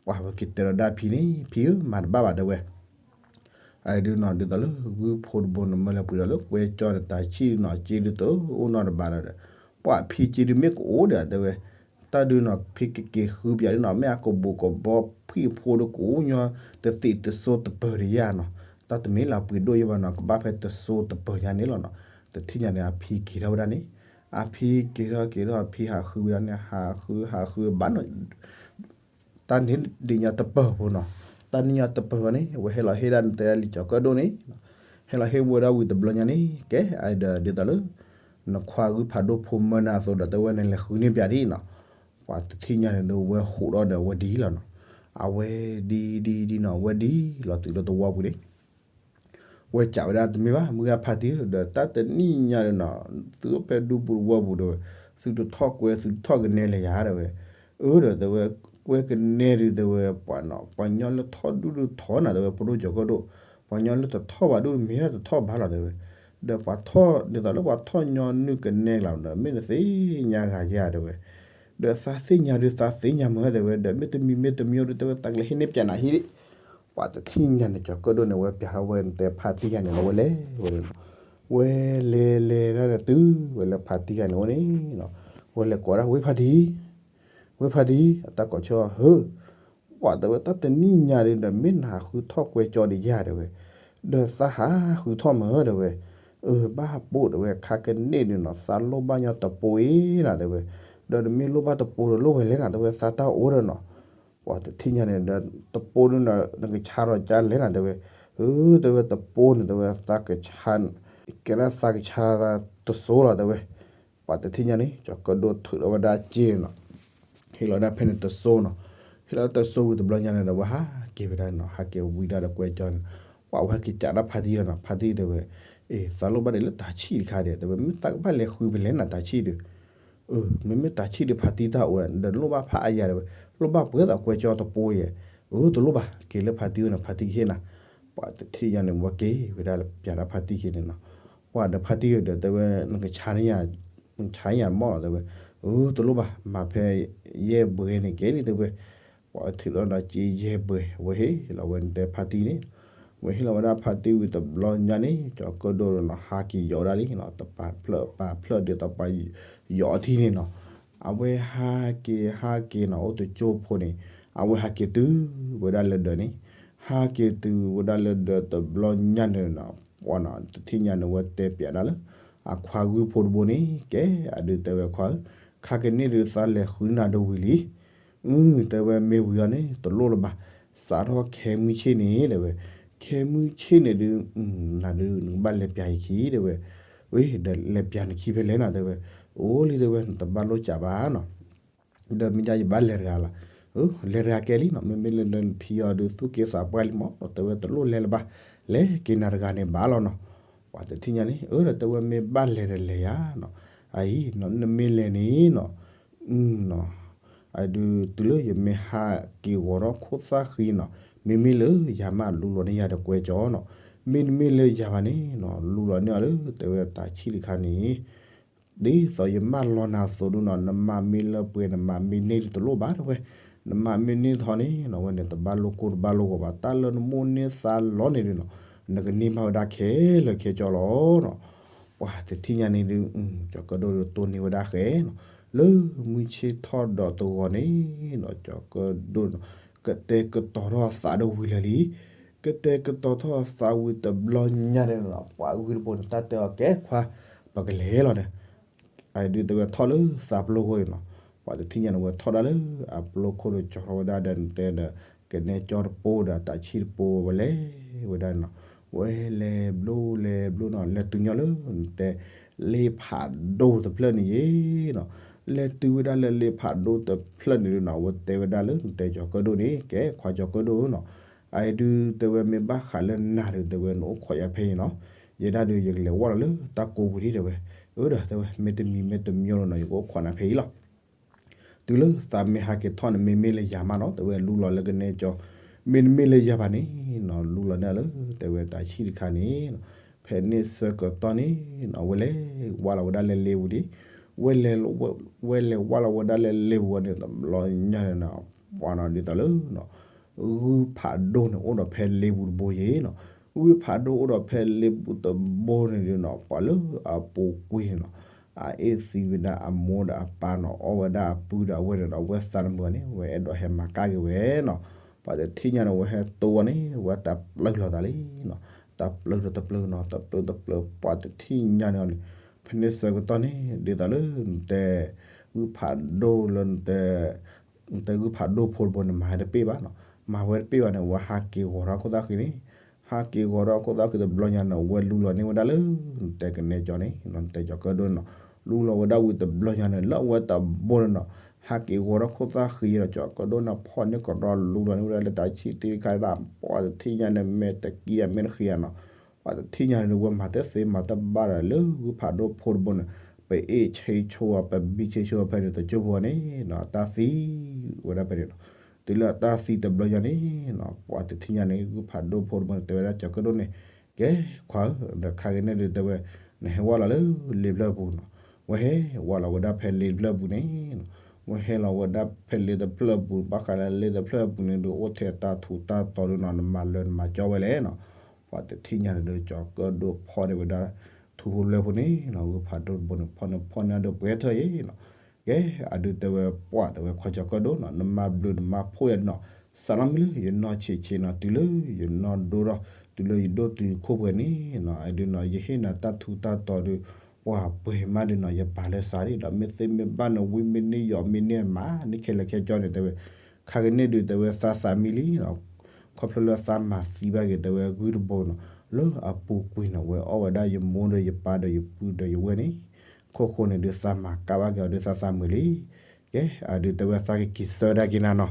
ပှၤဝဲက့ၤတဲဒီးဒၣ်ဖံန့ၣ် ဖံဧၢ မၤတဘၣ်ဘၣ်တဲဝဲ အဒုးနီၤ ဒ်သိးလၢဂုၢ်ဖိတဘိန့ၣ် မ့ၢ်လဲၤပှ့ၤဒီးလၢကွဲကၠီဒီးတၢ်ဆံၣ်ဒုးနီၤ က့ဒုးတအိၣ်နီတဘးဒီး ပှၤဖံက့ဒုးမ့ၢ်ကအိၣ်ဒီးတဲဝဲ တၢ်ဒုးနီၤ ဖံကက့ၤဃုပၠးဒုးနီၤ မ့ၢ်အကဘိးကဘီဖှံဖိဒုးကအိၣ်ညီ တသံးတစိတပၢၤတယါနီၤ တၢ်တမ့ၢ်လၢပှ့ၤဒိၣ်ယဲဘၣ်နီၤ ကဘၣ်ဖဲတစိတပၢၤညါန့ၣ်လီၤနီၤ တထံၣ်ညါန့ၣ် အဖံက့ၤထီၣ်ဝဲဒၣ်န့ၣ် အဖံက့ၤထီၣ်က့ၤထီၣ် အဖံဟးဃုဝဲဒၣ်န့ၣ် ဟးဃုဟးဃုဘၣ်နီၤ တၢ်န့ၣ်ဒ်ညီတပၢၢ်ဖိနီၤ, တၢ်န့ၣ်ညီတပၢၢ်ဝဲန့ၣ် ဝဲဟဲလီၤဟ့ၣ်ဒၣ်နတဲလံာ်ကၠီၤကၢၣ်ဒိၣ်န့ၣ်, ဟဲလီၤဟ့ၣ်ဝဲဒၣ်ဝံၤတဘျီညါန့ၣ် ကဲအဒီးဒ်သိးလၢ နခွါဂုၢ်ဖးဒိၣ်ဖိမၢနၤအသိးဒီး တဲဝဲနလဲၤဃုန့ၢ်ပၠးဒ်နီၤ, ပှၤတထံၣ်ညါန့ၣ်ဒီးဝဲဟူးဒီးဝဲဒ်လီၤနီၤ, အဝဲဒ်ဒ်ဒ်နီၤ ဝဲဒ်လီၤတုၤလၢတဝီပူၤန့ၣ် ဝဲကးဝဲဒၣ်တမ့ၢ်ဘၣ် မုၢ်ဂၤဖါတံၢ်ဧၢ ဒီးတၢ်တနံၣ်ညါဒီးနီၤ သုအိၣ်ဖဲဒူပူၤတဝီပူၤဒီးဝဲ သုတထီၣ်ကွဲသုတထီၣ်ကနဲလၢယၤဒီးဝဲ, အၢဒီးတဲဝဲ ကွဲကနဲဒုးတဲဝဲ ပှၤနီၤ ပှၤညီလၢထီၣ်ဒူၣ်ဒုးထီၣ်နၤတဲဝဲ ဖိဒိၣ်ကၠီၤကၢၣ်ဒိၣ်, ပှၤညီလၢတထီၣ်ဘၣ်ဒူၣ်မ့ၢ်ဒၣ်တထီၣ်ဘၣ်လီၤတဲဝဲ, ဒီးပှၤထီၣ်ဒ်သိးလၢပှၤထီၣ်ညီနုၢ်ကနဲကလၤဒီး မ့ၢ်နသ့ၣ်ညါဂၤယၤတဲဝဲ, ဒီးသးသ့ၣ်ညါဒုးသးသ့ၣ်ညါမ့ၢ်တဲဝဲ ဒီးမ့တမံၤမ့တမံၤဒုးတဲဝဲ သးကလဲၤဟ့ၣ်န့ၢ်ပၠးနၤဟံၣ်ဒံး ပှၤတထံၣ်ညါန့ၣ် ကၠီၤကၢၣ်ဒိၣ်န့ၣ် ဝဲပၠးထီၣ်ဝဲနတဲဖါတံၢ်ယၤန့ၣ်လီၤ ဝဲလဲၤဝဲန့ၣ်လီၤ, ဝဲလဲၤလဲၤဒၣ်ဒီးတုၤဝဲလၢဖါတံၢ်ယၤန့ၣ်အိၣ်န့ၣ်လီၤ, ဝဲလဲၤကိးဒၣ် ဝ့ၢ်ဖါတံၢ်, ဝ့ၢ်ဖါတံၢ် အတၢ်ကိးဆၢဟၢ, ပှၤတဲဝဲတၢ်တနံၣ်ညါဒုးဒီး မ့ၢ်နဟးဃုထီၣ်ကွဲကၠီဒံးယၤတဲဝဲ, ဒီးသးဟးဃုထီၣ်မ့ၢ်တဲဝဲ, အၢ ဘၣ်ပိၢ်တဲဝဲ ခါကန့ၣ်ဒုးနီၤ သးလိၣ်ဘၣ်ညီတပိၤအံၤနၤတဲဝဲ, ဒီးနမ့ၢ်လိၣ်ဘၣ်တပိၤဒီးလိၣ်ဝဲလဲၣ်နၤတဲဝဲ သးတၢ်အိၣ်ဒီးနီၤ ပှၤတထံၣ်ညါန့ၣ်ဒီး တပိၤဒုးနီၤ နကဆါထီၣ်ကၢ်လဲၣ်နၤတဲဝဲ, အၢ တဲဝဲတပိၤန့ၣ်တဲဝဲ သးကဆါ, ကဲဒၣ်သးကဆါတစိၤလီၤတဲဝဲ, ပှၤတထံၣ်ညါန့ၣ် ကၠီၤကၢၣ်ဒိၣ်ထုးထီၣ်ဝဲဒၣ်စ့နီၤ, ဟ့ၣ်လီၤဒၣ်ဖဲန့ၣ်တစိၤနီၤ, ဟ့ၣ်လီၤတစိၤဝံၤတဘျီညါန့ၣ်ဒီး ဝဲဟးက့ၤဝဲဒၣ်နီၤ ဟးက့ၤဝံၤဒၣ်ဒီးကွဲကၠီန့ၣ်, ပှၤဝဲဟဲက့ၤကးဒၣ်ဖါတံၢ်ဒီးနီၤ ဖါတံၢ်တဲဝဲ, အ့ သးလိၣ်ဘၣ်ဒ်လၢတၢ်ဆံၣ်တခါဒီး တဲဝဲ မ့ၢ်သးကဘၣ်လဲၤဃုပလဲၣ်နၤတၢ်ဆံၣ်ဒုး အၢ မ့မ့ၢ်တၢ်ဆံၣ်ဒုးဖါတံၢ်တၢ်အိၣ်ဝဲ ဒီးလိၣ်ဘၣ်ဖးအါယၤတဲဝဲ, လိၣ်ဘၣ်ပှဲၤသးကွဲကၠီတပိၤယဲ, အၢ တလိၣ်ဘၣ် က့ၤလၢဖါတံၢ်အိၣ်န့ၣ် ဖါတံၢ်ကဟ့ၣ်နၤ, ပှၤတထံၣ်ညါန့ၣ် ဝဲက့ၤဝဲဒၣ်လၢပၠးဒၣ်ဖါတံၢ်က့ၤန့ၣ်နီၤ, ပှၤဒီးဖါတံၢ်ဒီးတဲဝဲ နကဆါန့ၢ်ယၤ, နဆါယၤမီၢ်လီၤတဲဝဲ, အၢ တလိၣ်ဘၣ် မၤဖဲယဲၢ်ဘှဲန့ၣ်ကဲလံတဲဝဲ, ပှၤထုးထီၣ်ဒီးစ့ယဲၢ်ဘှဲ ဝဲဟ့ၣ်လီၤဝဲနတဲဖါတံၢ်န့ၣ်, ဝဲဟ့ၣ်လီၤဝဲဒၣ်ဖါတံၢ်ဝံၤတဘျီညါန့ၣ် ကၠီၤကၢၣ်ဒိၣ်ဒီးနီၤ ဟးက့ၤယီၤဝဲဒၣ်လံနီၤ တပာ်ဖျၢၣ်ပာ်ဖျၢၣ်ဒ်သိးပှၤယီၤအထံန့ၣ်နီၤ, အဝဲဟးက့ၤဟးက့ၤနီၤ အိၣ်တကၠိဖိန့ၣ်, အဝဲဟးက့ၤတုၤဝဲဒၣ်လၢဒၢးန့ၣ်, ဟးက့ၤတုၤဝဲဒၣ်လၢဒၢးတဘျီညါန့ၣ်နီၤ ပှၤနီၤ တထံၣ်ညါန့ၣ် ဝဲတဲပၠးဒၣ်လၢ အခွါဂုၢ်ဖိတဘိန့ၣ် ကဲအဒုးတဲဝဲခွါဧၢ, ခါကန့ၣ်ဒုးသးလဲၤဃုနၤဒီးဝံၤလံ တဲဝဲမ့ၢ်ဝံၤအီၤန့ၣ် တလိၣ်လၢၤဘၣ်, စးထီၣ်ခဲမုၢ်ဆ့ၣ်န့ၣ်တဲဝဲ, ခဲမုၢ်ဆ့ၣ်န့ၣ်ဒုး နၤဒုးနကဘၣ်လဲၤပၠးယခံတဲဝဲ, ဝ့ ဒီးလဲၤပၠးနခံဖဲလဲၣ်နၤတဲဝဲ, အိၣ်လံတဲဝဲ နတဘၣ်လိၣ်စးဘၣ်နီၤ ဒီးမ့ၢ်ဒ်ယဘၣ်လဲၤတဂၤလီၤ, လဲၤတဂၤကဲလံနီၤ မ့မ့ၢ်လၢနဖံအီၤဒုးသူၣ်က့သးပှၢ်လံမး တဲဝဲတလိၣ်လဲၤလၢၤဘၣ်, လဲၤက့ၤနၤတဂၤန့ၣ်ဘၣ်လီၤနီၤ, ပှၤတထံၣ်ညါန့ၣ် အၢ ဒီးတဲဝဲမ့ၢ်ဘၣ်လဲၤဒီးလဲၤယၤနီၤ, အအံၤ နမ့ၢ်လဲၤန့ၣ်နီၤ အဒုး တုၤလၢယမ့ၢ်ဟးက့ၤဂီၤထီၣ်ခိၣ်သၣ်ဃံနီၤ, မ့မ့ၢ်လၢယၤမးလူလီၤန့ၢ်ယၤဒီးကွဲကၠီနီၤ, မ့တမ့ၢ်လၢယၤဘၣ်န့ၣ်နီၤ လူလီၤန့ၢ်အီၤလၢတဲဝဲတၢ်ဆံၣ်တခါန့ၣ်, ဒ်သိးယမၢလီၤနၤအသိးဒုနီၤ နမၤမ့ၢ်လၢပှဲၤ နမၤမ့ၢ်န့ၢ်ဒုတလိၣ်ဘၣ်တဲဝဲ, နမၤမ့ၢ်န့ၢ်ထီၣ်န့ၣ်နီၤ ဝဲန့ၣ်တဘၣ်လိၣ်ကိၢ်တဘၣ်လိၣ်ဂီၤဘၣ် တၢ်လၢနမိၣ်န့ၢ်သးလီန့ၣ်ဒုနီၤ, နကန့ၢ်ဘၣ်ဝဲဒၣ်ခဲလၢာ်ခဲဆ့လီၤနီၤ, ပှၤတထံၣ်ညါန့ၣ်ဒုး ကၠီၤကၢၣ်ဒိၣ်ဒုးတိၢ်န့ၢ်ဝဲဒၣ်ဃဲနီၤ, လၢမုၢ်ဆ့ၣ်ထီၣ်ဒီးတဂီၤန့ၣ်နီၤ ကၠီၤကၢၣ်ဒိၣ်နီၤ ကတဲာ်ကတီၤထီၣ်အသးဒီးဝံၤလၢာ်လံ, ကတဲာ်ကတီၤထီၣ်အသးဝံၤတဘျီညါန့ၣ်နီၤ ပှၤဂုၢ်တဘိန့ၣ် တၢ်တဲအီၤကဲခွါ ပကလဲၤလီၤန့ၣ်, အဒုးတဲဝဲထီၣ်လၢသးပျိခိၣ်န့ၣ်နီၤ, ပှၤတထံၣ်ညါန့ၣ် ဝဲထီၣ်ဒၣ်လၢအပျိခိၣ်ဒီးကၠီၤထီၣ်ဝဲဒၣ်ဒီးနတဲဒီး ကနဲကၠီတပိၤဒီးတၢ်ဆံၣ်တပိၤဝဲလဲၤဝဲဒၣ်န့ၣ်နီၤ, ဝဲလဲၤဘျိလဲၤဘျိနီၤ လဲၤတုၤညီလၢနတဲ လ့ဖးဒိၣ်တဖျၢၣ်န့ၣ်ယ့ၣ်နီၤ, လဲၤတုၤဝဲဒၣ်လၢလ့ဖးဒိၣ်တဖျၢၣ်န့ၣ်ဒုနီၤ ဝဲတဲဝဲဒၣ်လၢနတဲကၠီၤကၢၣ်ဒိၣ်န့ၣ် ကဲခွါကၠီၤကၢၣ်ဒိၣ်နီၤ, အဒုးတဲဝဲမ့ၢ်ဘၣ်ဃးလၢနၤဒုး တဲဝဲနအိၣ်ခိးယၤဖဲအံၤနီၤ, ယဲဒၣ်ဒုးယကလဲၤဝဲလီၤလၢတၢ်ကိးပူၤဒံးတဲဝဲ, အၢဒီးတဲဝဲ မ့တမံၤမ့တမံၤလီၤနီၤ ယကအိၣ်ခိးနၤဖဲအံၤလီၤ တုၤလၢသးမ့ၢ်ဟးက့ၤထီၣ်န့ၣ် မ့မ့ၢ်လၢယၤမးနီၤ တဲဝဲလူလီၤလၢကနဲကၠီ, မ့တမ့ၢ်လၢယၤဘၣ်န့ၣ်နီၤ လူလီၤန့ၢ်လၢ တဲဝဲတၢ်ဆံၣ်တခါန့ၣ်နီၤ, ဖဲန့ၣ်ဆၢကတီၢ်န့ၣ်နီၤ ဝဲလဲၤဝါလီၤဝဲဒၣ်လၢလ့ပူၤဒံး, ဝဲလဲၤဝဲလဲၤဝါလီၤဝဲဒၣ်လၢလ့ပူၤဝဲန့ၣ် တဘျီညါန့ၣ်နီၤ ပှၤနီၤဒ်သိးလၢနီၤ ဂုၢ်ဖးဒိၣ်န့ၣ်အိၣ်ဒီးဖဲလ့ပူၤတဘိယ့ၣ်နီၤ, ဂုၢ်ဖးဒိၣ်အိၣ်ဒီးဖဲလ့ပူၤတဘိန့ၣ်ဒုနီၤ ပှၤလၢအပူၤကွံာ်န့ၣ်နီၤ အအ့ၣ်သံဝဲဒၣ်အမိၢ်ဒီးအပၢ်နီၤ အီၣ်ဝဲဒၣ်အပုၢ်ဒီးအဝဲၢ်န့ၣ်ဒီး အဝဲၢ်သးတမုာ်န့ၣ် ဝဲအဲၣ်ဒိးဟဲမၤကၢ်က့ၤဝဲနီၤ, ပှၤတထံၣ်ညါန့ၣ် ဝဲဟဲတိဝဲန့ၣ် ဝဲတၢ်ပျၢၢ်လီၤသးလံနီၤ, တၢ်ပျၢၢ်ဒီးတပျၢၢ်နီၤ တပျၢၢ်တပျၢၢ် ပှၤတထံၣ်ညါန့ၣ်န့ၣ်, ဖဲန့ၣ်ဆၢကတီၢ်န့ၣ် ဒ်သိးလၢနတဲ ဂုၢ်ဖးဒိၣ်လၢနတဲ တဲဂုၢ်ဖးဒိၣ်ဖိတဘိန့ၣ် မၤဝဲတပ့ၢ်ဘၣ်နီၤ, မၤဝဲတပ့ၢ်ဘၣ်န့ၣ် အဝဲဟးက့ၤဂီၤထီၣ်ခိၣ်သၣ်ဃံန့ၣ်, ဟးက့ၤဂီၤထီၣ်ခိၣ်သၣ်ဃံတဘျီညါန့ၣ် အဝဲလူလီၤန့ၢ်ဝဲဒၣ်လၢ နတဲကနဲကၠီန့ၣ်, နတဲကၠီၤကၢၣ်ဒိၣ်န့ၣ်နီၤ, လူလီၤဝဲဒၣ်ဝံၤတဘျီညါန့ၣ် လၢအဝဲတဘိန့ၣ်နီၤ, ဟးက့ၤဂီၤထီၣ်ခိၣ်သၣ်ဃံဒီး ကၠီၤကၢၣ်ဒိၣ်န့ၣ် ဖီၣ်န့ၢ်ကရီလူလီၤန့ၢ်ဝဲဒၣ်လၢတၢ်ဆံၣ်သ့ၣ်တခါဒၣ် ပှၤတထံၣ်ညါန့ၣ် မ့ၢ်တကံယၤမ့ၢ်တဃံယၤနီၤ, ပှၤတထံၣ်ညါန့ၣ် ဝဲမၤတသ့မၤတဘၣ်ဒီး လၢဂုၢ်ဖးဒိၣ်ဖိတဘိန့ၣ် ပအ့ၣ်ဆ့ဆိအီၤ ပဘံဆ့ဆိအီၤဖဲန့ၣ် တကၠိဖိန့ၣ်နီၤ, တၢ်သံဝဲဒၣ်ဖဲန့ၣ်နီၤ, တုၤလၢအတၢ်သံတဘျီညါန့ၣ်နီၤ, ပှၤတထံၣ်ညါန့ၣ် ဂုၢ်ဖးဒိၣ်ဖိတဘိန့ၣ် တဲဝဲဒၣ်ကၠီၤကၢၣ်ဒိၣ်န့ၣ်, ကဲခွါဧၢ, ဒီးခါက့ၤန့ၣ်ဒုးတဲဝဲ, နဟဲဝဲလီၤလၢလ့တဖျၢၣ်ပူၤနီၤ, ဝဲဟဲဝဲလီၤဝဲဒၣ်ဖဲလ့တဖျၢၣ်ပူၤန့ၣ်နီၤ, ဝဲဟဲလီၤဝဲဒၣ်ဖဲလ့တဖျၢၣ်ပူၤ ဘၣ်ဃးလၢလ့တဖျၢၣ်ပူၤန့ၣ်ဒုး အိၣ်ထဲတၢ်ထူးတၢ်တီၤဒုးနီၤ, နမၤလၢနမၤကၠီဝဲလဲၣ်နီၤ, ပှၤတထံၣ်ညါန့ၣ်ဒုး ကၠီၤကၢၣ်ဒိၣ်ဖီၣ်န့ၢ်ဝဲဒၣ် ထူဖိလွဲဖိန့ၣ်နီၤ, ဂုၢ်ဖးဒိၣ်တဘိန့ၣ် ဖီၣ်န့ၢ်ဖီၣ်န့ၢ်ဒီးပှဲၤထၢၣ်အံၤနီၤ, ကဲအဒုးတဲဝဲ ပှၤတဲဝဲခွါကၠီၤကၢၣ်ဒိၣ်နီၤ, နမၤဘျုးနမၤဖှိၣ်ယၤဒုးနီၤ, စးလီမ့ၢ်လၢယနီၢ်ဆံးဆံးနီၤ, တုၤလၢယနီၢ်ဒိၣ်ထီၣ် တုၤလၢယဒိၣ်တုၤခိၣ်ပှဲၤန့ၣ်နီၤ, အဒုးနီၤ ယဟ့ၣ်နၤတၢ်ထူးတၢ်တီၤဒုး ပှၤပှဲၤမးဒုးနီၤ, ယပာ်လၢစးဒံးဒီး မ့ၢ်သ့မ့ၢ်ဘၣ်န့ၣ် ဝံမ့ၢ်န့ၢ်ယီၤမ့ၢ်န့ၢ်မး န့ၢ်ခဲလၢာ်ခဲကၠီန့ၣ် တဲဝဲ, ခါက့ၤန့ၣ်ဒုးတဲဝဲ သးသးမံလံနီၤ, ခီဖျိလၢသးမၤသံဘၣ်က့ၤတဲဝဲဂုၢ်တဘိနီၤ, လၢအပူၤကွံာ်နီၤ ဝဲအီၣ်ဝဲဒၣ်ယမိၢ်ဒီးယပၢ်ဒီးယပုၢ်ဒီးယဝဲၢ်န့ၣ်, ခိၣ်ဃိန့ၣ်ဒုးသးမၤကၣ်ဘၣ်က့ၤအီၤဒုးသးသးမုာ်လံ, ကဲအဒုးတဲဝဲသးကက့ၤဆၢဒၣ်က့ၤနၤနီၤ,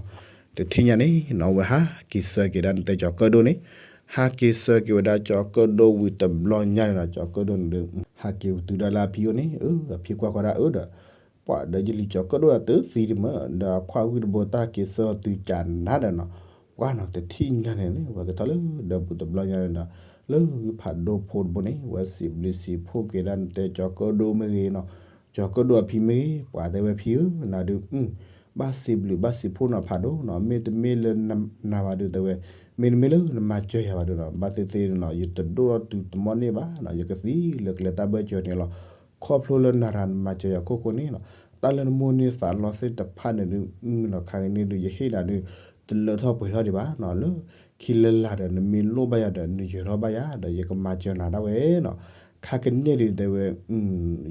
တထံၣ်ညါန့ၣ်နီၤ အဝဲဟးက့ၤဆၢက့ၤဒၣ်နတဲကၠီၤကၢၣ်ဒိၣ်န့ၣ်, ဟးက့ၤဆၢက့ၤဝဲဒၣ်ကၠီၤကၢၣ်ဒိၣ်ဝံၤတဘျီညါန့ၣ်နီၤ, ကၠီၤကၢၣ်ဒိၣ်န့ၣ်ဒုး ဟးက့ၤတုၤဒၣ်လၢအဖံအိၣ်န့ၣ်, အဖံကွၢ်ဃီဒၣ်အၢဒီး ပှၤဒီးယလံၤကၠီၤကၢၣ်ဒိၣ်ဒီးတသံတမၢ, ဒီးအခွါဂုၢ်တဘိတၢ်က့ၤဆၢအီၤတုၤကၢ်နၤဒီးနီၤ, ပှၤနီၤ တထံၣ်ညါန့ၣ် ဝဲကထီၣ်လၢဒၢးပူၤတဘျီညါန့ၣ်နီၤ, လၢဂုၢ်ဖးဒိၣ်ဖိတဘိန့ၣ် ဝဲစံးဘျုးစံးဖှိၣ်က့ၤဒၣ်နတဲကၠီၤကၢၣ်ဒိၣ်မ့ၢ်ဂ့ၤနီၤ, ကၠီၤကၢၣ်ဒိၣ်အဖံမ့ၢ်ဂ့ၤ, ပှၤတဲဝဲဖံဧၢ, နၤဒုး ဘၣ်စံးဘျုးဘၣ်စံးဖှိၣ်နီၤဖးဒိၣ်နီၤ, မ့တမ့ၢ်လၢနၤဘၣ်ဒုးတဲဝဲ, မ့တမ့ၢ်လၢနမၤစၢၤယၤဘၣ်ဒုးနီၤ, ဘၣ်သ့ၣ်သ့ၣ်နီၤ ယတဒိၣ်ထီၣ်တုၤတမီၢ်န့ၣ်ဘၣ်နီၤ, ယကသံလၢကျဲတၢ်ဘၢၣ်စၢၤန့ၣ်လီၤ. ခီဖျိလၢနၤတၢ်နမၤစၢၤယၤခိၣ်ဃိန့ၣ်နီၤ, တၢ်လၢနမိၢ်န့ၢ်သးလီသ့ၣ်တဖၣ်န့ၣ်ဒုး မုၢ်နီၤခါက့ၤန့ၣ်ဒုး ယဟ့ၣ်နၤဒုး တလၢထီၣ်ပှဲၤထီၣ်ဒံးဘၣ်နီၤ, လၢခံလၢလာ်ဒီးနမ့ၢ်လိၣ်ဘၣ်ယၤဒီး နယၢၤထီၣ်ဘၣ်ယၤဒီး ယကမၤစၢၤနၤဒၣ်ဝဲနီၤ. ခါကန့ၣ်ဒုးတဲဝဲ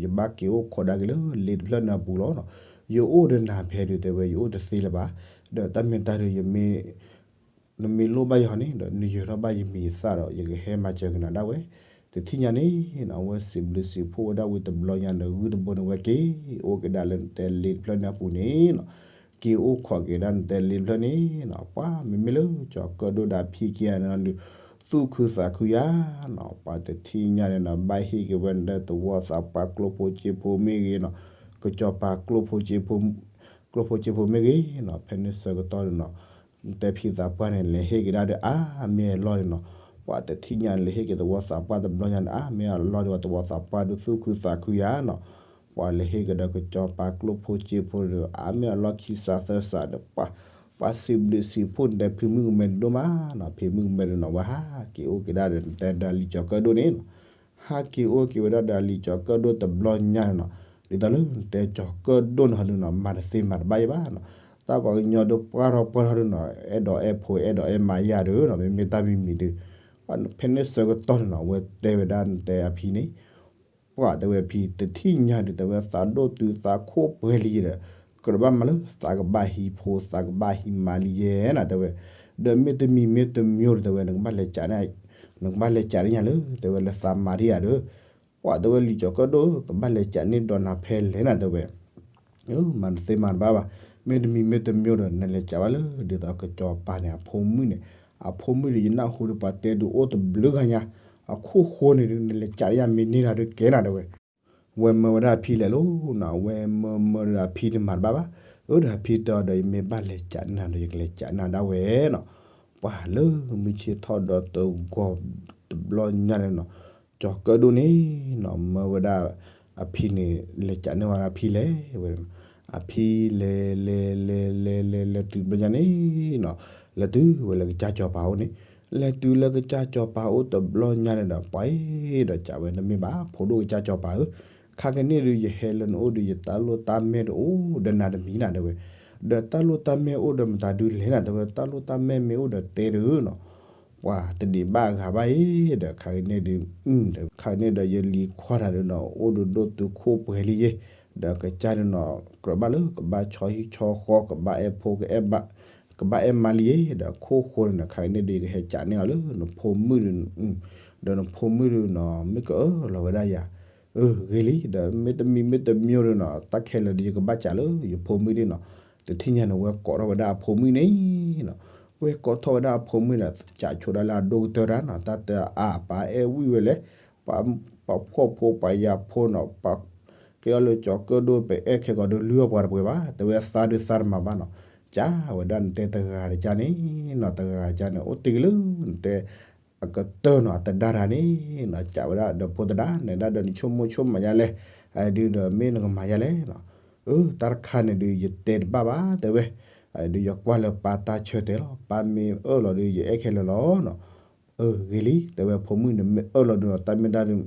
ယဘၣ်က့ၤအိၣ်ခိးဒၣ်က့ၤလၢလ့တဖျၢၣ်န့ၣ်အပူၤလီၤနီၤ. ယအိၣ်ဒီးနၤဖဲဒုးတဲဝဲ ယအိၣ်တသ့လၢၤဘၣ်, ဒီးတၢ်မ့ၢ်တၢ်ဒုး နမ့ၢ်လိၣ်ဘၣ်ယၤန့ၣ်ဒီး နယၢၤထီၣ်ဘၣ်ယမံၤယသၣ်ဒီး ယကဟဲမၤစၢၤက့ၤနၤဒၣ်ဝဲ. တထံၣ်ညါန့ၣ်နီၤ အဝဲစံးဘျုးစံးဖှိၣ်ဝဲဒၣ်ဝံၤတဘျီညါန့ၣ် ဂုၢ်တဘိန့ၣ် ဝဲက့ၤအိၣ်က့ၤဒၣ်လၢနတဲလ့တဖျၢၣ်န့ၣ်အပူၤန့ၣ်နီၤ. က့ၤအိၣ်ခိးက့ၤဒၣ်နတဲလ့တဖျၢၣ်န့ၣ်နီၤ. ပှၤမ့မ့ၢ်လၢကၠီၤကၢၣ်ဒိၣ်ဒီးအဖံခံဂၤန့ၣ်ဒီး သူၣ်ခုသးခုယၤနီၤ. ပှၤတထံၣ်ညါန့ၣ်နီၤ ဘၣ်ဟ့ၣ်က့ၤဝဲဒၣ်သဝီသးပှၢ်ကျိဖိစ့ဖိမ့ၢ်ဂ့ၤနီၤ, ကစီၤပၤကျိဖိစ့ဖိ ကျိဖိစ့ဖိမ့ၢ်ဂ့ၤနီၤ, ဖဲန့ၣ်ဆၢကတီၢ်န့ၣ်နီၤ နတဲဖံသးပှၢ်န့ၣ် လဲၤဟ့ၣ်က့ၤဒၣ်ဒီးအါမ့ၢ်အလီၢ်န့ၣ်နီၤ. ပှၤတထံၣ်ညါန့ၣ် လဲၤဟ့ၣ်က့ၤသဝီသးပှၢ်တဘျီညါန့ၣ် အါမ့ၢ်အလီၢ်ဒီး သဝီသးပှၢ်ဒုးသူၣ်ခုသးခုယၤနီၤ. ပှၤလဲၤဟ့ၣ်က့ၤဒီးကစီၤပၤကျိဖိစ့ဖိဒီး အါမ့ၢ်အလီၢ်ခံစးသၢစးဒီး ပှၤ ပှၤစံးဘျုးစံးဖှိၣ်န့ၣ်ဒီး ဖံမုၣ်ကမဲဒိၣ်မးနီၤ, ဖံမုၣ်ကမဲဒိၣ်နီၤ ဝဲဟးက့ၤအိၣ်က့ၤဒၣ်ဒီး နတဲဒီးလံာ်ကၠီၤကၢၣ်ဒိၣ်န့ၣ်နီၤ. ဟးက့ၤအိၣ်က့ၤဝဲဒၣ်ဒီးလံာ်ကၠီၤကၢၣ်ဒိၣ်တဘျီညါန့ၣ်နီၤ, ဒ်သိးလၢနတဲကၠီၤကၢၣ်ဒိၣ်န့ၣ်ဟီဒုးနီၤ မၤတသ့မၤတဘၣ်ယၤဘၣ်နီၤ. တၢ်ပှၤကညီဒုးပှၢ်ထီၣ်ပှၢ်ထီၣ်ဒုးနီၤ အဲၣ်ဒိးအဲၣ်ဖိအဲၣ်ဒိးအဲၣ်မါယၤဒုးနီၤ မ့မ့ၢ်တၢ်မံၤမံၤဒုး ဖဲန့ၣ်ဆၢကတီၢ်န့ၣ်နီၤ အဝဲတဲဝဲဒၣ်နတဲအဖံန့ၣ် ပှၤတဲဝဲဖံ တထံၣ်ညါဒုးတဲဝဲ သးဒိၣ်တုၤသးခိၣ်ပှဲၤလံယဲဒီး ကြၢးဘၣ်မၤလၢသးကဘၣ်ဟံးဖိ သးကဘၣ်ဟံးမါလံယဲနီၤ တဲဝဲ. ဒီးမ့တမံၤမ့တမံၤဒီးတဲဝဲ နကဘၣ်လဲၤကးန့ၢ် နကဘၣ်လဲၤကးန့ၢ်ယၤလၢ တဲဝဲ လၢသးမါဒံးယၤဒီး ပှၤတဲဝဲ လံာ်ကၠီၤကၢၣ်ဒိၣ် ကဘၣ်လဲၤကးန့ၢ်ဒီးနၤဖဲလဲၣ်နီၤ တဲဝဲ. မၤတသ့မၤတဘၣ်ဘၣ်. မ့တမံၤမ့တမံၤဒီး နလဲၤကးဘၣ်လၢ ဒ်သိးကစီၤပၤန့ၣ် အဖိမုၣ်န့ၣ် အဖိမုၣ်ဒီး ယနၢ်ဟူဒီးပှၤတဲဒုးအိၣ်တဘျုးဂၤညါ အခိၣ်ဃိန့ၣ်ဒုး နလဲၤကးန့ၢ်ယၤမ့ၢ်န့ၢ်တၢ်ဒုးကဲနီၤ တဲဝဲ. ဝဲမၢဝဲဒၣ်အဖံလဲၤလီၤနီၤ, ဝဲမၢမၢဒီးအဖံန့ၣ်မၤတဘၣ်ဘၣ်. အၢ ဒီးအဖံတဲအီၤဒီး ယမ့ၢ်ဘၣ်လဲၤကးန့ၢ်နၤဒီး ယကလဲၤကးန့ၢ်နၤဒၣ်ဝဲနီၤ. ပှၤလၢမုၢ်ဆ့ၣ်ထီၣ်ဒီးတဂီၤတဘျီညါန့ၣ်နီၤ, ကၠီၤကၢၣ်ဒိၣ်န့ၣ်နီၤ မၢဝဲဒၣ်အဖံန့ၣ် လဲၤကးန့ၢ်ဝဲဒၣ်အဖံလဲၤဝဲ, အဖံလဲၤလဲၤလဲၤလဲၤလဲၤလဲၤတုၤတဘျီညါန့ၣ်နီၤ, လဲၤတုၤဝဲလၢကစၢ်စီၤပၤအိၣ်န့ၣ် လဲၤတုၤလၢကစၢ်စီၤပၤအိၣ်တဘျီညါန့ၣ်ဒီး ပှၤအံၤဒီးကးဝဲ နမ့ၢ်ဘၣ်ဖိဒိၣ်ကစၢ်စီၤပၤဧၢ, ခါကန့ၣ်ဒုး ယဟဲလၢနအိၣ်ဒီး ယတၢ်လိၣ်တၢ်မဲာ်တအိၣ်ဒီးနၤတမံၤနၤ တဲဝဲ. ဒီးတၢ်လိၣ်တၢ်မဲာ်အိၣ်ဒီးမတၤဒုးလဲၣ်နၤ တဲဝဲ, တၢ်လိၣ်တၢ်မဲာ်မ့ၢ်အိၣ်ဒီးတဲဒီးနီၤ, ပှၤတဒံးဘၣ်အဂၤဘၣ်အံၤဒီး ခါကန့ၣ်ဒုး ခါကန့ၣ်ဒီး ယလံၤခွါတၢ်ဒုးနီၤ အိၣ်ဒုးဒိၣ်တုၤခိၣ်ပှဲၤလံယဲ ဒီးကစၢ်ဒုးနီၤ ကြၢးဘၣ်လၢကဘၣ်ဆီဟံၣ်ဆီဃီ ကဘၣ်အဲၣ်ဖိကအဲၣ်ဘၣ် ကဘၣ်အဲၣ်မါလံ ဒီးခိၣ်ဃိန့ၣ် ခါကန့ၣ်ဒုး ယကဟဲကးန့ၢ်အီၤလၢနဖိမုၣ်ဒုး ဒီးနဖိမုၣ်ဒုးနီၤ မ့ၢ်ကအၢၣ်လီၤဝဲဒၣ်ယၤ, အၢ ဂ့ၤလံ ဒီးမ့တမံၤမ့တမံၤဒုးနီၤ တၢ်ခဲလၢာ်ဒုး ယကဘၣ်ကးလၢယဖိမုၣ်ဒုးနီၤ, တထံၣ်ညါန့ၣ် ဝဲကိးထီၣ်ဝဲဒၣ်အဖိမုၣ်န့ၣ်နီၤ, ဝဲကိးထီၣ်ဝဲဒၣ်အဖိမုၣ်ဒီး ကးဆိဒၣ်လၢအဒိၣ်ကတၢၢ်တၢ်နီၤ, တၢ်တဲအါ ပၢ်အဲၣ်ဝံၣ်ဝဲလဲၣ်, ပၢ်ဖှီၣ်ဖိပၢ်ယာ်ဖိနီၤ, ပက့ၤထီၣ်လၢကၠီၤကၢၣ်ဒိၣ် ပအဲၣ်ခဲကိာ်ဒုး လုၢ်အီၣ်ပှၤတပှဲၤဘၣ်, တဲဝဲသးဒုးသးတမၤဘၣ်နီၤ, ကးဝဲဒၣ်နတဲတဂၤတကါန့ၣ်နီၤ, တဂၤတကါန့ၣ် အိၣ်တ့ၢ်က့ၤလၢနတဲ အကတၢၢ်နီၤ အတဒါတၢ်န့ၣ်နီၤ, ကးဝဲဒၣ်ဒီးဖိသဒါ နဲဒၣ်ဒီးနဆိကမိၣ်ဆိကမးယါလဲၣ်, အဒုးဒီးမ့ၢ်နကမၤယါလဲၣ်နီၤ, အၢ တၢ်တခါန့ၣ်ဒုး ယတဲတဘၣ်ဘၣ် တဲဝဲ, အဒုးယကွၢ်လၢပၢ်တၢ်ဆၢတဲာ်လီၤ, ပၢ်မ့ၢ်အၢၣ်လီၤဒုး ယအဲၣ်ခဲလၢာ်လီၤနီၤ, အၢ ဂ့ၤလံ တဲဝဲ ဖိမုၣ်န့ၣ်မ့ၢ်အၢၣ်လီၤဒုးနီၤ တၢ်မ့ၢ်တၢ်ဒုး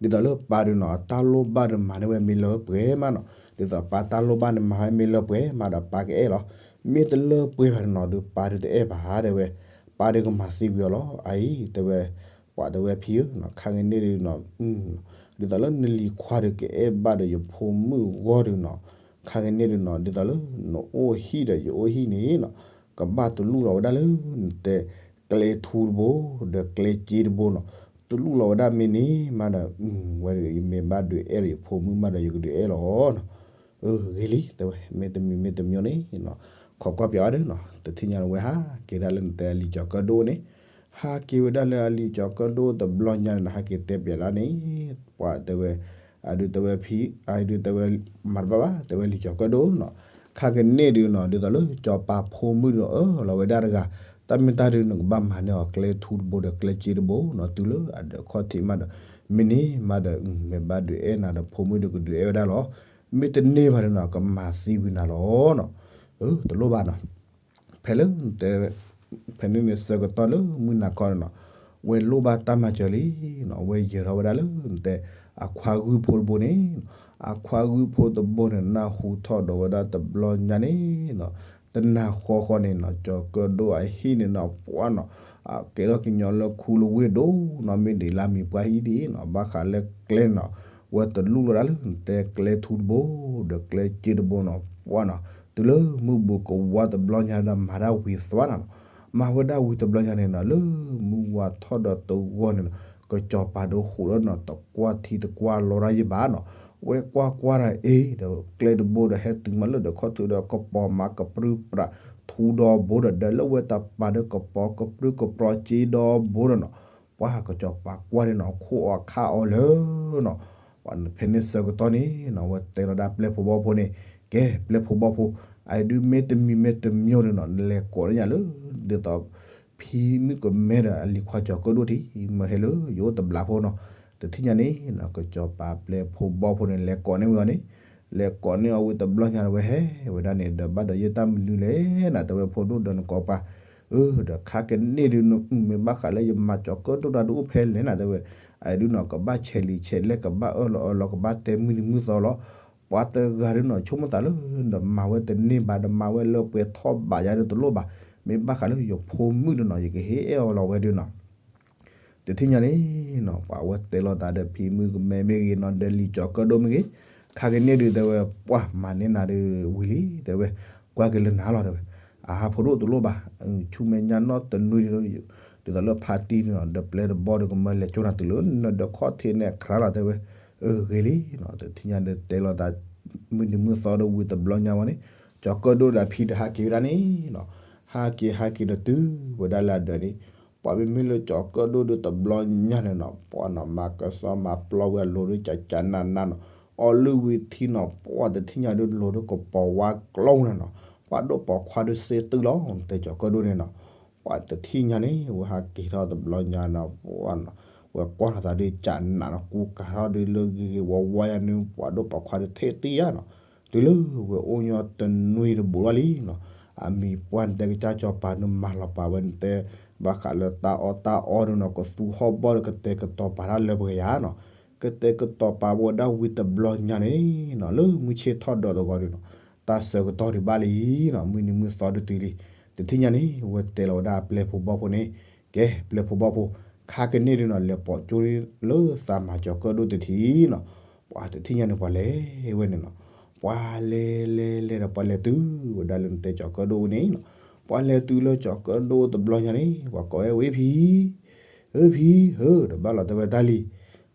ဒ်သိးလၢပၢ်ဒုးနီၤ အတၢ်လိၣ်ဘၣ်ဒုးမၤန့ၢ်ဝဲမ့ၢ်လၢပှဲၤမးနီၤ, ဒ်သိးပၢ်တၢ်လိၣ်ဘၣ်န့ၣ် မၤဝဲမ့ၢ်လၢပှဲၤမးဒီး ပၢ်ကအဲၣ်လီၤ, မ့ၢ်တလၢပှဲၤဘၣ်ဒုးနီၤဒုး ပၢ်ဒုးတအဲၣ်ဘၣ် တဲဝဲ, ပၢ်ဒုးကမၤသံကွံာ်အီၤလီၤ အအံၤ တဲဝဲ, ပှၤတဲဝဲဖံဧၢနီၤ ခါကန့ၣ်ဒုးနီၤ ဒ်သိးလၢနလံၤခွါဒုးကအဲၣ်ဘၣ်ဒီးယဖိမုၣ်အဂီၢ်ဒုးနီၤ, ခါကန့ၣ်ဒုးနီၤ ဒ်သိးလၢနအိၣ်ဟံၣ်ဒီးယအိၣ်ဟံၣ်န့ၣ်နီၤ, ကဘၣ်တလူၢ်လီၤဝဲဒၣ်လၢ နတဲ ကျဲထူတဘိ ဒီးကျဲစ့တဘိနီၤ, တလူၢ်လီၤဝဲဒၣ်မ့ၢ်န့ၣ်မးဒီး ဝဲဒုးယမ့ၢ်ဘၣ်ဒုးအဲၣ်ဒီးယဖိမုၣ်မးဒီး ယကဒုးအဲၣ်လီၤနီၤ, အၢ ဂ့ၤလံ တဲဝဲ မ့တမံၤမ့တမံၤန့ၣ်နီၤ, ခိးကွၢ်ပၠးအီၤဒုးနီၤ တထံၣ်ညါန့ၣ် ဝဲဟးက့ၤဒၣ်လၢနတဲအလံၤကၠီၤကၢၣ်ဒိၣ်န့ၣ်, ဟးက့ၤဝဲဒၣ်လၢအလံၤကၠီၤကၢၣ်ဒိၣ်တဘျီညါန့ၣ်နီၤ ဟးက့ၤတဲပၠးဒၣ်န့ၣ်, ပှၤတဲဝဲ, အဒုးတဲဝဲဖံ, အဒုးတဲဝဲ, မၤတဘၣ်ဘၣ် တဲဝဲလံၤကၠီၤကၢၣ်ဒိၣ်နီၤ, ခါကန့ၣ်ဒုးနီၤ ဒ်သိးလၢကၠီၤပၤဖိမုၣ်ဒုးနီၤ အၢၣ်လီၤဝဲဒၣ်တဂၤ, တၢ်မ့ၢ်တၢ်ဒုး နကဘၣ်မၤန့ၢ်အီၤကျဲထူတဘိဒီးကျဲစ့တဘိနီၤ, တုၤလၢအဒၢးခီၣ်ထံးမးဒီး, မ့ၢ်န့ၣ်မးဒီး မ့ၢ်ဘၣ်ဒုးအဲၣ်နၤဒီးဖိမုၣ်ဒုးကဒုးအဲၣ်ဝဲဒၣ်လီၤ, မ့ၢ်တန့ၢ်ဘၣ်ဒုးနီၤ ကမၤသံကွံာ်နၤလီၤနီၤ, အၢ တလိၣ်ဘၣ်နီၤ ဖဲလၢနတဲ, ဖဲန့ၣ်န့ၣ်ဆၢကတီၢ်လၢမုၢ်နၤခီန့ၣ်နီၤ, ဝဲလိၣ်ဘၣ်တၢ်မၤစၢၤလံနီၤ, ဝဲယၢၤထီၣ်ဝဲဒၣ်လၢနတဲ, အခွါဂုၢ်ဖိတဘိန့ၣ်, အခွါဂုၢ်ဖိတဘိန့ၣ် နၢ်ဟူထီၣ်ဒီးဝဲဒၣ်တဘျီညါန့ၣ်နီၤ, တနၤဃီဃီန့ၣ်နီၤ ကၠီၤကၢၣ်ဒိၣ်အဟံၣ်န့ၣ်နီၤ ပှၢ်နီၤ, အကဲထီၣ်ကညီလၢခူလဝ့ၢ်ဒိၣ်နီၤ မ့ၢ်ဒ်လၢမံၤပှၢ်ဟံၣ်ဒ်နီၤ ဘၣ်ဃးလၢကျဲနီၤ, ဝဲတလူၢ်လီၤဒၣ်လၢနတဲကျဲထူတဘိ, ဒီးကျဲစ့တဘိနီၤ ပှၢ်နီၤ, တုၤလၢမုၢ်ဘူးကဝါတဘျီညါဒီးမၤဒၣ်ဝံၤသွါနၤနီၤ, မၤဝဲဒၣ်ဝံၤတဘျီညါန့ၣ်နီၤ လၢမုၢ်ဝါထီၣ်ဒီးတဂီၤန့ၣ်နီၤ, ကစီၤပၤဒိဃိးဒီးနီၤ တကွၢ်ထံတကွၢ်လီၤတၢ်ယဘၣ်နီၤ, ဝဲကွၢ်ကွၢ်တၢ်အ့ၣ် ဒီးကျဲတဘိဒီးဟဲတုၤမးလၢဒီးခီၣ်ထံးဒီး ကပီၤမၤကပြုၢ်ပြးထူဒီဘိဒီး ဒီးလၢဝဲတၢ်ပာ်ဒီးကပီၤကပြုၢ်ကပြီၤစ့ဒီဘိဒီးနီၤ, ပှၤကစီၤပၤကွၢ်န့ၣ်နီၤ ခိၣ်အီၤခါအီၤလၢနီၤ, ဖဲန့ၣ်ဆၢကတီၢ်န့ၣ်နီၤ ဝဲတဲလီၤဒၣ်ပျဲၢ်ဖိဘီၣ်ဖိန့ၣ်, ကဲ ပျဲၢ်ဖိဘီၣ်ဖိ, အဒုးမ့တမံၤမ့တမံၤန့ၣ်နီၤ နလဲၤကိးန့ၢ်ယၤလၢ ဒ်သိး ဖံမုၣ်ကမဲဒီးအလံၤခွါကၠီၤကၢၣ်ဒိၣ်ထံး မၢဟဲလၢယအိၣ်တဘျးဖိနီၤ, တထံၣ်ညါန့ၣ်နီၤ ကစီၤပၤပျဲၢ်ဖိဘီၣ်ဖိန့ၣ် လဲၤကိးန့ၢ်ဝဲအီၤန့ၣ်, လဲၤကိးန့ၢ်အီၤဝံၤတဘျီညါဒီးဝဲဟဲဝဲဒၣ်န့ၣ် ဒီးဘၣ်ဒီးယဲၢ်တၢ်မနုၤလဲၣ်နၤ တဲဝဲဖိဒိၣ်ဒီးနကိးပှၤ, အၢ ဒီးခါကန့ၣ်ဒုး မ့ၢ်ဘၣ်ဃးလၢယမၤကၠီၤကၢၣ်ဒိၣ်တၢ်ဒုးအိၣ်ဖဲလဲၣ်နၤ တဲဝဲ, အဒုးနီၤ ကဘၣ်ဆဲးလံာ်ဆဲးလဲၢ် ကဘၣ်အၢၣ်လီၤအၢၣ်လီၤ ကဘၣ်တဲမုၢ်နံၤမုၢ်သီလီၤ, ပှၤတဂၤဒုးနီၤ ဆိကမိၣ်သးလၢ ဒီးမၤဝဲတန့ၢ်ဘၣ် ဒီးမၤဝဲလၢပှဲၤထီၣ်ဘးယါဒုးတလိၣ်ဘၣ်, မ့ၢ်ဘၣ်ဃးလၢယဖိမုၣ်ဒုးနီၤ ယကဟ့ၣ်အဲၣ်အီၤလီၤဝဲဒုးနီၤ တထံၣ်ညါန့ၣ်နီၤ ပှၤဝဲတဲလီၤသးဒီးဖံမုၣ်ကမဲမ့ၢ်ဂ့ၤနီၤ ဒီးလံာ်ကၠီၤကၢၣ်ဒိၣ်မ့ၢ်ဂ့ၤ, ခါကန့ၣ်ဒုးတဲဝဲ ပှၤမၤန့ၢ်နၤဒုးဝံၤလံ တဲဝဲ, ကွၢ်က့ၤလၢနၤလီၤ တဲဝဲ, အဟးဖိဒိၣ်တလိၣ်ဘၣ်, ဆူမဲာ်ညါနီၢ်တနွံဒုး, ဒ်သိးလၢဖါတံၢ်န့ၣ်နီၤ ဒီးပျဲၢ်တဘီဒုးကမၢလဲၤကၠိနၤတုၤလၢနဒီးခီၣ်ထံးန့ၣ်ခရါလီၤ တဲဝဲ, အၢ ဂ့ၤလံနီၤ တထံၣ်ညါဒီးတဲလီၤသး မုၢ်နံၤမုၢ်သီဒီးဝံၤတဘျီညါဝဲန့ၣ်, ကၠီၤကၢၣ်ဒိၣ်ဒီးဖံဒီးဟးက့ၤဝဲဒၣ်န့ၣ်နီၤ, ဟးက့ၤဟးက့ၤဒီးတုၤဝဲဒၣ်လၢအဒၢးန့ၣ်, ပှၤမ့မ့ၢ်လၢကၠီၤကၢၣ်ဒိၣ်ဒုးတဘျီညါန့ၣ်နီၤ ပှၤနီၤ မၤကစီမၤပျီဝဲအလိၤဒုးကကနးနးနီၤ, အီလုၢ်ဝံၤထံနီၤ ပှၤတထံၣ်ညါဒုးလိၤဒုးကပီၤဝါကျိနီၤနီၤ, ပှၤဒိၣ်ပိာ်ခွါဒုးစ့တုၤလီၤ တဲကၠီၤကၢၣ်ဒိၣ်န့ၣ်နီၤ, ပှၤတထံၣ်ညါန့ၣ် ဝဲဟးက့ၤထီၣ်တဘျီညါနီၤ ပှၤနီၤ, ဝဲကွၢ်ထီၣ်သးဒုးကနးနီၤ ကူကၤထီၣ်ဒုးလၢဂ့ၤဂ့ၤဝါဝါယါန့ၣ် ပှၤဒိၣ်ပိာ်ခွါဒုးထဲတံၢ်ယါနီၤ, တုၤလၢဝဲအိၣ်ညီတနွံတဘူးထီၣ်လံနီၤ, အမံၤပှၢ်နတဲကစၢ်ကၠီၤပၤန့ၣ်မၤလီၤပာ်ဝဲနတဲ, ဘၣ်ဃးလၢတၢ်အီၣ်တၢ်အီဒုးနီၤ ကသူဟီၣ်ဘီၣ်ဒီးကတဲာ်ကတီၤပာ်တၢ်လၢပှဲၤယါနီၤ, ကတဲာ်ကတီၤပာ်ဝဲဒၣ်ဝံၤတဘျီညါန့ၣ်နီၤ လၢမုၢ်ဆ့ၣ်ထီၣ်ဒီးတဂီၤဒုးနီၤ, တၢ်ဆၢကတီၢ်ဒုးဘၣ်လံနီၤ မုၢ်နံၤမုၢ်သီဒုးတုၤလံ, တထံၣ်ညါန့ၣ် ဝဲတဲလီၤဝဲဒၣ်ပျဲၢ်ဖိဘီၣ်ဖိန့ၣ်, ကဲ ပျဲၢ်ဖိဘီၣ်ဖိ, ခါကန့ၣ်ဒုးနီၤ လဲၤပိာ်ကၠိလၢသးမၤကၠီၤကၢၣ်ဒိၣ်တထံၣ်နီၤ ပှၤတထံၣ်ညါန့ၣ် ပှၤလဲၤဝဲန့ၣ်နီၤ. ပှၤလဲၤလဲၤလဲၤဒီး ပှၤလဲၤတုၤဝဲဒၣ်လၢနတဲကၠီၤကၢၣ်ဒိၣ်န့ၣ်နီၤ. ပှၤလဲၤတုၤလၢကၠီၤကၢၣ်ဒိၣ်တဘျီညါန့ၣ် ပှၤကိးဝဲဝဲဖံ, ဧၢဖံဧၢ, ဒီးဘၣ်လီၤတဲဝဲတၢ်လံ.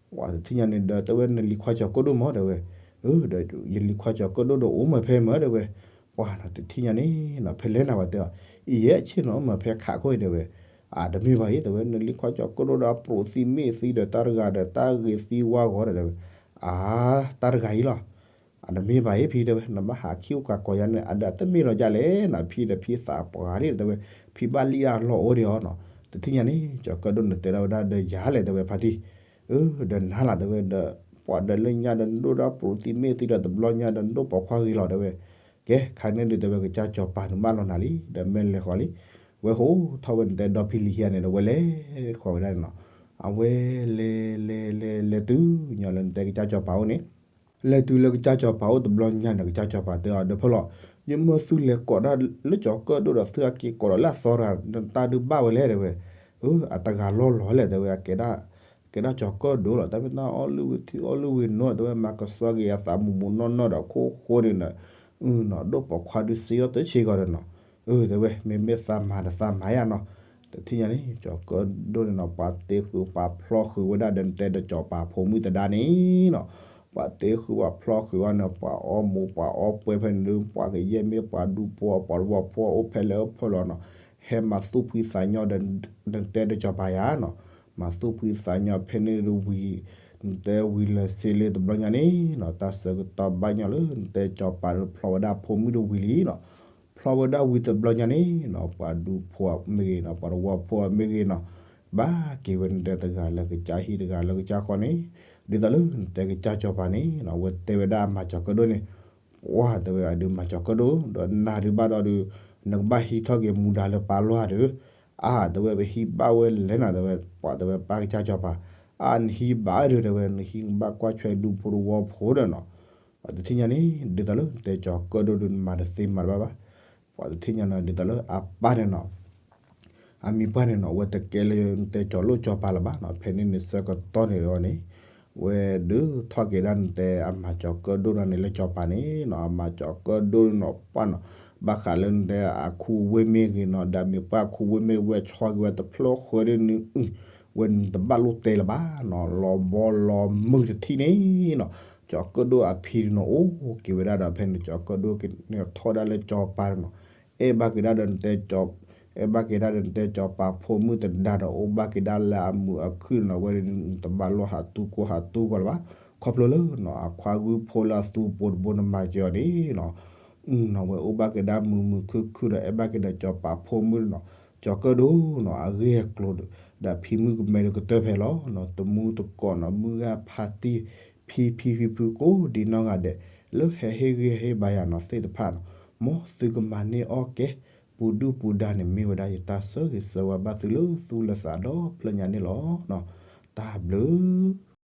ပှၤတထံၣ်ညါန့ၣ်ဒီး တဲဝဲနလံၤခွါကၠီၤကၢၣ်ဒိၣ်မး တဲဝဲ. ဧၢ ဒီးယလံၤခွါကၠီၤကၢၣ်ဒိၣ်ဒီးအိၣ်မၢဖဲမၢ တဲဝဲ. ပှၤနီၤ တထံၣ်ညါန့ၣ်နီၤ ဖဲလဲၣ်နၤ ပှၤတဲအီၤ, အံၤယဲၢ်ဆ့ၣ်နီၤ အိၣ်မၢဖဲခးခိၣ်အံၤ တဲဝဲ. အတမ့ၢ်ဘၣ်အံၤ တဲဝဲ, နလံၤခွါကၠီၤကၢၣ်ဒိၣ်ဒီး အပြိးသံမ့ၢ်သံဒီး တၢ်တဂၤဒီး တၢ်ဂ့ၤသံဝါဂီၤဒီး တဲဝဲ. အါ, တၢ်တဂၤအံၤလီၤ. အတမ့ၢ်ဘၣ်အံၤဖံ တဲဝဲ, နဘၣ်ဟးခံအိၣ်ကးကိးယၤန့ၣ် အဒီးတမ့ၢ်လီၤဒ်လဲၣ်နီၤ ဖံဒီး ဖံသးပှၢ်လံ တဲဝဲ. ဖံဘၣ်လံၣ်ဒၣ်လီၢ်အိၣ်ဒံးအီၤနီၤ. တထံၣ်ညါန့ၣ် ကၠီၤကၢၣ်ဒိၣ်န့ၣ်တဲဒၣ်ဝဲဒၣ်ဒီးယၤလဲၣ် တဲဝဲ ဖါတံၢ်. အၢ ဒီးနၤလီၤ တဲဝဲဒီး ပှၤဒီးလၢညါဒီး နဒိၣ်ဒီးပြိးသံမ့ၢ်သံဒီး တဘျီညါဒီး နဒိၣ်ပိာ်ခွါဂ့ၤလီၤ တဲဝဲ. ကဲ ခါန့ၣ်ဒုး တဲဝဲ ကစၢ်ကၠီၤပၤန့ၣ်ဘၣ်လီၤနၤလံ ဒီးမ့ၢ်လဲၤဃီၤလံ. ဝဲဟိထီၣ်ဝဲနတဲဒီဖံလံၤခံဂၤန့ၣ်ဒီး ဝဲလဲၤဃီၤဝဲဒၣ်န့ၣ်နီၤ. အဝဲလဲၤလဲၤလဲၤလဲၤတုၤညီလၢနတဲကစၢ်ကၠီၤပၤအိၣ်န့ၣ် လဲၤတုၤလၢကစၢ်ကၠီၤပၤအိၣ်တဘျီညါန့ၣ် ကစၢ်ကၠီၤပၤတဲအီၤ ဒီးဖဲလီၤ, ယမၢသုလဲၤကိးဒၣ်လၢကၠီၤကၢၣ်ဒိၣ်ဒီး သုအက့ၤကိးဒီးလၢအသီတဂၤ နတၢ်ဒုးဘၣ်ဝဲလဲၣ် တဲဝဲ. အၢ အတဂၤလီၢ်လီၤလဲၣ် တဲဝဲ, အကဲဒၣ် ကဲဒၣ်ကၠီၤကၢၣ်ဒိၣ်လီၤ တၢ်မ့ၢ်တၢ်အီၣ်လုၢ်ဝံၤထံအီၣ်လုၢ်ဝံၤနီၤ တဲဝဲ, မၤကဆှီက့ၤအသးမူးမူးနီၢ်နီၢ်ဒီးခိၣ်ဃိန့ၣ်နီၤ. ဒိၣ်ပိာ်ခွါဒုးစ့အီၣ်တဆ့ကီးဒီးနီၤ. အၢ တဲဝဲ မ့မ့ၢ်သးမၤဒီးသးမၤယါနီၤ. တထံၣ်ညါန့ၣ် ကၠီၤကၢၣ်ဒိၣ်န့ၣ်နီၤ ပှၤတ့ဃုာ်ပှၤဖျီဃုာ်ဝဲဒၣ်ဒီး နတဲဒီးကၠီၤပၤဖိမုၣ်သဒါန့ၣ်နီၤ. ပှၤတ့ဃုာ်ပှၤဖျီဃုာ်ဝဲန့ၣ် ပှၤအီၣ်မူးပှၤအီၣ်ပှဲၤဖဲန့ၣ်ဒီး ပှၤကယဲၢ်မ့ၢ်ပှၤဒူဖိ ပှၤတဝီဖိ အိၣ်ဖဲလဲၣ်အိၣ်ဖဲလဲၣ်နီၤ. ဟဲမၤသူၣ်ဖှံသးညီဒီး နတဲဒီးကၠီၤပၤယါနီၤ. မၤသူၣ်ဖှံသးညီဖဲန့ၣ်ဒီးဝံၤ နတဲဝံၤလၢာ်စ့လ့တဘျီညါန့ၣ်နီၤ တၢ်ဆၢကတီၢ်ဘၣ်ညီလၢ နတဲကၠီၤပၤဒီးဖျီဝဲဒၣ်ဖိမုၣ်ဒီးဝံၤလံနီၤ. ဖျီဝဲဒၣ်ဝံၤတဘျီညါန့ၣ်နီၤ ပှၤဒူဖိမ့ၢ်ဂ့ၤနီၤ ပှၤတဝီဖိမ့ၢ်ဂ့ၤနီၤ ဘၣ်က့ၤဝဲနတဲတဂၤလၢကစၢ်ဟံၣ်တဂၤလၢကစၢ်ဃီန့ၣ် ဒ်သိးလၢနတဲကစၢ်ကၠီၤပၤန့ၣ်နီၤ အဝဲတဲဝဲဒၣ်မၤကၠီၤကၢၣ်ဒိၣ်န့ၣ် ပှၤတဲဝဲအဒုးမၤကၠီၤကၢၣ်ဒိၣ် ဒီးနၤဒုးဘၣ်ဒီးဒုး နကဘၣ်ဟံးထီၣ်က့ၤမူဒါလၢပာ်လီၤဧါဒီး အါ တဲဝဲ ပဟံးဘၣ်ဝဲလဲၣ်နီၤ တဲဝဲ ပှၤတဲဝဲပၢ်ကစၢ်ကၠီၤပၤ အါ နဟံးဘၣ်ဒီး တဲဝဲ နဟံးဘၣ်ကွၢ်ဆွဲဒူဖိတဝီဖိဒီးနီၤ ပှၤတထံၣ်ညါန့ၣ် ဒ်သိးလၢနတဲကၠီၤကၢၣ်ဒိၣ်ဒုး နမၤတသ့မၤတဘၣ်ဘၣ် ပှၤတထံၣ်ညါနီၤ ဒ်သိးလၢအပၢ်န့ၣ်နီၤ အမံၤပှၢ်န့ၣ်နီၤ အဝဲတကဲလၢနတဲကၠီၤလိၣ်ကၠီၤပၤလၢၤဘၣ်နီၤ ဖဲန့ၣ်န့ၣ်ဆၢကတီၢ်န့ၣ်ဒီးန့ၣ် ဝဲဒုးထီၣ်က့ၤဒၣ်နတဲအမၤကၠီၤကၢၣ်ဒိၣ်နီၤန့ၣ်လၢကၠီၤပၤန့ၣ်နီၤ အမၤကၠီၤကၢၣ်ဒိၣ်နီၤပှၢ်နီၤ ဘၣ်ဃးလၢနတဲအခူဝ့ၢ်မ့ၢ်ဂ့ၤနီၤ ဒီးမ့ၢ်ပှၢ်ခူဝ့ၢ်မ့ၢ်ဝဲဆီက့ၤဝဲတဖျၢၣ်ဃၢၤဒ်န့ၣ် ဝဲနတဘၣ်လိၣ်တဲလၢၤဘၣ်နီၤ လီၤဘီလီၤမုၢ်တထံၣ်န့ၣ်နီၤ ကၠီၤကၢၣ်ဒိၣ်အဖံန့ၣ်နီၤ အိၣ်က့ၤဝဲဒၣ်ဒီးဖဲန့ၣ် ကၠီၤကၢၣ်ဒိၣ်ကထီၣ်ဒၣ်လၢကၠီၤပၤန့ၣ်နီၤ အဲၣ်ဘၣ်က့ၤဒၣ်ဒီးနတဲ အဲၣ်ဘၣ်က့ၤဒၣ်ဒီးနတဲကၠီၤပၤဖိမုၣ်သဒါဒီး အိၣ်ဘၣ်က့ၤဒၣ်လၢအမုာ်အခုၣ်န့ၣ်နီၤ ဝဲဒၣ်နတဘၣ်လိၣ်ဟးတူၢ်ကိၢ်ဟးတူၢ်ဂီၤလၢၤဘၣ် ခီဖျိလၢနီၤ အခွါဂုၢ်ဖိလၢအသူအပိၤတဘိန့ၣ်မၤက့ၤအီၤန့ၣ်နီၤ နီၤ ဝဲအိၣ်ဘၣ်က့ၤဒၣ်မုာ်မုာ်ခုၣ်ခုၣ်ဒီး အဲၣ်ဘၣ်က့ၤဒီးကၠီၤပၤဖိမုၣ်နီၤ ကၠီၤကၢၣ်ဒိၣ်နီၤ အဂ့ၢ်အကျိၤဒီး ဒီးဖံမုၣ်ကမဲဒီးကတၢၢ်ဖဲလီၤနီၤ တမူတကိးနီၤ မုၢ်ဂၢ်ဖါတံၢ် ဖံဖံဖံဖုကိးဒံနီၢ်ဂၤဒဲး လၢဟဲဟ့ၣ်ဂံၢ်ဟ့ၣ်ဘါယၤနီၤသ့ၣ်တဖၣ်နီၤ မ်သုကမၤန့ၢ်အီၣ်ကဲ ပူၤဒုၣ်ပူၤဒါန့ၣ် မ့ၢ်ဝဲဒၣ်ယတၢ်ဆၢဂ့ၤဆၢဝါဘၣ်သုလၢသူၣ်လၢသးဒီဖျၢၣ်ညါန့ၣ်လီၤ. တၢ်ဘျုး